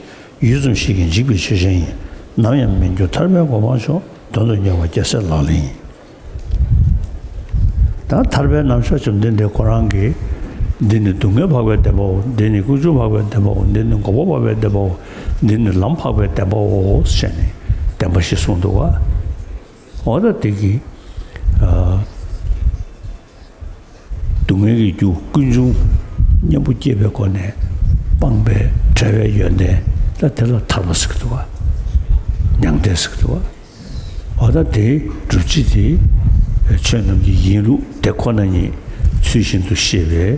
ཡུད་ཙམ་ཞིག་གིས་འཇིག་པའི་ཆོས་ཅན་ཡིན། ནམ་ཡང་མི་འགྱུར་ཐར་པའི་གོ་འཕང་མཆོག། དོན་དུ་གཉེར་བ་རྒྱལ་སྲས་ལག་ལེན་ཡིན། ད་ཐར་པའི་རྣམ་གཞག་བཅོམ་ལྡན་འདས་ཁོ་རང་གིས། འདི་ནི་སྡུག་བསྔལ་འཕགས་པའི་བདེན་པའོ། འདི་ནི་ཀུན་འབྱུང་འཕགས་པའི་བདེན་པའོ། འདི་ནི་འགོག་པ་འཕགས་པའི་བདེན་པའོ། འདི་ནི་ལམ་འཕགས་པའི་བདེན་པའོ་ཞེས་ནས་བདེན་པ་བཞི་གསུངས་འདུག་ག་འོ་ད་དེ་གི། ཨ། སྡུག་བསྔལ་གྱི་རྒྱུ་ཀུན་འབྱུང་གཉེན་པོ་སྐྱེས་པའི་སྒོ་ནས་སྤངས་པའི་བྲལ་བའི་ཡོན་ཏན། ད་དེ་ལ་ཐར་པ་ཟེར་གྱི་འདུག་ག་མྱང་འདས་ཟེར་གྱི་འདུག་ག་འོ་ད་དེའི་སྒྲུབ་བྱེད་དེ། ཆོས་རྣམས་ཀྱི་ཡིན་ལུགས་དེ་ཁོ་ན་ཉིད་ཚུལ་བཞིན་དུ་ཤེས་པའི།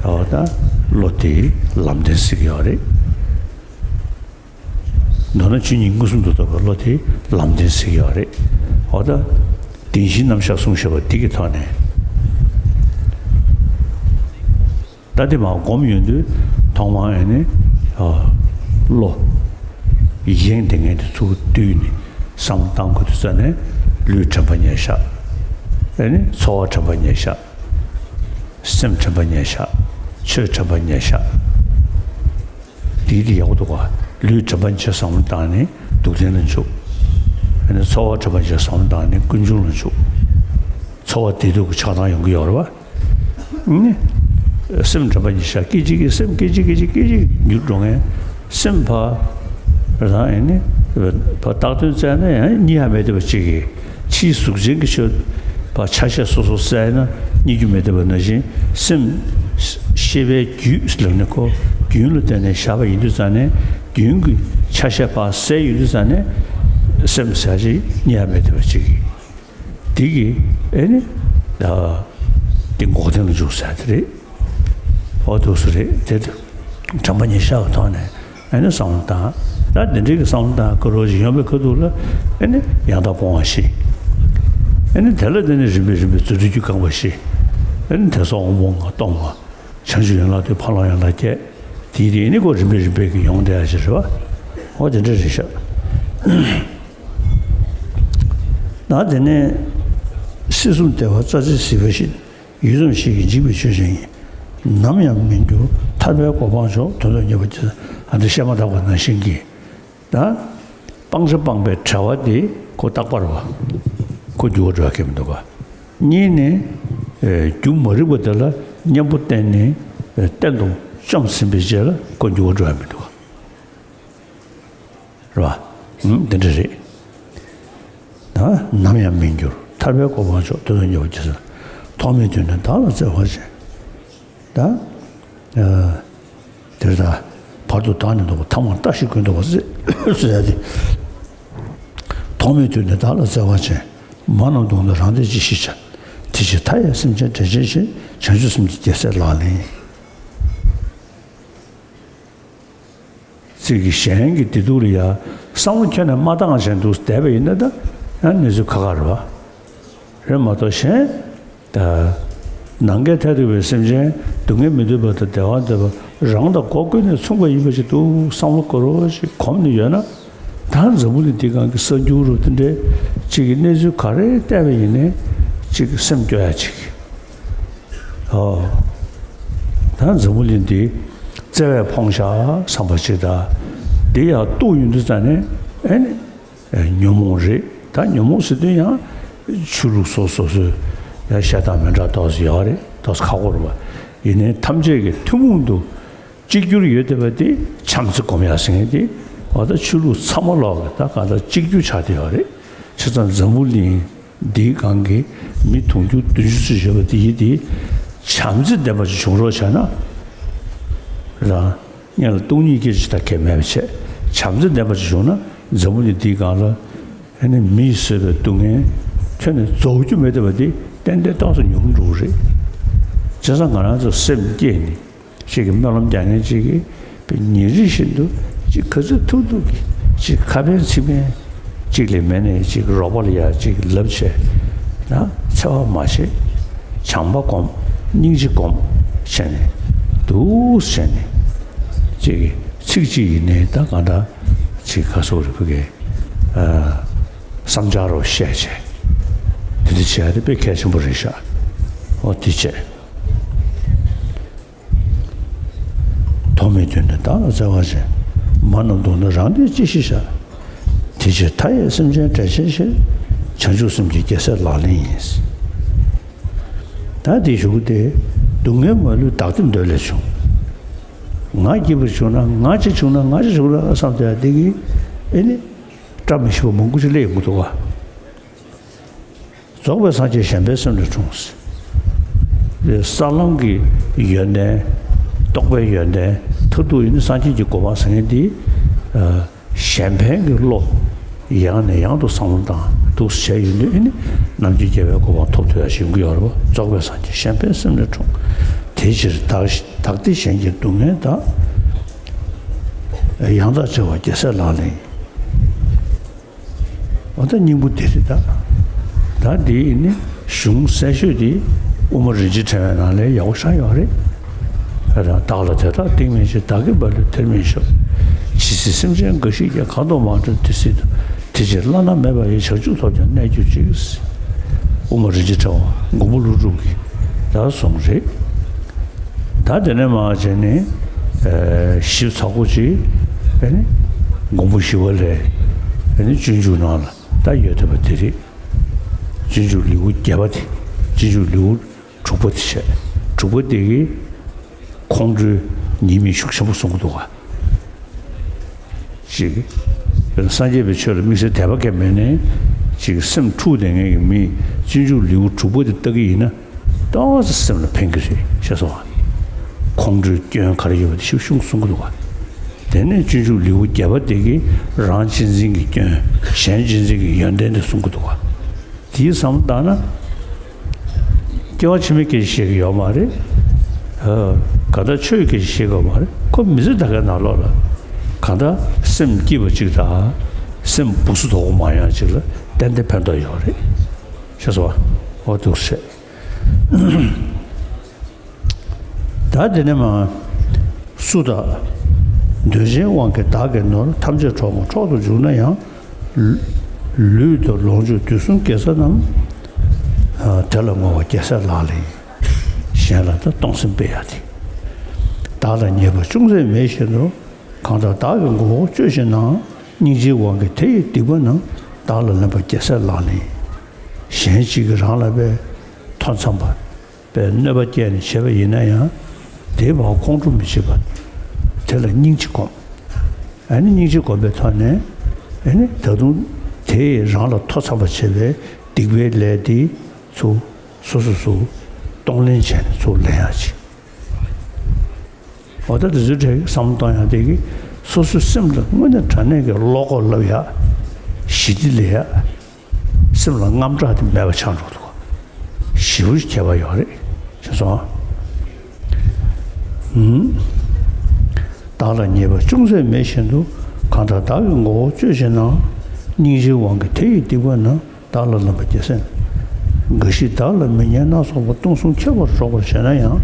འོ་ད་བློ་དེ་ལམ་བདེན་ཟེར་གྱི་ཡོད་རེད། མདོར་ན་ཆོས་ཉིད་མངོན་སུམ་དུ་རྟོགས་པའི་བློ་དེ་ལམ་བདེན་ཟེར་གྱི་ཡོད་རེད། འོ་ད་བདེན་བཞིའི་རྣམ་གཞག་གསུངས་བཞག་པ་འདི་གི་ཐོག་ནས། ད་དེ་མར་སྒོམ་ཡོང་དུས་ཐོག་མར་ཨ་ནི། ཨ། བློ་གཞན་དེ་ངན་དེ་ཚུར་བསྡུས་ནས་བསམ་བློ་བཏང་དགོས་དུས་ཙ་ནས། ལུས་དྲན་པ་ཉེར་བཞག་ཨ་ནི་ཚོར་བ་དྲན་པ་ཉེར་བཞག་སེམས་དྲན་པ་ཉེར་བཞག་ཆོས་དྲན་པ་ཉེར་བཞག་དེའི་དེ་ཡག་པོ་འདུག་ག་ལུས་དྲན་པ་ཉེར་བཞག་བསམ་བློ་བཏང་ནས་སྡུག་བདེན་ལ་འཇུག་ཨ་ནི་ཚོར་བ་དྲན་པ་ཉེར་བཞག་བསམ་བློ་བཏང་ནས་ཀུན་འབྱུང་ལ་འཇུག་ཚོར་བ་བདེ་སྡུག་གི་ཆགས་སྡང་ཡོང་གི་ཡོད་རེད་བ། ནི། སེམས་དྲན་པ་ཉེར་བཞག་སྐད་ཅིག་གིས་སེམས་སྐད་ཅིག་སྐད་ཅིག་སྐད་ཅིག་འགྱུར་འགྲོ་མཁན། སེམས་ཕར། རང་ཡིན་ནི། ཕར་བཏགས་དོན་བཙལ་ན་ཡང་རྙེད་ཡ་མེད་བསྡད་པ་ཅིག་གིས། ཕྱིའི་གཟུགས་ཅན་གྱི་ཆོས་ཕར་ཆ་ཤས་སོ་སོ་བཙལ་ན་རྙེད་རྒྱུ་མེད་བསྡད་པ་ནང་བཞིན། སེམས་ཤེས་པའི་རྒྱུད་ལབ་ནས་ཁོ་རྒྱུན་ལ་བརྟེན་ནས་བཞག་པ་ཡིན་དུས་ཙང་ནས། རྒྱུན་གྱི་ཆ་ཤས་ཕར་བཙལ་ཡོང་དུས་ཙང་ནས། སེམས་ཟེར་ཡ་ཅིག་རྙེད་ཡ་མེད་བསྡད་པ་ཅིག་གིས། དེ་གིས་ཨེ་ནི། ད་དེ་འགོག་བདེན་ལ་འཇུག་ཟེར་དེ་རེད། འོ་འདུག་སེ་རེད་དེ། དྲན་པ་ཉེར་བཞག་གི་ཐོག་ནས་ཨེ་ནི་བསམ་བློ་བཏང་། ད་དེ་འདྲའི་གི་བསམ་བློ་བཏང་གི་རོགས་ཅིག་ཡོང་བའི་ཁ་ཐུག་ལ་ཨེ་ནི་ཡང་དག་སྤོང་བ་བཞི། ཨེ་ནི་དེ་ལ་དེ་ནི་རིམ་པས་རིམ་པས་རྫུ་འཕྲུལ་གྱིས་བཀང་བ་བཞི། ཨེ་ནི་དེ་སོགས་དབང་པོ་ལྔ་སྟོང་པ། བྱང་ཆུབ་ཡན་ལག་དེ་ཕ་ལ་ཡན་ལག་བརྒྱད། དེའི་རིགས་ནི་ཁོ་རིམ་པས་རིམ་པས་ཀྱི་ཡོང་བསྡད་ཡ་ཞིག་རེད་བ། འོ་དེ་འདྲ་རེད་ཤག་ད་དེ་ནས་སྲིད་གསུམ་བདེ་བ་རྩྭ་ཟན་བསིལ་བ་བཞིན། ཡུད་ཙམ་ཞིག་གིས་འཇིག་པའི་ཆོས་ཅན་ཡིན། ནམ་ཡང་མི་འགྱུར་ཐར་པའི་གོ་འཕང་མཆོག། དོན་དུ་གཉེར་བ་ཅི། ཨ་འདི་བཤད་མ་ཐག་པ་ནང་བཞིན་གྱི། ད། སྤང་བྱ་སྤངས་པའི་བྲལ་བ་དེ་ཁོ་རྟག་པ་རེད་བ། ཁོ་འགྱུར་བ་འགྲོ་ཡ་གང་ཡང་མི་འདུག་ག་གཉིས་ནི། ཨེ། རྒྱུ་མ་རིག་པ་དེ་ལ་གཉེན་པོ་བསྟེན་ནས། ཨེ། གཏན་དུ་བཅོམ་ཟིན་པའི་རྗེས་ལ་ཁོ་འགྱུར་བ་འགྲོ་ཡ་མི་འདུག་ག་རེད་བ། ཨང་། འདི་འདྲ་རེད། ནམ་ཡང་མི་འགྱུར། ཐར་པའི་གོ་འཕང་མཆོག། དེ་ལ་མཉེས་པ་སྐྱེ་ས། ཐོག་མེད་དུས་ནས་བདག་ལ་བརྩེ་བ་ཅན། ད། དེར་ད། བར་དུ་བདག་ནི་སྡུག་པ། ཐ་མར་ལྟ་ཞིག་ཀུན་སྡུག་པ། ཟེར་ཟེར་ཡ་དེ། ཐོག་མེད་དུས་ནས་བདག་ལ་བརྩེ་བ་ཅན། མ་རྣམས་སྡུག་ན་རང་བདེར་ཅི་ཞིག་བྱ། དེ་ཕྱིར་མཐའ་ཡས་སེམས་ཅན་བསྒྲལ་བྱའི་ཕྱིར། བྱང་ཆུབ་སེམས་ཀྱི་རྒྱལ་སྲས་ལག་ལེན་ཡིན། ཚིག་གི་གཞན་གྱི་བདེ་སྡུག་ལ་ཡ་བསམ་བློ་ཁྱོན་ནས་མ་བཏང་བཞིན་དུ་བསྡད་པ་ཡིན་ན། ད་ཡང་གནས་ཚུལ་ཁག་ཁག་རེད་བ། རེད་མ་གཏོགས་གཞན། ད་ནམ་མཁའི་མཐས་གཏུགས་པའི་སེམས་ཅན་སྡུག་བསྔལ་མི་འདོད་པ་དང་བདེ་བ་འདོད་པ། རང་དང་སྒོ་ཀུན་ནས་མཚུངས་པ་ཡིན་པ་ཞིག་ཏུ་བསམ་བློ་འཁོར་བ་ཞིག་གོམས་ནས་ཡོད་ན། ད་འཛམ་བུ་གླིང་འདི་སྒང་གི་གསར་འགྱུར་རུ་དེ་འདྲའི་གཅིག་གི་གནས་ཚུལ་ག་རེ་བལྟས་པ་ཡིན་ནའི་གཅིག་གི་སེམས་སྐྱོ་ཡ་གཅིག་ཨོ། ད་འཛམ་བུ་གླིང་འདི་བརྩེ་བས་ཕོངས་ཤག་བསམ་པ་ཅིག་དང་། འདི་ཡང་སྡུག་ཡོང་དུས་ཙ་ནས་ཨེ་ནི་ཉོན་མོངས་རེད། ད་ཉོན་མོངས་ཟེར་དུས་ཡང་ཆོས་ལུགས་སོ་སོ་སོའི་ཡང་བཤད་སྟངས་མི་འདྲ་ཏོག་ཙམ་ཡོད་རེད། ཏོག་ཙམ་ཁག་པོ་རེད་པ། ཡིན་ནའི་ཐམས་ཅད་ཀྱི་ཐུན་མོང་དུ་གཅིག་གྱུར་ཡོད་བསྡད་པ་དེ་བྱམས་བརྩེ་སྒོམ་ཡག་ཟེར་མཁན་དེ། འོ་ད་ཆོས་ལུགས་ཚང་མ་ལོག་གི་ད་གང་ལྟར་གཅིག་གྱུར་ཆགས་བསྡད་ཡོད་རེད། བྱས་ཙང་འཛམ་བུ་གླིང་འདིའི་སྒང་གི་མི་དུང་ཕྱུར་བདུན་ཅུ་ཙམ་ཡོད་པ་དེ་ཡིན་དེ། བྱམས་བརྩེ་ལྡན་པ་ཞིག་བྱུང་རོགས་བྱས་ན། རང་སྔོན་ལ་སྟོང་ཉིད་སྐད་ཅིག་ད་གལ་མེད་པ་བྱས། བྱམས་བརྩེ་ལྡན་པ་ཞིག་བྱུང་ན། འཛམ་བུ་གླིང་འདིའི་སྒང་ལ་ཨ་ནི་མིས་བཟོས་པའི་སྡུག་བསྔལ་ཁྱོན་ནས་རྫོགས་རྒྱུ་མེད་བསྡད་པ་འདི་ཏན་ཏན་ཏོག་ཙམ་ཉུང་འགྲོ་གི་རེད། བྱས་ཙང་ང་རང་ཚོ་སེམས་བསྐྱེད་ནས་ཅིག་གི་སྨོན་ལམ་རྒྱག་མཁན་ཅིག་གིས་ཉིན་རེ་བཞིན་དུ་ཅིག་ག་ཚོད་ཐུབ་ཐུབ་ཀྱིས་ཅིག་ཁ་ཕན་ཚིག་ཕན་ཅིག་ལས་མེད་ནས་ཅིག་རོགས་པ་ལ་ཡ་ཅིག་ལབ་བྱས་ན། འཚེ་བ་མ་བྱེད། བྱམས་པ་སྒོམ། སྙིང་རྗེ་སྒོམ་བྱས་ནས་འདུག་བྱས་ནས་ཅིག་གི་ཚིག་གཅིག་ཡིན་ནའི་ད་གང་འདྲ་ཅིག་ག་སོགས་རེ་ཕུག་གི་ཨ་བསམ་འཆར་རོ་བཤད་བྱས། དེ་འདྲ་བྱས་ཏེ་དཔེ་གལ་ཆེན་པོ་རེད་ཤག་ཨོ་དེ་བྱས། ཐོག་མེད་དུས་ནས་བདག་ལ་བརྩེ་བ་ཅན། མ་རྣམས་སྡུག་ན་རང་བདེར་ཅི་ཞིག་བྱ། དེ་ཕྱིར་མཐའ་ཡས་སེམས་ཅན་བསྒྲལ་བྱའི་ཕྱིར། བྱང་ཆུབ་སེམས་ཀྱི་རྒྱལ་སྲས་ལག་ལེན་ཡིན། ད་དེ་ཞུ་གི་དེ། སྡུག་བསྔལ་མ་ལུས་བདག་བདེ་འདོད་ལས་བྱུང་། ང་སྐྱིད་པོ་བྱུང་ན། ང་གཅིག་བྱུང་ན། ང་གཅིག་བྱུང་ན་བསམ་སྟེ་དེ་གི་ཨེ་ནི་བཀྲ་མི་ཤིས་པ་མང་པོ་ཅིག་སླེབས་ཡོང་གི་འདུག་བ། རྫོགས་པའི་སངས་རྒྱས་གཞན་ཕན་སེམས་ལས་འཁྲུངས། ས་ལམ་གྱི་ཡོན་ཏན། རྟོགས་པའི་ཡོན་ཏན་མཐར་ཐུག་ཡིན་ན་སངས་རྒྱས་ཀྱི་གོ་འཕང་ཟེར་མཁན་འདི། གཞན་ཕན་གྱི་བློ་ཡང་ནས་ཡང་དུ་བསམ་བློ་བཏང་འདུག་བྱས་ཡོང་དུས་ཨེ་ནི་ནམ་རྒྱུན་རྒྱལ་བའི་གོ་འཕང་ཐོབ་ཐུབ་ཡ་ཞིག་ཡོང་གི་ཡོད་རེད་པ། རྫོགས་པའི་སངས་རྒྱས་གཞན་ཕན་སེམས་ལས་འཁྲུངས། དེ་ཕྱིར་བདག་བདག་བདེ་གཞན་གྱི་སྡུག་བསྔལ་དག། ཡང་དག་བརྩེ་བ་རྒྱལ་སྲས་ལག་ལེན་ཡིན། འོ་ད་སྙིང་པོ་འདི་རེད་ད། ད་འདི་ནི་གཞུང་གསལ་ཤོས་འདི་དབུ་མ་རིན་ཆེན་ཕྲེང་བའི་ནང་ལ་ཡག་པོ་ཆགས་ཡོད་རེད། བདག་ལ་དེ་དག་སྟིང་མི་བྱེད། བདག་གི་བ་ལུས་དེར་མི་ཤོག། ཇི་སྲིད་སེམས་ཅན་འགའ་ཞིག་ཀྱང་། གང་དུ་མ་འགྲོ་དེ་སྲིད་དུ། དེ་ཕྱིར་བླ་ན་མེད་པ་ཡི། བྱང་ཆུབ་ཐོབ་ཀྱང་གནས་གྱུར་ཅིག། དབུ་མ་རིན་ཆེན་ཕྲེང་བ་མགོན་པོ་ཀླུ་སྒྲུབ་ཀྱི་ད་གསུང་རེད། ད་དེ་ནས་མར་བྱས་ནས་ཞིབ་ཚགས་པོ་ཅིག་ཨ་ནི་མགོན་པོ་ཞི་བ་ལྷས་ཨ་ནི་སྤྱོད་འཇུག་ནང་ལ་ད་ཡོད་བསྡད་པ་དེ་རེད། སྤྱོད་འཇུག་ལེའུ་བརྒྱད་པ་དེ། སྤྱོད་འཇུག་ལེའུ་དྲུག་པ་དེ་བྱས། དྲུག་པ་དེ་གི་ཁོང་ཁྲོའི་ཉེས་དམིགས་ཤུགས་ཆེན་པོ་གསུང་གི་འདུག་ག། ཅིག་སངས་རྒྱས་པའི་ཆོས་ལ་དམིགས་བསལ་དད་པ་གང་མེད་ནའི་ཅིག་སེམས་འཁྲུགས་བསྡད་མཁན་གྱི་མིས་སྤྱོད་འཇུག་ལེའུ་དྲུག་པ་དེ་ལྟ་གི་ཡིན་ན། ཏོག་ཙམ་སེམས་ལ་ཕན་གྱི་རེད་ཤེས་སོང་ང་། ཁོང་ཁྲོའི་སྐྱོན་ག་རེ་ཡོད་པ་དེ་ཞིབ་ཞུ་གསུང་གི་འདུག་ག། དེ་ནས་སྤྱོད་འཇུག་ལེའུ་བརྒྱད་པ་དེ་གིས་རང་གཅེས་འཛིན་གྱི་སྐྱོན། གཞན་གཅེས་འཛིན་གྱི་ཡོན་ཏན་དེ་གསུང་གི་འདུག་ག། དེའི་བསམ་བློ་བཏང་ན། སྐྱེ་བ་ཕྱི་མའི་སྐད་ཆ་བཤད་ཀྱི་ཡོད་མ་རེད། ཨ། གང་ལྟར་ཆོས་ཀྱི་སྐད་ཆ་བཤད་ཀྱི་ཡོད་མ་རེད། ཁོ་མི་ཚེ་ད་གའི་ནང་ལོགས་ལ་གང་ལྟར་སེམས་སྐྱིད་པ་ཅིག་དང་། སེམས་སྦུ་སུ་དོག་པོ་མ་ཡོང་ཅིག་ལ་ཏན་ཏན་ཕན་ཐོགས་ཡོད་རེད། ཤེས་སོང་ང་། འོ་འདུག་སེ། ད་དེ་ནས་མར། སུ་དག་འདོད་ཆེན་དབང་གིས་བདག་གི་ནོར། ཐམས་ཅད་འཕྲོག་འཕྲོག་ཏུ་འཇུག་ན་ཡང་། ལུས་དང་ལོངས་སྤྱོད་དུས་གསུམ་དགེ་རྩ་རྣམས། དེ་ལ་བསྔོ་བ་རྒྱལ་སྲས་ལག་ལེན་ཡིན། གཞན་ལ་ད་གཏོང་སེམས་སྤེལ་ཡ་དེ། བདག་ལ་ཉེས་པ་ཅུང་ཟད་མེད་བཞིན་དུ། གང་ལྟར་བདག་གི་མགོ་བོ་གཅོད་བྱེད་ན། སྙིང་རྗེའི་དབང་གིས་དེ་ཡི་སྡིག་པ་རྣམས། བདག་ལ་ལེན་པ་རྒྱལ་སྲས་ལག་ལེན་ཡིན། གཞན་གཅིག་གིས་རང་ལ་དཔེ་མཐོ་འཚམ་པ། པའི་གནོད་པ་བསྐྱལ་ནས་བྱས་པ་ཡིན་ན་ཡང་། དེའི་བར་ཁོང་ཁྲོ་མི་བྱེད་པ། དེ་ལ་སྙིང་རྗེ་སྒོམ། ཨ་ནི་སྙིང་རྗེ་སྒོམ་པའི་ཐོག་ནས། ཨ་ནི་ད་དུང་ དེས་རང་ལ་མཐོ་འཚམ་པ་བྱེད་པའི་སྡིག་པའི་ལས་དེ་ཚུར་སོ་སོ་སུ་གཏོང་ལེན་བྱས་ནས་ཚུར་ལེན་ཡག་ཅིག་འོ་ད་དེ་ཚོའི་གྲས་ཀྱི་བསམ་བློ་གཏོང་ཡག་དེ་གི་སོ་སོའི་སེམས་ལ་དངོས་གནས་དྲང་གནས་ཀྱི་བློ་ཁོག་སློབ་ཡག་ཞི་བདེ་ལས་ཡག་སེམས་ལ་དངངས་སྐྲག་དེ་མེད་པ་ཆགས་འགྲོ་འདུག་ཞེ་པོ་ཞིག་ཁྱད་པར་ཡོད་རེད། ཤེས་སོང་། ཨུམ། བདག་ལ་ཉེས་པ་ཅུང་ཟད་མེད་བཞིན་དུ། གང་ལྟར་བདག་གི་ངོ་བོ་སྤྱོད་བྱེད་ན། སྙིང་རྗེའི་དབང་གིས་དེ་ཡི་སྡིག་པ་ན། བདག་ལ་ལན་པ་རྒྱལ་སྲས། འགའ་ཞིག་བདག་ལ་མི་སྙན་སྣ་ཚོགས་པ་སྟོང་གསུམ་ཁྱབ་པར་སྒྲོག་པར་བྱེད་ན་ཡང་།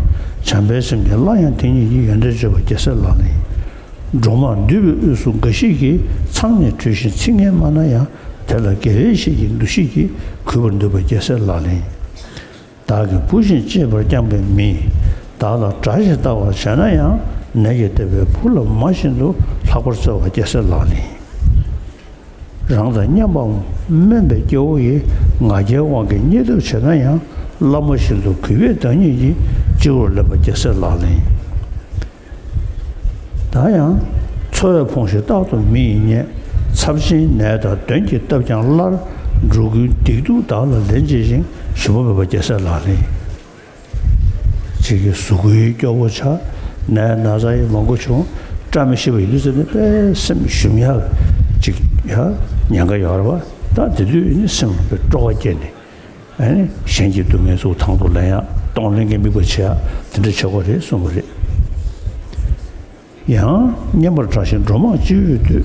བྱམས་པའི་སེམས་ཀྱིས་སླར་ཡང་དེ་ཉིད་ཀྱི་ཡོན་ཏན་བརྗོད་པ་རྒྱལ་སྲས་ལག་ལེན། སྒྲོལ་མ་འདུས་པའི་དབུས་སུ་འགའ་ཞིག་གིས། མཚང་ནས་བྲུས་ཤིང་ཚིག་ངན་སྨྲ་ན་ཡང་། དེ་ལ་དགེ་བའི་བཤེས་ཀྱི་འདུ་ཤེས་ཀྱིས། གུས་པར་འདུད་པ་རྒྱལ་སྲས་ལག་ལེན། བདག་གི་བུ་བཞིན་གཅེས་པར་བསྐྱངས་པའི་མིས། བདག་ལ་དགྲ་ཞིག་ལྟ་བར་བྱས་ན་ཡང་། ནད་ཀྱིས་བཏབ་པའི་བུ་ལ་མ་བཞིན་དུ། ལྷག་པར་བརྩེ་བ་རྒྱལ་སྲས་ལག་ལེན། རང་དང་མཉམ་པར་སྨོན་པའི་སྐྱེ་བོ་ཡིས། ང་རྒྱལ་དབང་གིས་བརྙས་ཐབས་བྱས་ན་ཡང་། བླ་མ་བཞིན་དུ་གུས་པས་བདག་ཉིད་ཀྱི། སྤྱི་བོར་སླེབས་པ་རྒྱལ་སྲས་ལག་ལེན། ད་ཡང་། འཚོ་བས་ཕོངས་ཤིང་རྟག་ཏུ་མི་ཡིས་བརྙས། ཚབས་ཆེན་ནད་དང་གདོན་གྱིས་བཏབ་ཀྱང་སླར། འགྲོ་ཀུན་སྡིག་སྡུག་བདག་ལ་ལན་བྱེད་ཅིང་། ཞུམ་པ་མེད་པ་རྒྱལ་སྲས་ལག་ལེན། ཅིག་གིས་གཟུགས་པོ་ཡང་སྐྱོ་པོ་ཆགས། ནད་ན་ཚ་ཡང་མང་པོ་བྱུང་། བཀྲ་མི་ཤིས་པ་ཡིན་དུས་ཙམ་ནས་དཔེ་སེམས་ཞུམ་ཡག་ཅིག་ཡ་ཉེན་ཁ་ཡོད་རེད་པ། ད་དེ་དུས་ནི་སེམས་དཔེ་སྤྲོ་བ་སྐྱེས་ནས། ཨ་ནི་གཞན་གྱི་སྡུག་བསྔལ་ཚོ་དང་དུ་ལེན་ཡག་གཏོང་ལེན་གྱི་དམིགས་པ་བྱེད་ཡག་དེ་འདྲ་བྱེད་དགོས་རེད་གསུང་གི་རེད། ཡང་། སྙན་པར་བསྒྲགས་ཤིང་སྒྲོལ་མ་སྤྱི་བོས་བཏུད།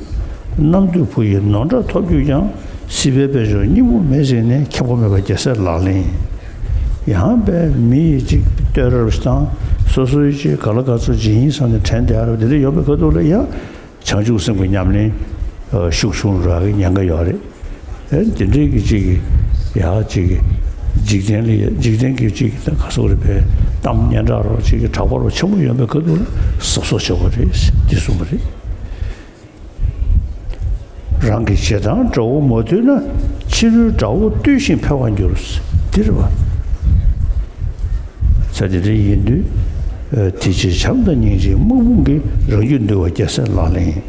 རྣམ་ཐོས་བུ་ཡིས་ནོར་འདྲ་ཐོབ་གྱུར་ཀྱང་། སྲིད་པའི་དཔལ་འབྱོར་སྙིང་པོ་མེད་ཟེར་ནས། ཁྱབ་ཁོམ་མེད་པ་རྒྱལ་སྲས་ལག་ལེན། ཡང་དཔེ་མི་ཡི་ཅིག་བསྟོད་ར་ཞིག་དང་། སོ་སོའི་ཅིག་ག་ལ་ག་ཚོད་ཇི་ཡིན་བསམ་ནས་དྲན་བསྡད་ཡག་རེད་པ། དེ་འདྲ་ཡོང་པའི་ཁ་ཐུག་ལ་ཡང་། བྱང་ཆུབ་སེམས་ཀྱི་ཉམས་ལེན་ཤུགས་ཆུང་རུ་འགྲོ་ཡག་གི་ཉེན་ཁ་ཡོད་རེད། ཨེ་དེ་འདྲའི་གི་ཅིག་གི་ཡག་ཅིག་གི་འཇིག་རྟེན་ལ་འཇིག་རྟེན་གྱི་ཅིག་གི་ད་ག་སོག་རེད་པས། གཏམ་སྙན་གྲགས་རོགས་ཅིག་གི་གྲགས་པ་རོགས་ཆེན་པོ་ཡོད་པའི་ཁ་ཐུག་ལ་གཟབ་གཟབ་བྱེད་དགོས་རེད་འདི་གསུངས་པ་རེད། རང་གི་བྱེད་སྟངས་དགྲ་བོ་མ་བཏུལ་ན། ཕྱི་རོལ་དགྲ་བོ་བཏུལ་ཞིང་འཕེལ་བར་འགྱུར། འདི་རེད་པ། ས་དེ་འདྲ་ཡིན་དུས། དེ་ཕྱིར་བྱམས་དང་སྙིང་རྗེའི་དམག་དཔུང་གིས། རང་རྒྱུད་འདུལ་བ་རྒྱལ་སྲས་ལག་ལེན།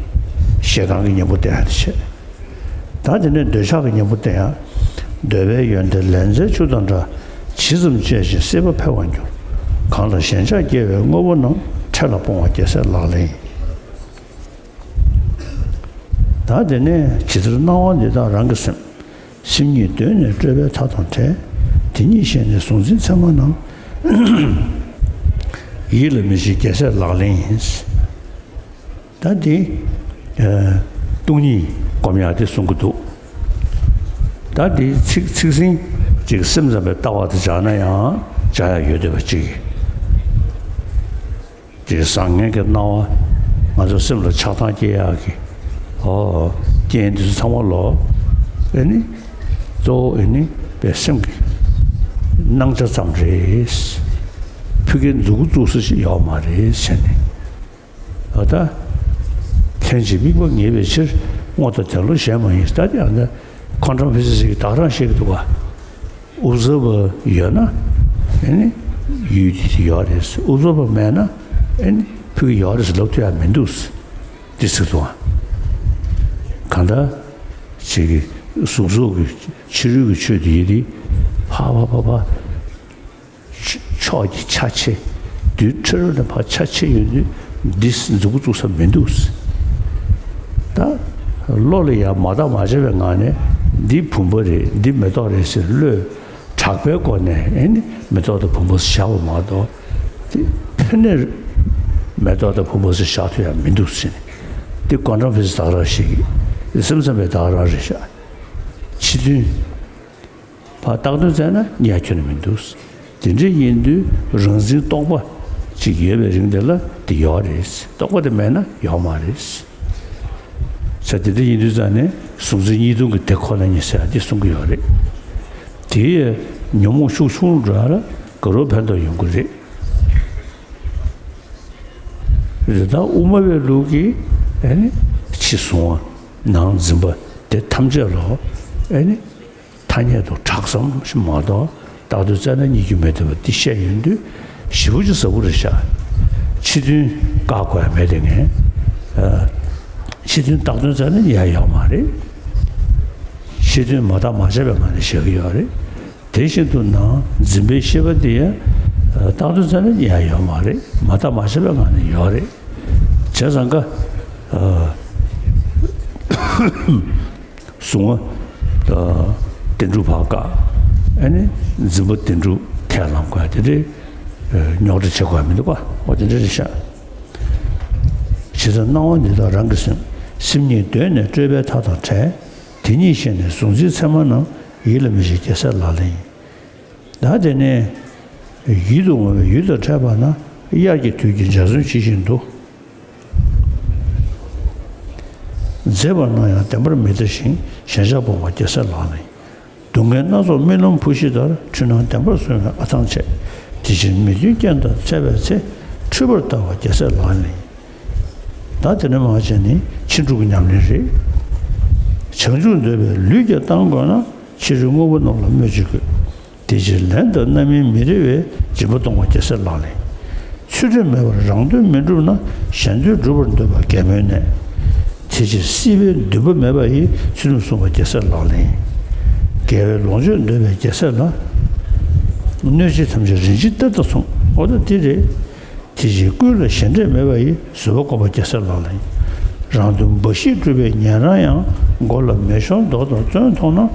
ཞེ་སྡང་གི་གཉེན་པོ་བསྟེན་ཡག་དེ་བྱས། ད་དེ་ནས་འདོད་ཆགས་ཀྱི་གཉེན་པོ་བསྟེན་ཡག་འདོད་པའི་ཡོན་ཏན་ལན་ཚྭའི་ཆུ་དང་འདྲ། ཇི་ཙམ་སྤྱད་ཅིང་སྲེད་པ་འཕེལ་བར་འགྱུར། གང་ལ་ཞེན་ཆགས་སྐྱེ་བའི་དངོས་པོ་རྣམས། འཕྲལ་ལ་སྤོང་བ་རྒྱལ་སྲས་ལག་ལེན། ད་དེ་ནས་ཇི་ལྟར་སྣང་བ་འདི་དག་རང་གི་སེམས། སེམས་ཉིད་གདོད་ནས་སྤྲོས་པའི་མཐའ་དང་བྲལ། དེ་ཉིད་ཤེས་ནས་གཟུང་འཛིན་མཚན་མ་རྣམས། ཡིད་ལ་མི་བྱེད་རྒྱལ་སྲས་ལག་ལེན་ཡིན། ད་འདི། ཨ། སྟོང་ཉིད་སྒོམ་ཡག་དེ་གསུང་གི་འདུག་ད་འདི་ཚིག་ཚིག་ཟིན་ཅིག་སེམས་ཙམ་པའི་ལྟ་བ་དེ་སྦྱར་ན་ཡང་སྦྱར་ཡག་ཡོད་བསྡད་པ་ཅིག་དེ་བཟང་ངན་གྱི་སྣང་བ་ང་ཚོ་སེམས་ལ་ཆགས་སྡང་སྐྱེ་ཡག་གི། ཨོ། རྐྱེན་འདི་ཚོ་ཚང་མ་ལོ། ཨེ་ནི། གཙོ་བོ་ཨེ་ནི་པའི་སེམས་ཀྱི་སྣང་ཆ་ཙམ་རེད། ཕ་གི་མཛུབ་གུ་བཙུགས་ས་ཞིག་ཡོད་མ་རེད་ཟེར་ནས། ཨ་ད། ལྷན་ཅིག་དམིགས་པ་ངེས་པའི་ཕྱིར། སྔོ་དང་དན་ལོ་གཞན་མ་ཡིན། ད་དེ་ཨ་ནི་ཁོང་ཁྲོ་ཕི་སི་ཞིག་གིས་ད་ག་རང་བཤད་ཀྱི་འདུག་ག་ཨུ་ཟོ་བ་ཡོད་ན་ཨེ་ནི་ཡུལ་དེ་ཡོད་རེད། ཨུ་ཟོ་བ་མེད་ན་ཨེ་ནི་ཕུ་གུ་ཡོད་རེད་ལབ་ཐུབ་ཡག་མི་འདུག་འདི་ཚིག་ཏུ་གང་ལྟར་ཅིག་གི་གཟུགས་སོགས་ཀྱི་ཕྱི་རོལ་གྱི་ཆོས་དེ་ཡིན་དེ་ཕ་ཕ་ཕ་ཕ། ཕྱོགས་ཀྱི་ཆ་ཆེ། དུས་ཁྲི་རོ་ནས་ཕར་ཆ་ཆེ་ཡོད་དུས་འདི་མཛུབ་གུ་བཙུགས་ས་མི་འདུག་ད་བློ་ལ་ཡང་མ་བརྟགས་མ་དཔྱད་པའི་ངང་ནས་འདི་བུམ་པ་རེད་འདི་མེ་ཏོག་རེད་ཟེར་བློས་གྲགས་པའི་སྒོ་ནས་ཨེ་ནི་མེ་ཏོག་དང་བུམ་པ་བཞག་པ་མ་གཏོགས། དེ་ཕན་ནས་མེ་ཏོག་དང་བུམ་པ་བཞག་ཐུབ་ཡག་མི་འདུག་ཟེར་ནས། འདི་ཀོན་ཀྲམ་ཕི་སི་ད་ག་རང་ཞིག་སེམས་ཙམ་པའི་ད་ག་རང་རེད་ཤག་ཕྱི་དོན། ཕར་བཏགས་དོན་བཙལ་ན་གཉིས་ཀ་ཁྱོན་ནས་མི་འདུག་དེ་འདྲ་ཡིན་དུས་རང་འཛིན་རྟོག་པ་ཅིག་ཡོད་པའི་རིང་དེ་ལ་དེ་ཡོད་རེད། རྟོག་པ་དེ་མེད་ན་ཡོད་མ་རེད། ས་དེ་འདྲ་ཡིན་དུས་ཙང་ནས་གཟུང་འཛིན་གཉིས་སྟོང་གི་དེ་ཁོ་ན་ཉིད་ཟེར་ཡག་དེ་གསུང་གི་ཡོད་རེད། དེ་ཡི་ཉོན་མོངས་ཤུགས་ཆུང་རུ་འགྲོ་ཡག་ལ་དགའ་རབ་ཕན་ཐོགས་ཡོང་གི་རེད། རི་དྭགས་དབུ་མ་པའི་ལུགས་ཀྱི་ཨེ་ནི་ཕྱི་གཟུང་བ་ནང་འཛིན་པ་དེ་ཐམས་ཅད་ལོ་ཨེ་ནི། ཐ་སྙད་དུ་གྲགས་ཙམ་ཞིག་མ་གཏོགས་བཏགས་དོན་བཙལ་ན་རྙེད་རྒྱུ་མེད་བསྡད་པ་འདི་བཤད་ཡོང་དུས་ཞེ་པོ་ཅིག་ཟབ་པོ་རེད་ཤག་ཕྱི་དོན་བཀག་དགོས་ཡག་མེད་དེ་ངས། ཨ། ཕྱི་དོན་བཏགས་དོན་བཙལ་ན་ཡག་ཡོད་མ་རེད། ཕྱི་དོན་མ་བརྟགས་མ་དཔྱད་པའི་ངང་ནས་བཞག་གི་ཡོད་རེད། དེ་བཞིན་དུ་ནང་འཛིན་པའི་ཤེས་པ་དེ་ཡང་བརྟག་དོན་རྩ་ནས་ཡང་ཡོད་མ་རེད། མ་བརྟགས་མ་དཔྱད་པའི་ངང་ནས་ཡོད་རེད། བྱས་ཙང་ཀ་གཟུང་བ་བདེན་གྲུབ་བར་བཀག་ཨ་ནི་འཛིན་པ་བདེན་གྲུབ་ཁས་བླང་དགོས་དེ་འདྲའི་རྙོག་དྲ་བྱེད་དགོས་མི་འདུག་ག་འོ་དེ་འདྲ་རེད་ཤག་ཇི་ལྟར་སྣང་བ་འདི་དག་རང་གི་སེམས། སེམས་ཉིད་གདོད་ནས་སྤྲོས་པའི་མཐའ་དང་བྲལ། དེ་ཉིད་ཤེས་ནས་གཟུང་འཛིན་མཚན་མ་རྣམས། ཡིད་ལ་མི་བྱེད་རྒྱལ་སྲས་ལག་ལེན་ཡིན། ད་དེ་ནས་ཡིད་དུ་འོང་བའི་ཡུལ་དང་འཕྲད་པ་ན་དབྱར་གྱི་དུས་ཀྱི་འཇའ་ཚོན་ཇི་བཞིན་དུ། མཛེས་པར་སྣང་ཡང་བདེན་པར་མི་ལྟ་ཞིང་། ཞེན་ཆགས་སྤོང་བ་རྒྱལ་སྲས་ལག་ལེན་ཡིན། སྡུག་བསྔལ་སྣ་ཚོགས་རྨི་ལམ་བུ་བཞི་ལྟར། འཁྲུལ་སྣང་བདེན་པར་སོང་བའི་ཨ་ཐང་ཆད། དེ་ཕྱིར་མི་མཐུན་རྐྱེན་དང་འཕྲད་པའི་ཚེ། འཁྲུལ་པར་ལྟ་བ་རྒྱལ་སྲས་ལག་ལེན་ཡིན། ད་དེ་ནས་མར་བྱས་ནི་ཕྱིན་དྲུག་གི་ཉམས་ལེན་རེད། བྱང་ཆུབ་འདོད་པའི་ལུས་ཀྱང་བཏང་དགོས་ན། ཕྱི་རོལ་དངོས་པོ་རྣམས་ལ་སྨོད་བྱེད་དགོས། དེ་ཕྱིར་ལན་དང་རྣམ་སྨིན་མི་རིགས་པའི། སྦྱིན་པ་གཏོང་བ་རྒྱལ་སྲས་ལག་ལེན་ཡིན། ཚུལ་ཁྲིམས་མེད་པར་རང་དོན་མི་འགྲུབ་ན། གཞན་དོན་སྒྲུབ་པར་འདོད་པ་རྒན་མོའི་གནས། དེ་ཕྱིར་སྲིད་པའི་འདུན་པ་མེད་པ་ཡི། ཚུལ་ཁྲིམས་སྲུང་བ་རྒྱལ་སྲས་ལག་ལེན་ཡིན། རྒྱལ་བའི་ལོངས་སྤྱོད་འདོད་པའི་རྒྱལ་སྲས་ལ། གནོད་བྱེད་ཐམས་ཅད་རིན་ཆེན་གཏེར་དང་མཚུངས། འོ་ད་འདི་རེད། དེ་ཕྱིར་ཀུན་ལ་ཞེ་འགྲས་མེད་པ་ཡི། བཟོད་པ་སྒོམ་པ་རྒྱལ་སྲས་ལག་ལེན་ཡིན། རང་དོན་འབའ་ཞིག་སྒྲུབ་པའི་ཉན་རང་ཡང་། མགོ་ལ་མེ་ཤོང་རྡོག་དང་བཙོན་མཐོང་ན།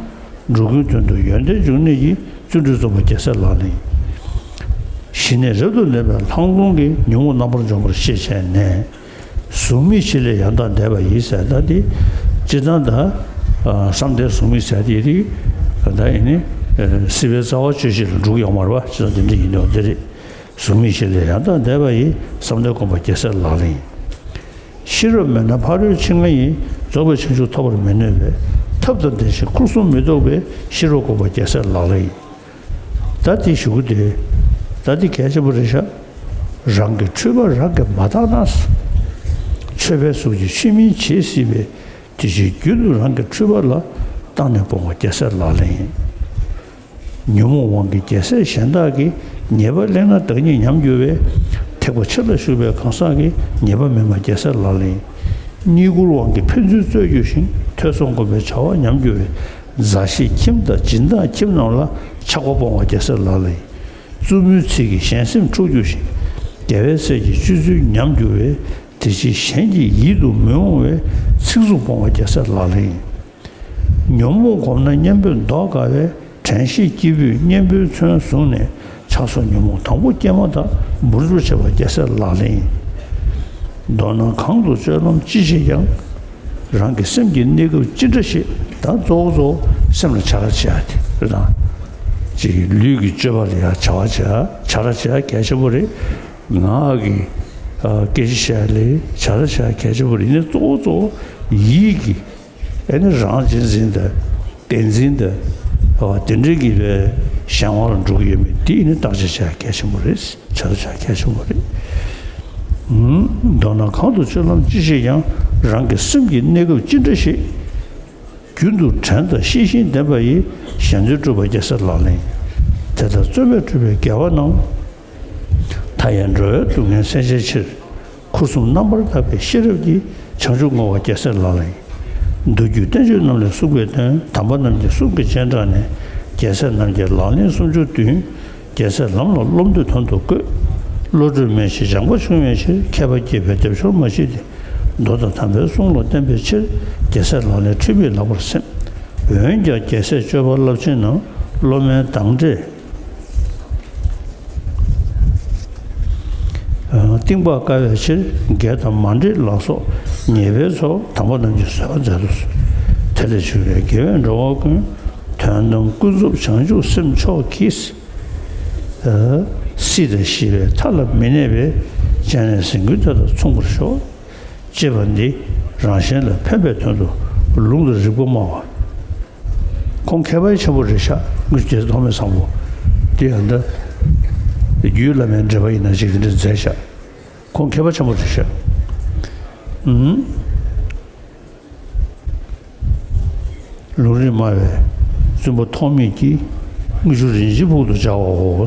འགྲོ་ཀུན་དོན་དུ་ཡོན་ཏན་འབྱུང་ནུས་ཀྱི། བརྩོན་འགྲུས་རྫོགས་པ་རྒྱལ་སྲས་ལག་ལེན་ཡིན། ཞི་གནས་རབ་ཏུ་གནས་པའི་ལྷག་མཐོང་གིས། ཉོན་མོངས་རྣམ་པར་འཇོམས་པར་ཤེས་བྱས་ནས། གཟུགས་མེད་ཕྱིར་ལས་ཡང་དག་འདས་པ་ཡི་ཟེར། ད་དེ་སྤྱིར་བཏང་ད་བསམ་གཏན་གཟུགས་མེད་ཟེར་དེ་རིགས་ད་ཡིན་ནི་སྲིད་པའི་རྩ་བ་གཅོད་བྱེད་ལ་འགྲོ་གི་ཡོད་མ་རེད་པ། སྤྱིར་བཏང་དེ་འདྲ་ཡིན་ནོ་དེ་རེད། གཟུགས་མེད་ཕྱིར་ལས་ཡང་དག་འདས་པ་ཡི། བསམ་གཏན་སྒོམ་པ་རྒྱལ་སྲས་ལག་ལེན་ཡིན། ཤེས་རབ་མེད་ན་ཕ་རོལ་ཕྱིན་ལྔ་ཡི། རྫོགས་པའི་བྱང་ཆུབ་ཐོབ་པར་མི་ནུས་པས། ཐབས་དང་ལྡན་ཞིང་འཁོར་གསུམ་མི་ལྡོག་པའི། ཤེས་རབ་སྒོམ་པ་རྒྱལ་སྲས་ལག་ལེན་ཡིན། ད་དེ་ཞུ་གི་འདུག་ད་དེ་གལ་ཆེན་པོ་རེད་ཤག་རང་གི་འཁྲུལ་པ་རང་གིས་མ་བརྟགས་ན། ཆོས་པའི་གཟུགས་ཀྱིས་ཆོས་མིན་བྱེད་སྲིད་པས། དེ་ཕྱིར་རྒྱུན་དུ་རང་གི་འཁྲུལ་པ་ལ། བརྟགས་ནས་སྤོང་བ་རྒྱལ་སྲས་ལག་ལེན་ཡིན། ཉོན་མོངས་དབང་གིས་རྒྱལ་སྲས་གཞན་དག་གི། ཉེས་པ་གླེང་ན་བདག་ཉིད་ཉམས་འགྱུར་བས། ཐེག་པ་ཆེ་ལ་ཞུགས་པའི་གང་ཟག་གི། ཉེས་པ་མི་སྨྲ་རྒྱལ་སྲས་ལག་ལེན་ཡིན། རྙེད་བཀུར་དབང་གིས་ཕན་ཚུན་རྩོད་འགྱུར་ཞིང་། ཐོས་བསམ་སྒོམ་པའི་བྱ་བ་ཉམས་འགྱུར་བས། མཛའ་བཤེས་ཁྱིམ་དང་སྦྱིན་བདག་ཁྱིམ་རྣམས་ལ། ཆགས་པ་སྤོང་བ་རྒྱལ་སྲས་ལག་ལེན་ཡིན། རྩུབ་མོའི་ཚིག་གིས་གཞན་སེམས་འཁྲུགས་འགྱུར་ཞིང་། དགེ་བའི་ཚིག་གིས་སྤྱོད་ཚུལ་ཉམས་འགྱུར་བས། དེ་ཕྱིར་གཞན་གྱི་ཡིད་དུ་མི་འོང་བའི། ཚིག་རྩུབ་སྤོང་བ་རྒྱལ་སྲས་ལག་ལེན་ཡིན། ཉོན་མོངས་གོམས་ན་གཉེན་པོས་བཟློག་དཀའ་བས། དྲན་ཤེས་སྐྱེས་བུས་གཉེན་པོའི་མཚོན་བཟུང་ནས། ཆགས་སོགས་ཉོན་མོངས་དང་པོ་སྐྱེས་མ་ཐག། འབུར་འབུར་བྱེད་པ་རྒྱལ་སྲས་ལག་ལེན་ཡིན། མདོར་ན་གང་དུ་སྤྱོད་ལམ་ཅི་བྱེད་ཀྱང་། རང་གི་སེམས་ཀྱི་གནས་སྐབས་ཅི་འདྲ་ཞིག་ད་གཙོ་བོ་གཙོ་བོ་སེམས་ལ་བྱ་ར་བྱེད་ཡ་དེ་རེད་དང་། ཅིག་ལུས་ཀྱི་སྤྱོད་པ་ལ་ཡང་བྱ་བ་བྱེད་ཡ་བྱ་ར་བྱེད་ཡ་གལ་ཆེན་པོ་རེད། ངག་གི་ཨ་སྐད་ཆ་བཤད་ཡ་ལ་བྱ་ར་བྱེད་ཡ་གལ་ཆེན་པོ་རེད། ཡིན་ནའི་གཙོ་བོ་གཙོ་བོ་ཡིད་ཀྱི་ཨ་ནི་རང་གཅེས་འཛིན་དང་བདེན་འཛིན་དང་ཨ་དེ་འདྲའི་གི་བའི་གཞན་དབང་ལ་འགྲོ་གི་ཡོད་མེད་དེ་ཡིན་ནའི་བརྟག་དཔྱད་བྱེད་ཡ་གལ་ཆེན་པོ་རེད། བྱ་ར་བྱེད་ཡ་གལ་ཆེན་པོ་རེད། ཨུམ། མདོར་ན་གང་དུ་སྤྱོད་ལམ་ཅི་བྱེད་ཀྱང་། རང་གི་སེམས་ཀྱི་གནས་སྐབས་ཅི་འདྲ་ཞིག་རྒྱུན་དུ་དྲན་དང་ཤེས་བཞིན་ལྡན་པ་ཡིས། གཞན་དོན་སྒྲུབ་པ་རྒྱལ་སྲས་ལག་ལེན་ཡིན། དེ་ལྟར་བརྩོན་པས་སྒྲུབ་པའི་དགེ་བ་རྣམས། མཐའ་ཡས་འགྲོ་བའི་སྡུག་བསྔལ་སེལ་བྱའི་ཕྱིར། འཁོར་གསུམ་རྣམ་པར་དག་པའི་ཤེས་རབ་ཀྱིས། བྱང་ཆུབ་བསྔོ་བ་རྒྱལ་སྲས་ལག་ལེན་ཡིན། མདོ་རྒྱུད་བསྟན་བཅོས་རྣམས་ལས་གསུངས་པའི་དོན། དམ་པ་རྣམས་ཀྱི་གསུང་གི་སྤྱན་དྲངས་ནས། རྒྱལ་སྲས་རྣམས་ཀྱི་ལག་ལེན་སུམ་ཅུ་བདུན། རྒྱལ་སྲས་ལམ་ལ་སློབ་འདོད་དོན་དུ་བཀོད། བློ་གྲོས་མེད་ཕྱིར་སྦྱངས་པ་ཆུང་བའི་ཕྱིར། མཁས་པ་སྐྱེས་པས་སྡེབ་སྦྱོར་མ་མཆིས་ཏེ། མདོ་དང་དམ་པའི་གསུང་ལ་བརྟེན་པའི་ཕྱིར། རྒྱལ་སྲས་ལག་ལེན་འཁྲུལ་པའི་ལག་པར་སེམས། འོན་ཀྱང་རྒྱལ་སྲས་སྤྱོད་པ་རླབས་ཆེན་རྣམས། སློབ་མའི་དང་འདྲས་གཏིང་དཔག་དཀའ་བའི་ཕྱིར། འགལ་དང་མ་འདྲེས་ལ་སོགས་ཉེས་པའི་ཚོགས། དམ་པ་རྣམས་ཀྱིས་བཟོད་པར་མཛད་དུ་གསོལ། དེ་ལས་བྱུང་བའི་དགེ་བས་འགྲོ་བ་ཀུན། དོན་དམ་ཀུན་རྫོབ་བྱང་ཆུབ་སེམས་མཆོག་གིས། སྲིད་དང་ཞི་བའི་མཐའ་ལ་མི་གནས་པའི། སྤྱན་རས་གཟིགས་མགོན་དེ་དང་མཚུངས་པར་ཤོག་ཅེས་པ་འདི་རང་གཞན་ལ་ཕན་པའི་དོན་དུ་ལུང་དང་རིགས་པ་སྨྲ་བ། ཁོང་མཁས་པ་ཆེན་པོ་རེད་ཤག་དངུལ་རྒྱལ་ཐོགས་མེད་བཟང་པོ་དེ་ཡང་ད་རྒྱུད་བླ་མའི་འགྲེལ་པ་ཡིན་ན་ཅིག་དེ་འདྲ་མཛད་ཤག་ཁོང་མཁས་པ་ཆེན་པོ་རེད་ཤག་ཨུམ། ལུང་རིགས་སྨྲ་བའི་བཙུན་པ་ཐོགས་མེད་ཀྱིས། དངུལ་ཆུ་རིན་ཆེན་ཕུག་ཏུ་སྦྱར་བའོ།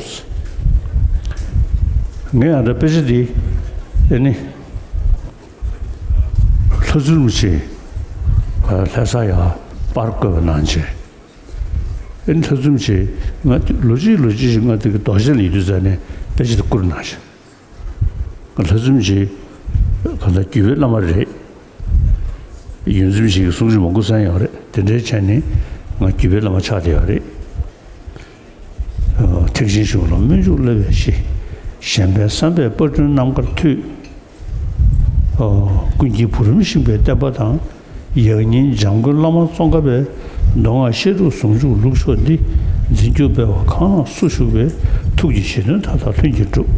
ངས་ཨ་ད་དཔེ་ཆ་འདི་ཨེ་ནི་ལྷ་རྫུན་རིན་པོ་ཆེ་ལྷ་ས་ཡ་པར་བརྐོས་པ་ནང་བཞིན། ཨེ་ལྷ་འཛོམས་ཆེ། ང་ལོ་གཅིག་ལོ་གཅིག་ཞིག་ང་དེ་གི་རྡོ་རྗེ་ལ་ཡིན་དུས་ཙ་ནས་དཔེ་ཆ་དེ་བསྐུར་གནང་ཞིང་། ང་ལྷ་འཛོམས་ཆེ་གང་ལྟར་བརྒྱུད་པའི་བླ་མ་རེད། ཡོངས་འཛིན་ཆེ་གི་གསུང་ཆོས་མང་པོ་གསན་ཡོད་རེད། དེ་འདྲའི་ཆ་ནས་ང་བརྒྱུད་པའི་བླ་མ་ཆགས་བསྡད་ཡོད་རེད། ཐེག་ཆེན་གཞུང་ལ་སྨོན་འཇུག་བསླབ་པའི་གཞི། གཞན་ཕན་བསམ་པའི་དཔར་སྐྲུན་རྣམ་དཀར་མཐུད། ཀུན་མཁྱེན་བུ་རམ་ཤིང་པའི་བསྟན་པ་དང་། ཡང་སྙིང་འཇམ་མགོན་བླ་མ་ཙོང་ཁ་པའི། མདོ་སྔགས་བཤད་སྒྲུབ་ཟུང་འཇུག་ལུགས་མཆོག་འདི། འཛིན་སྐྱོང་སྤེལ་བ་གང་ལ་སུ་ཞུགས་པའི། ཐུགས་ཀྱི་བཞེད་དོན་མཐའ་དག་ལྷུན་གྱིས་གྲུབ།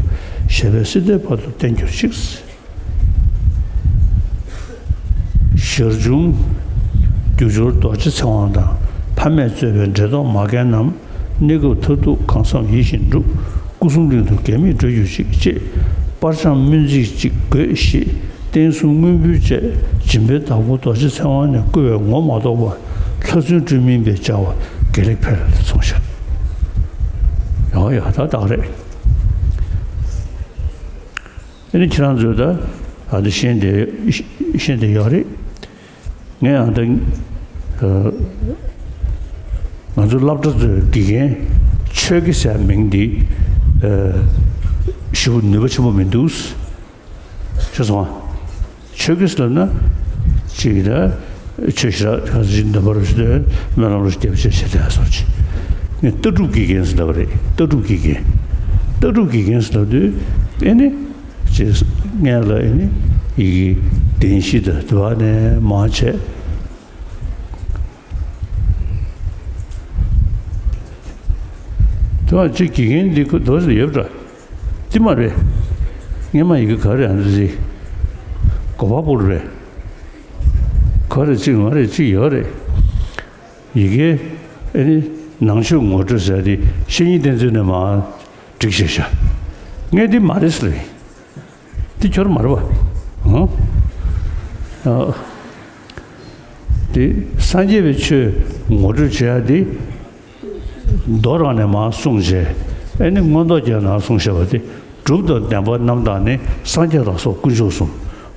ཞེས་པའི་སྲིད་མཐའི་བར་དུ་བརྟན་གྱུར་ཅིག། ཞར་བྱུང་རྒྱུ་སྦྱོར་རྡོ་རྗེ་ཚེ་དབང་དང་། ཕ་མས་གཙོས་པའི་འབྲེལ་ཐོགས་མ་རྒན་རྣམས། གནས་སྐབས་མཐར་ཐུག་གང་བསམ་ཡིད་བཞིན་འགྲུབ། སྐུ་གསུམ་གླིང་དུ་འགལ་མེད་བགྲོད་གྱུར་ཅིག་ཅེས། དཔལ་བྱམས་སྨོན་ཚིག་ཅིག་དགོས་ཞེས་བསྟན་སྲུང་དངོས་འབུལ་བཅས་སྦྱིན་པའི་བདག་པོ་རྡོ་རྗེ་ཚེ་དབང་ནས་བསྐུལ་བའི་ངོ་མ་གཏོགས་པར་ལྷ་བཙུན་སྤྲུལ་མིན་པས་བྱ་བ་དགེ་ལེགས་འཕེལ་སོང་ཤག། ཡོ་ཡོ་ད་དག་རེད། ཨ་ནི་ཁྱེད་རང་ཚོས་ད་ཨ་འདི་ཤེས་བསྡད་ཤེས་བསྡད་ཡོད་རེད། ངས་ཨ་ད་ང་ཚོ་སློབ་གྲྭ་ཚོའི་དགེ་རྒན་ཆོས་དགེ་ཟེར་མིང་འདི་ཞེ་པོ་ནུས་པ་ཆེན་པོ་མི་འདུག། ཤེས་སོང་ཨ། ཆོས་དགེ་ཟེར་ན་ཅིག་ད་ཆོས་ཞིག་ར་ག་ཟིག་འདོན་པ་རུ་ཞིག་སྨོན་ལམ་རུ་ཞིག་རྒྱབ་བྱས་བྱས་ཏེ་སོགས་ཅིག། ངས་ལྟ་གྲུབ་དགེ་རྒན་ཟེར་ལབ་པ་རེད། ལྟ་གྲུབ་དགེ་རྒན། ལྟ་གྲུབ་དགེ་རྒན་ཟེར་ལབ་དུས་ཨེ་ནི། ཅེས་སྔོན་ལ་ཨེ་ནི་ཡི་གེ་བདེན་བཞི་དང་དུ་བ་ནས་མ་བྱས། དུ་བ་ཅིག་དགེ་རྒན་འདི་ཁོ་དོ་ཟེར་ཡོད་པ་འདྲ། འདི་མ་རེད། སྔོན་མ་ཡི་གེ་ག་རེ་ཨ་འདི་ཟེར། གོ་བ་པོ་རེད། ག་རེ་གཅིག་མ་རེད་གཅིག་ཡོད་རེད། ཡི་གེ་ཨེ་ནི་ནང་ཆོས་ངོ་སྤྲོད་ཟེར་ཏེ་བཤེས་གཉེན་བསྟེན་ཚུལ་ནས་མ་བསྒྲིགས་བཞག་ཤག། ངས་འདི་མ་རེད་ཟེར། འདི་ཁྱོད་མ་རེད་པ། ཧང་། ཨ། འདི་སངས་རྒྱས་པའི་ཆོས་ངོ་སྤྲོད་བྱེད་ཡ་འདི་མདོ་རང་ནས་མར་གསུངས་བྱས་ཨེ་ནི་མངོན་རྟོགས་རྒྱན་ནང་གསུངས་བཞག་པ་དེ། གྲུབ་དང་བདེན་པ་རྣམ་དག་ནི། སངས་རྒྱས་ལ་སོགས་དཀོན་མཆོག་གསུམ།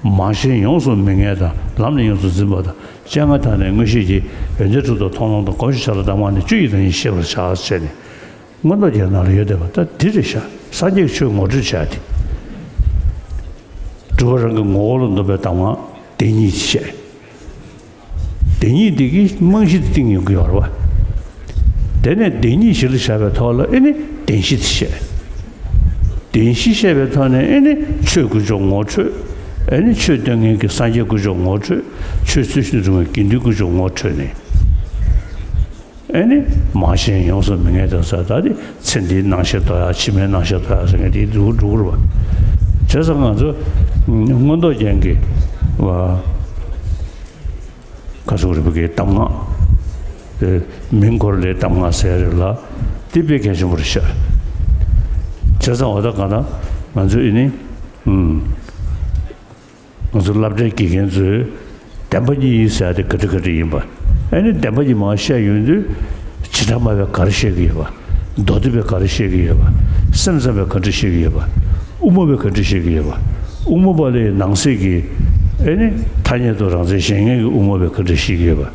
མ་ཞེན་ཡོངས་སུ་མི་ངལ་དང་། ལམ་ནི་ཡོངས་སུ་འཛིན་པ་དང་། སྤྱན་སྔ་དག་ནི་མངོན་ཤེས་ཀྱིས། ཡོན་ཏན་གྲུབ་དང་མཐོང་ལམ་དང་། གོམས་ཤིང་བྱ་ལ་གདམས་ངག་ནི། བཅུ་ཡི་དོན་ཉིད་ཤེས་པར་བྱ། ཟེར་ནས་མངོན་རྟོགས་རྒྱན་ནང་ལ་ཡོད་བསྡད་པ་ད་འདི་རེད་ཤག། སངས་རྒྱས་ཀྱི་ཆོས་ངོ་སྤྲོད་བྱ་སྟེ། སྒྲུབ་པ་རང་གི་ངོ་བོ་ལ་འདོམས་པའི་གདམས་ངག་བདེན་གཉིས་བཤད། བདེན་གཉིས་འདི་གིས་རྨང་གཞི་འདི་བཏིང་ཡོང་གི་ཡོད་རེད་བ། དེ་ནས་བདེན་གཉིས་གཞི་ལ་བཞག་པའི་ཐོག་ལ་ཨེ་ནི་བདེན་བཞི་འདི་བཤད། བདེན་བཞི་བཤད་པའི་ཐོག་ནས་ཨེ་ནི་ཆོས་དཀོན་མཆོག་ངོ་འཕྲོད། ཨེ་ནི་ཆོས་སྟོན་མཁན་གྱི་སངས་རྒྱས་དཀོན་མཆོག་ངོ་འཕྲོད། ཆོས་ཚུལ་བཞིན་དུ་སྒྲུབ་མཁན་དགེ་འདུན་དཀོན་མཆོག་ངོ་འཕྲོད་ནས། ཨེ་ནི་མ་ཞེན་ཡོངས་སུ་མི་ངལ་དང་ཟེར་ད་དེ་ཚེ་འདིའི་སྣང་ཤས་རྟོགས་ཡ་ཕྱི་མའི་སྣང་ཤས་རྟོགས་ཡ་ཟེར་མཁན་དེ་འདུག་འགྲོ་གི་རེད་བ། བྱས་ཙང་ང་ཚོ་མངོན་རྟོགས་རྒྱན་གྱི་བ། ཁ་སོག་རིན་པོ་ཆེའི་གདམས་ངག། དེ་མིང་འཁོར་ལོའི་གདམས་ངག་ཟེར་རེད་ལ། དེ་དཔེ་གལ་ཆེན་པོ་རེད་ཤག། བྱས་ཙང་འོ་ད་གང་ལྟར་ང་ཚོ་ཨེ་ནི། ཨུམ། ང་ཚོ་སློབ་གྲྭའི་དགེ་རྒན་ཚོས་བདེན་པ་གཉིས་ཡིན་ཟེར་ཏེ་ག་འདྲ་ག་འདྲ་ཡིན་པ། ཨེ་ནི་བདེན་པ་གཉིས་མར་བཤད་ཡོང་དུས་བྱེ་བྲག་སྨྲ་བས་ག་རེ་བཤད་ཀྱི་ཡོད་པ། མདོ་སྡེ་པས་ག་རེ་བཤད་ཀྱི་ཡོད་པ། སེམས་ཙམ་པས་ག་འདྲ་བཤད་ཀྱི་ཡོད་པ། དབུ་མ་པས་ག་འདྲ་བཤད་ཀྱི་ཡོད་པ། དབུ་མ་པ་ལས་ནང་གསེས་ཀྱི་ཨེ་ནི་ཐ་སྙད་དུ་རང་མཚན་ཞེན་མཁན་གྱི་དབུ་མ་པས་ག་འདྲ་བཤད་ཀྱི་ཡོད་པ།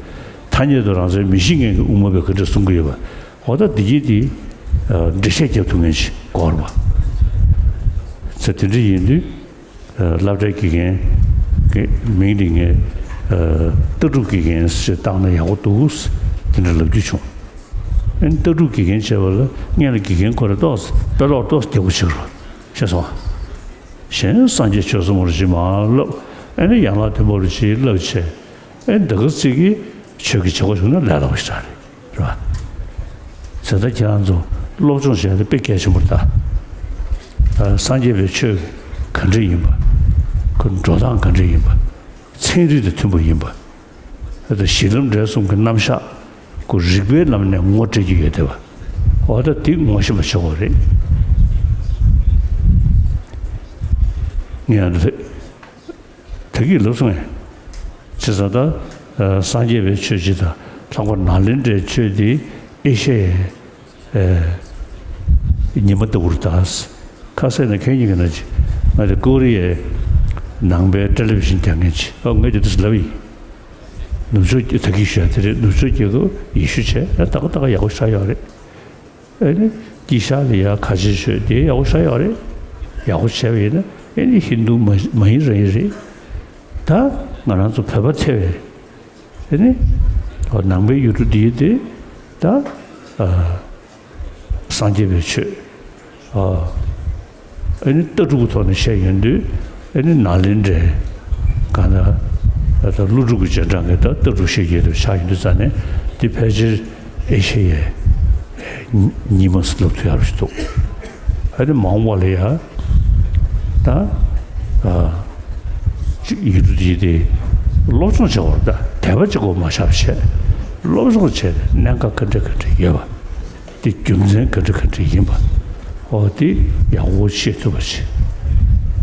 ཐ་སྙད་དུ་རང་མཚན་མི་ཤེས་མཁན་གྱི་དབུ་མ་པས་ག་འདྲ་གསུང་གི་ཡོད་པ། འོ་ད་འདི་གྱིས་དེ་འགྲེལ་བཤད་རྒྱབ་ཐུབ་མཁན་ཞིག་དགོས་རེད་པ། ཚེ་དེ་འདྲ་ཡིན་དུས། སློབ་གྲྭའི་དགེ་རྒན་གྱི་མིང་འདི་ངས་ལྟ་གྲུབ་དགེ་རྒན་ཞེས་བཏགས་ན་ཡག་པོ་འདུག་དེ་འདྲ་ལབ་རྒྱུ་བྱུང་། ཨ་ནི་ལྟ་གྲུབ་དགེ་རྒན་བྱས་པ་ལ་སྔོན་ལ་དགེ་རྒན་ཁོ་རང་ཏོག་ཙམ་དཔེ་ཀློག་ཏོག་ཙམ་རྒྱག་པོ་བྱེད་རོགས་ཤེས་སོང་ཨ། གཞན་སངས་རྒྱས་ཆོས་གསུམ་རུ་ཅིག་མར་བསླབ། ཨ་ནི་ཡན་ལག་བདུན་པ་རུ་ཅིག་བསླབ་བྱས། ཨ་ནི་ད་ག་ཚིག་གིས་ཆོས་ཀྱི་བྱེད་སྒོ་ཞུགས་ན་ལས་སླ་པོ་ཞིག་རེད། རེད་བ། ཟེར་ད་ཁྱེད་རང་ཚོ་སློབ་སྦྱོང་བྱས་ཏེ་དཔེ་གལ་ཆེན་པོ་རེད་ད། སངས་རྒྱས་པའི་ཆོས་ག་འདྲ་ཡིན་པ། ཁོ་འགྲོ་སྟངས་ག་འདྲ་ཡིན་པ། ཚན་རིག་དང་མཐུན་པ་ཡིན་པ། ད་གཞི་ལམ་འབྲས་གསུམ་གྱི་རྣམ་གཞག་ཁོ་རིགས་པའི་ལམ་ནས་ངོ་སྤྲད་ཀྱི་ཡོད་བསྡད་པ། འོ་ད་དེ་ངོ་ཤེས་པ་བྱེད་དགོས་རེད། ངས་ཡང་དེ། ད་གིན་ལབ་སོང་ངས། བྱས་ཙང་ད། ཨ། སངས་རྒྱས་པའི་ཆོས་སྤྱི་དང་ལྷག་པར་ནཱ་ལེནྡྲའི་ཆོས་འདི་ཨེ་ཤ་ཡའི། ཨ། ཉི་མ་ལྟ་བུར་གདའ། ཁ་གསལ་ན་མཁྱེན་གྱི་ན་ཅི། ང་དེ་ཀོ་རི་ཡའི་ནང་པའི་ཊེ་ལི་བི་ཤིན་རྒྱག་མཁན་ཅི། ཨ། ངས་དེ་འདྲ་ལབ་ཡིན། ནུབ་ཕྱོགས་ཀྱི་ད་གིན་ཞུས་དེ་རེད། ནུབ་ཕྱོགས་རྒྱལ་ཁབ་ཡེ་ཤུ་བྱས་ད་ད་ག་ད་ག་ཡག་པོ་ཆགས་ཡོད་རེད། ཨ་ནི་དཀྱིལ་ཤར་ལ་ཡ་ཁ་ཆེ་ཤོས་དེ་ཡག་པོ་ཆགས་ཡོད་རེད། ཡག་པོ་བྱས་པ་ཡིན་ན་ཨ་ནི་ཧིན་རྡུ་མ་མ་ཡིན་རང་ཡིན་རེད། ད་ང་རང་ཚོ་བོད་པ་ཐེ་བའི་ཨ་ནི་ནང་པའི་ཡུལ་གྲུ་འདི་དེ་ད་ཨ། སངས་རྒྱས་པའི་ཆོས། ཨ་ཨ་ནི་ལྟ་གྲུབ་ཀྱི་ཐོག་ནས་བཤད་ཡོང་དུས་ཨ་ནི་ནཱ་ལེནྡྲའི་གང་ལྟར་ད་ཀླུ་སྒྲུབ་ཀྱི་རྗེས་འབྲང་གི་ད་ལྟ་གྲུབ་བཤད་ཀྱི་དུ་ཆགས་ཡོང་དུས་ཙང་ནས་འདི་ཕལ་ཆེར་ཨེ་ཤེ་ཡའི་ཉི་མ་སློབ་ཐུབ་ཡག་ཞིག་འདུག་ཨ་ནི་མ་འོངས་པ་ལ་ཡ་ད་ཨ་ཅིག་ཡུལ་དུ་དེ་སློབ་སྦྱོང་བྱེད་པར་ད་དད་པ་གཅིག་པོ་མ་བཞག་བྱས་སློབ་སྦྱོང་བྱས་ནས་གནད་འགག་ག་འདྲ་ག་འདྲ་ཡོད་པ། དེ་རྒྱུ་མཚན་ག་འདྲ་ག་འདྲ་ཡིན་པ། འོ་དེ་ཡག་པོ་ཤེས་ཐུབ་པ་བྱེད།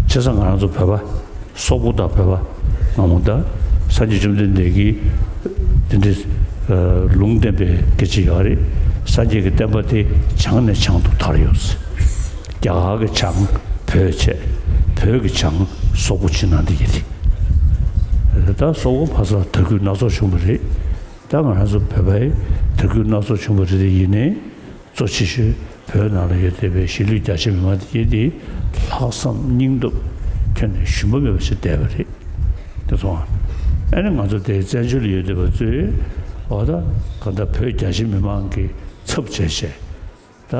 བྱས་ཙང་ང་རང་ཚོ་བོད་པ་སོག་པོ་དང་བོད་པ་སྔ་མོ་དང་སངས་རྒྱས་བཅོམ་ལྡན་འདས་ཀྱིས་དེ་འདྲའི་ལུང་བསྟན་པའི་སྐད་ཆ་ཡོད་རེད། སངས་རྒྱས་ཀྱི་བསྟན་པ་དེ་བྱང་ནས་བྱང་དུ་དར་ཡོད། རྒྱ་གར་གྱི་བྱང་བོད་བྱས། བོད་ཀྱི་བྱང་སོག་པོ་ཕྱི་ནང་དེ་ཡིན་ཏེ། ད་སོག་པོ་ཕ་སར་དར་རྒུད་སྣ་ཚོགས་བྱུང་བ་རེད། ད་ང་རང་ཚོ་བོད་པའི་དར་རྒུད་སྣ་ཚོགས་བྱུང་བ་རེད་དེ་ཡིན་ནའི། གཙོ་ཆེ་ཤོས་བོད་ནང་ལ་ཡོད་བསྡད་པའི་གཞིས་ལུས་རྒྱ་ཆེ་མི་མང་དེ་གྱད་དེ་ལྷག་བསམ་སྙིང་སྟོབས་ཁྱོན་ནས་ཞུམ་པ་མེད་པ་ཞིག་བསྡད་པ་རེད། དེ་སོང་ཨ་ནི་ང་ཚོ་དེ་བཙན་བྱོལ་ལ་ཡོད་བསྡད་པ་ཚོས་འོ་ད་གང་ལྟར་བོད་རྒྱ་ཆེ་མི་མང་གི་ཚབ་བྱས་བྱས་ད་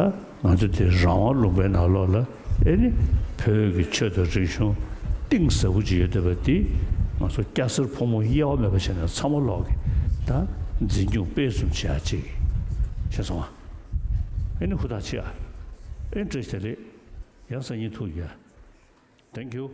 ང་ཚོ་དེ་རང་དབང་ལུང་པའི་ནང་ལོགས་ལ་ཨེ་ནི་བོད་ཀྱི་ཆོས་དང་རིག་གཞུང་གཏིང་ཟབ་པོ་ཅིག་ཡོད་བསྡད་པ་དེ་ང་ཚོ་སྐྱ་སེར་ཕོ་མོ་དབྱེ་བ་མེད་པ་བྱས་ནས་ཚང་མ་ལོག་གི་ད་འཛིན་སྐྱོང་སྤེལ་གསུམ་བྱེད་ཡ་ཅིག་བྱས་སོང་ཨ། ཨེ་ནི་ཧུར་ཐག་བྱེད་ཨ། ཨེ་ནི་བཀྲ་ཤིས་བདེ་ལེགས། ཡང་སང་ཉིན་ཐུག་ཡ། Thank you.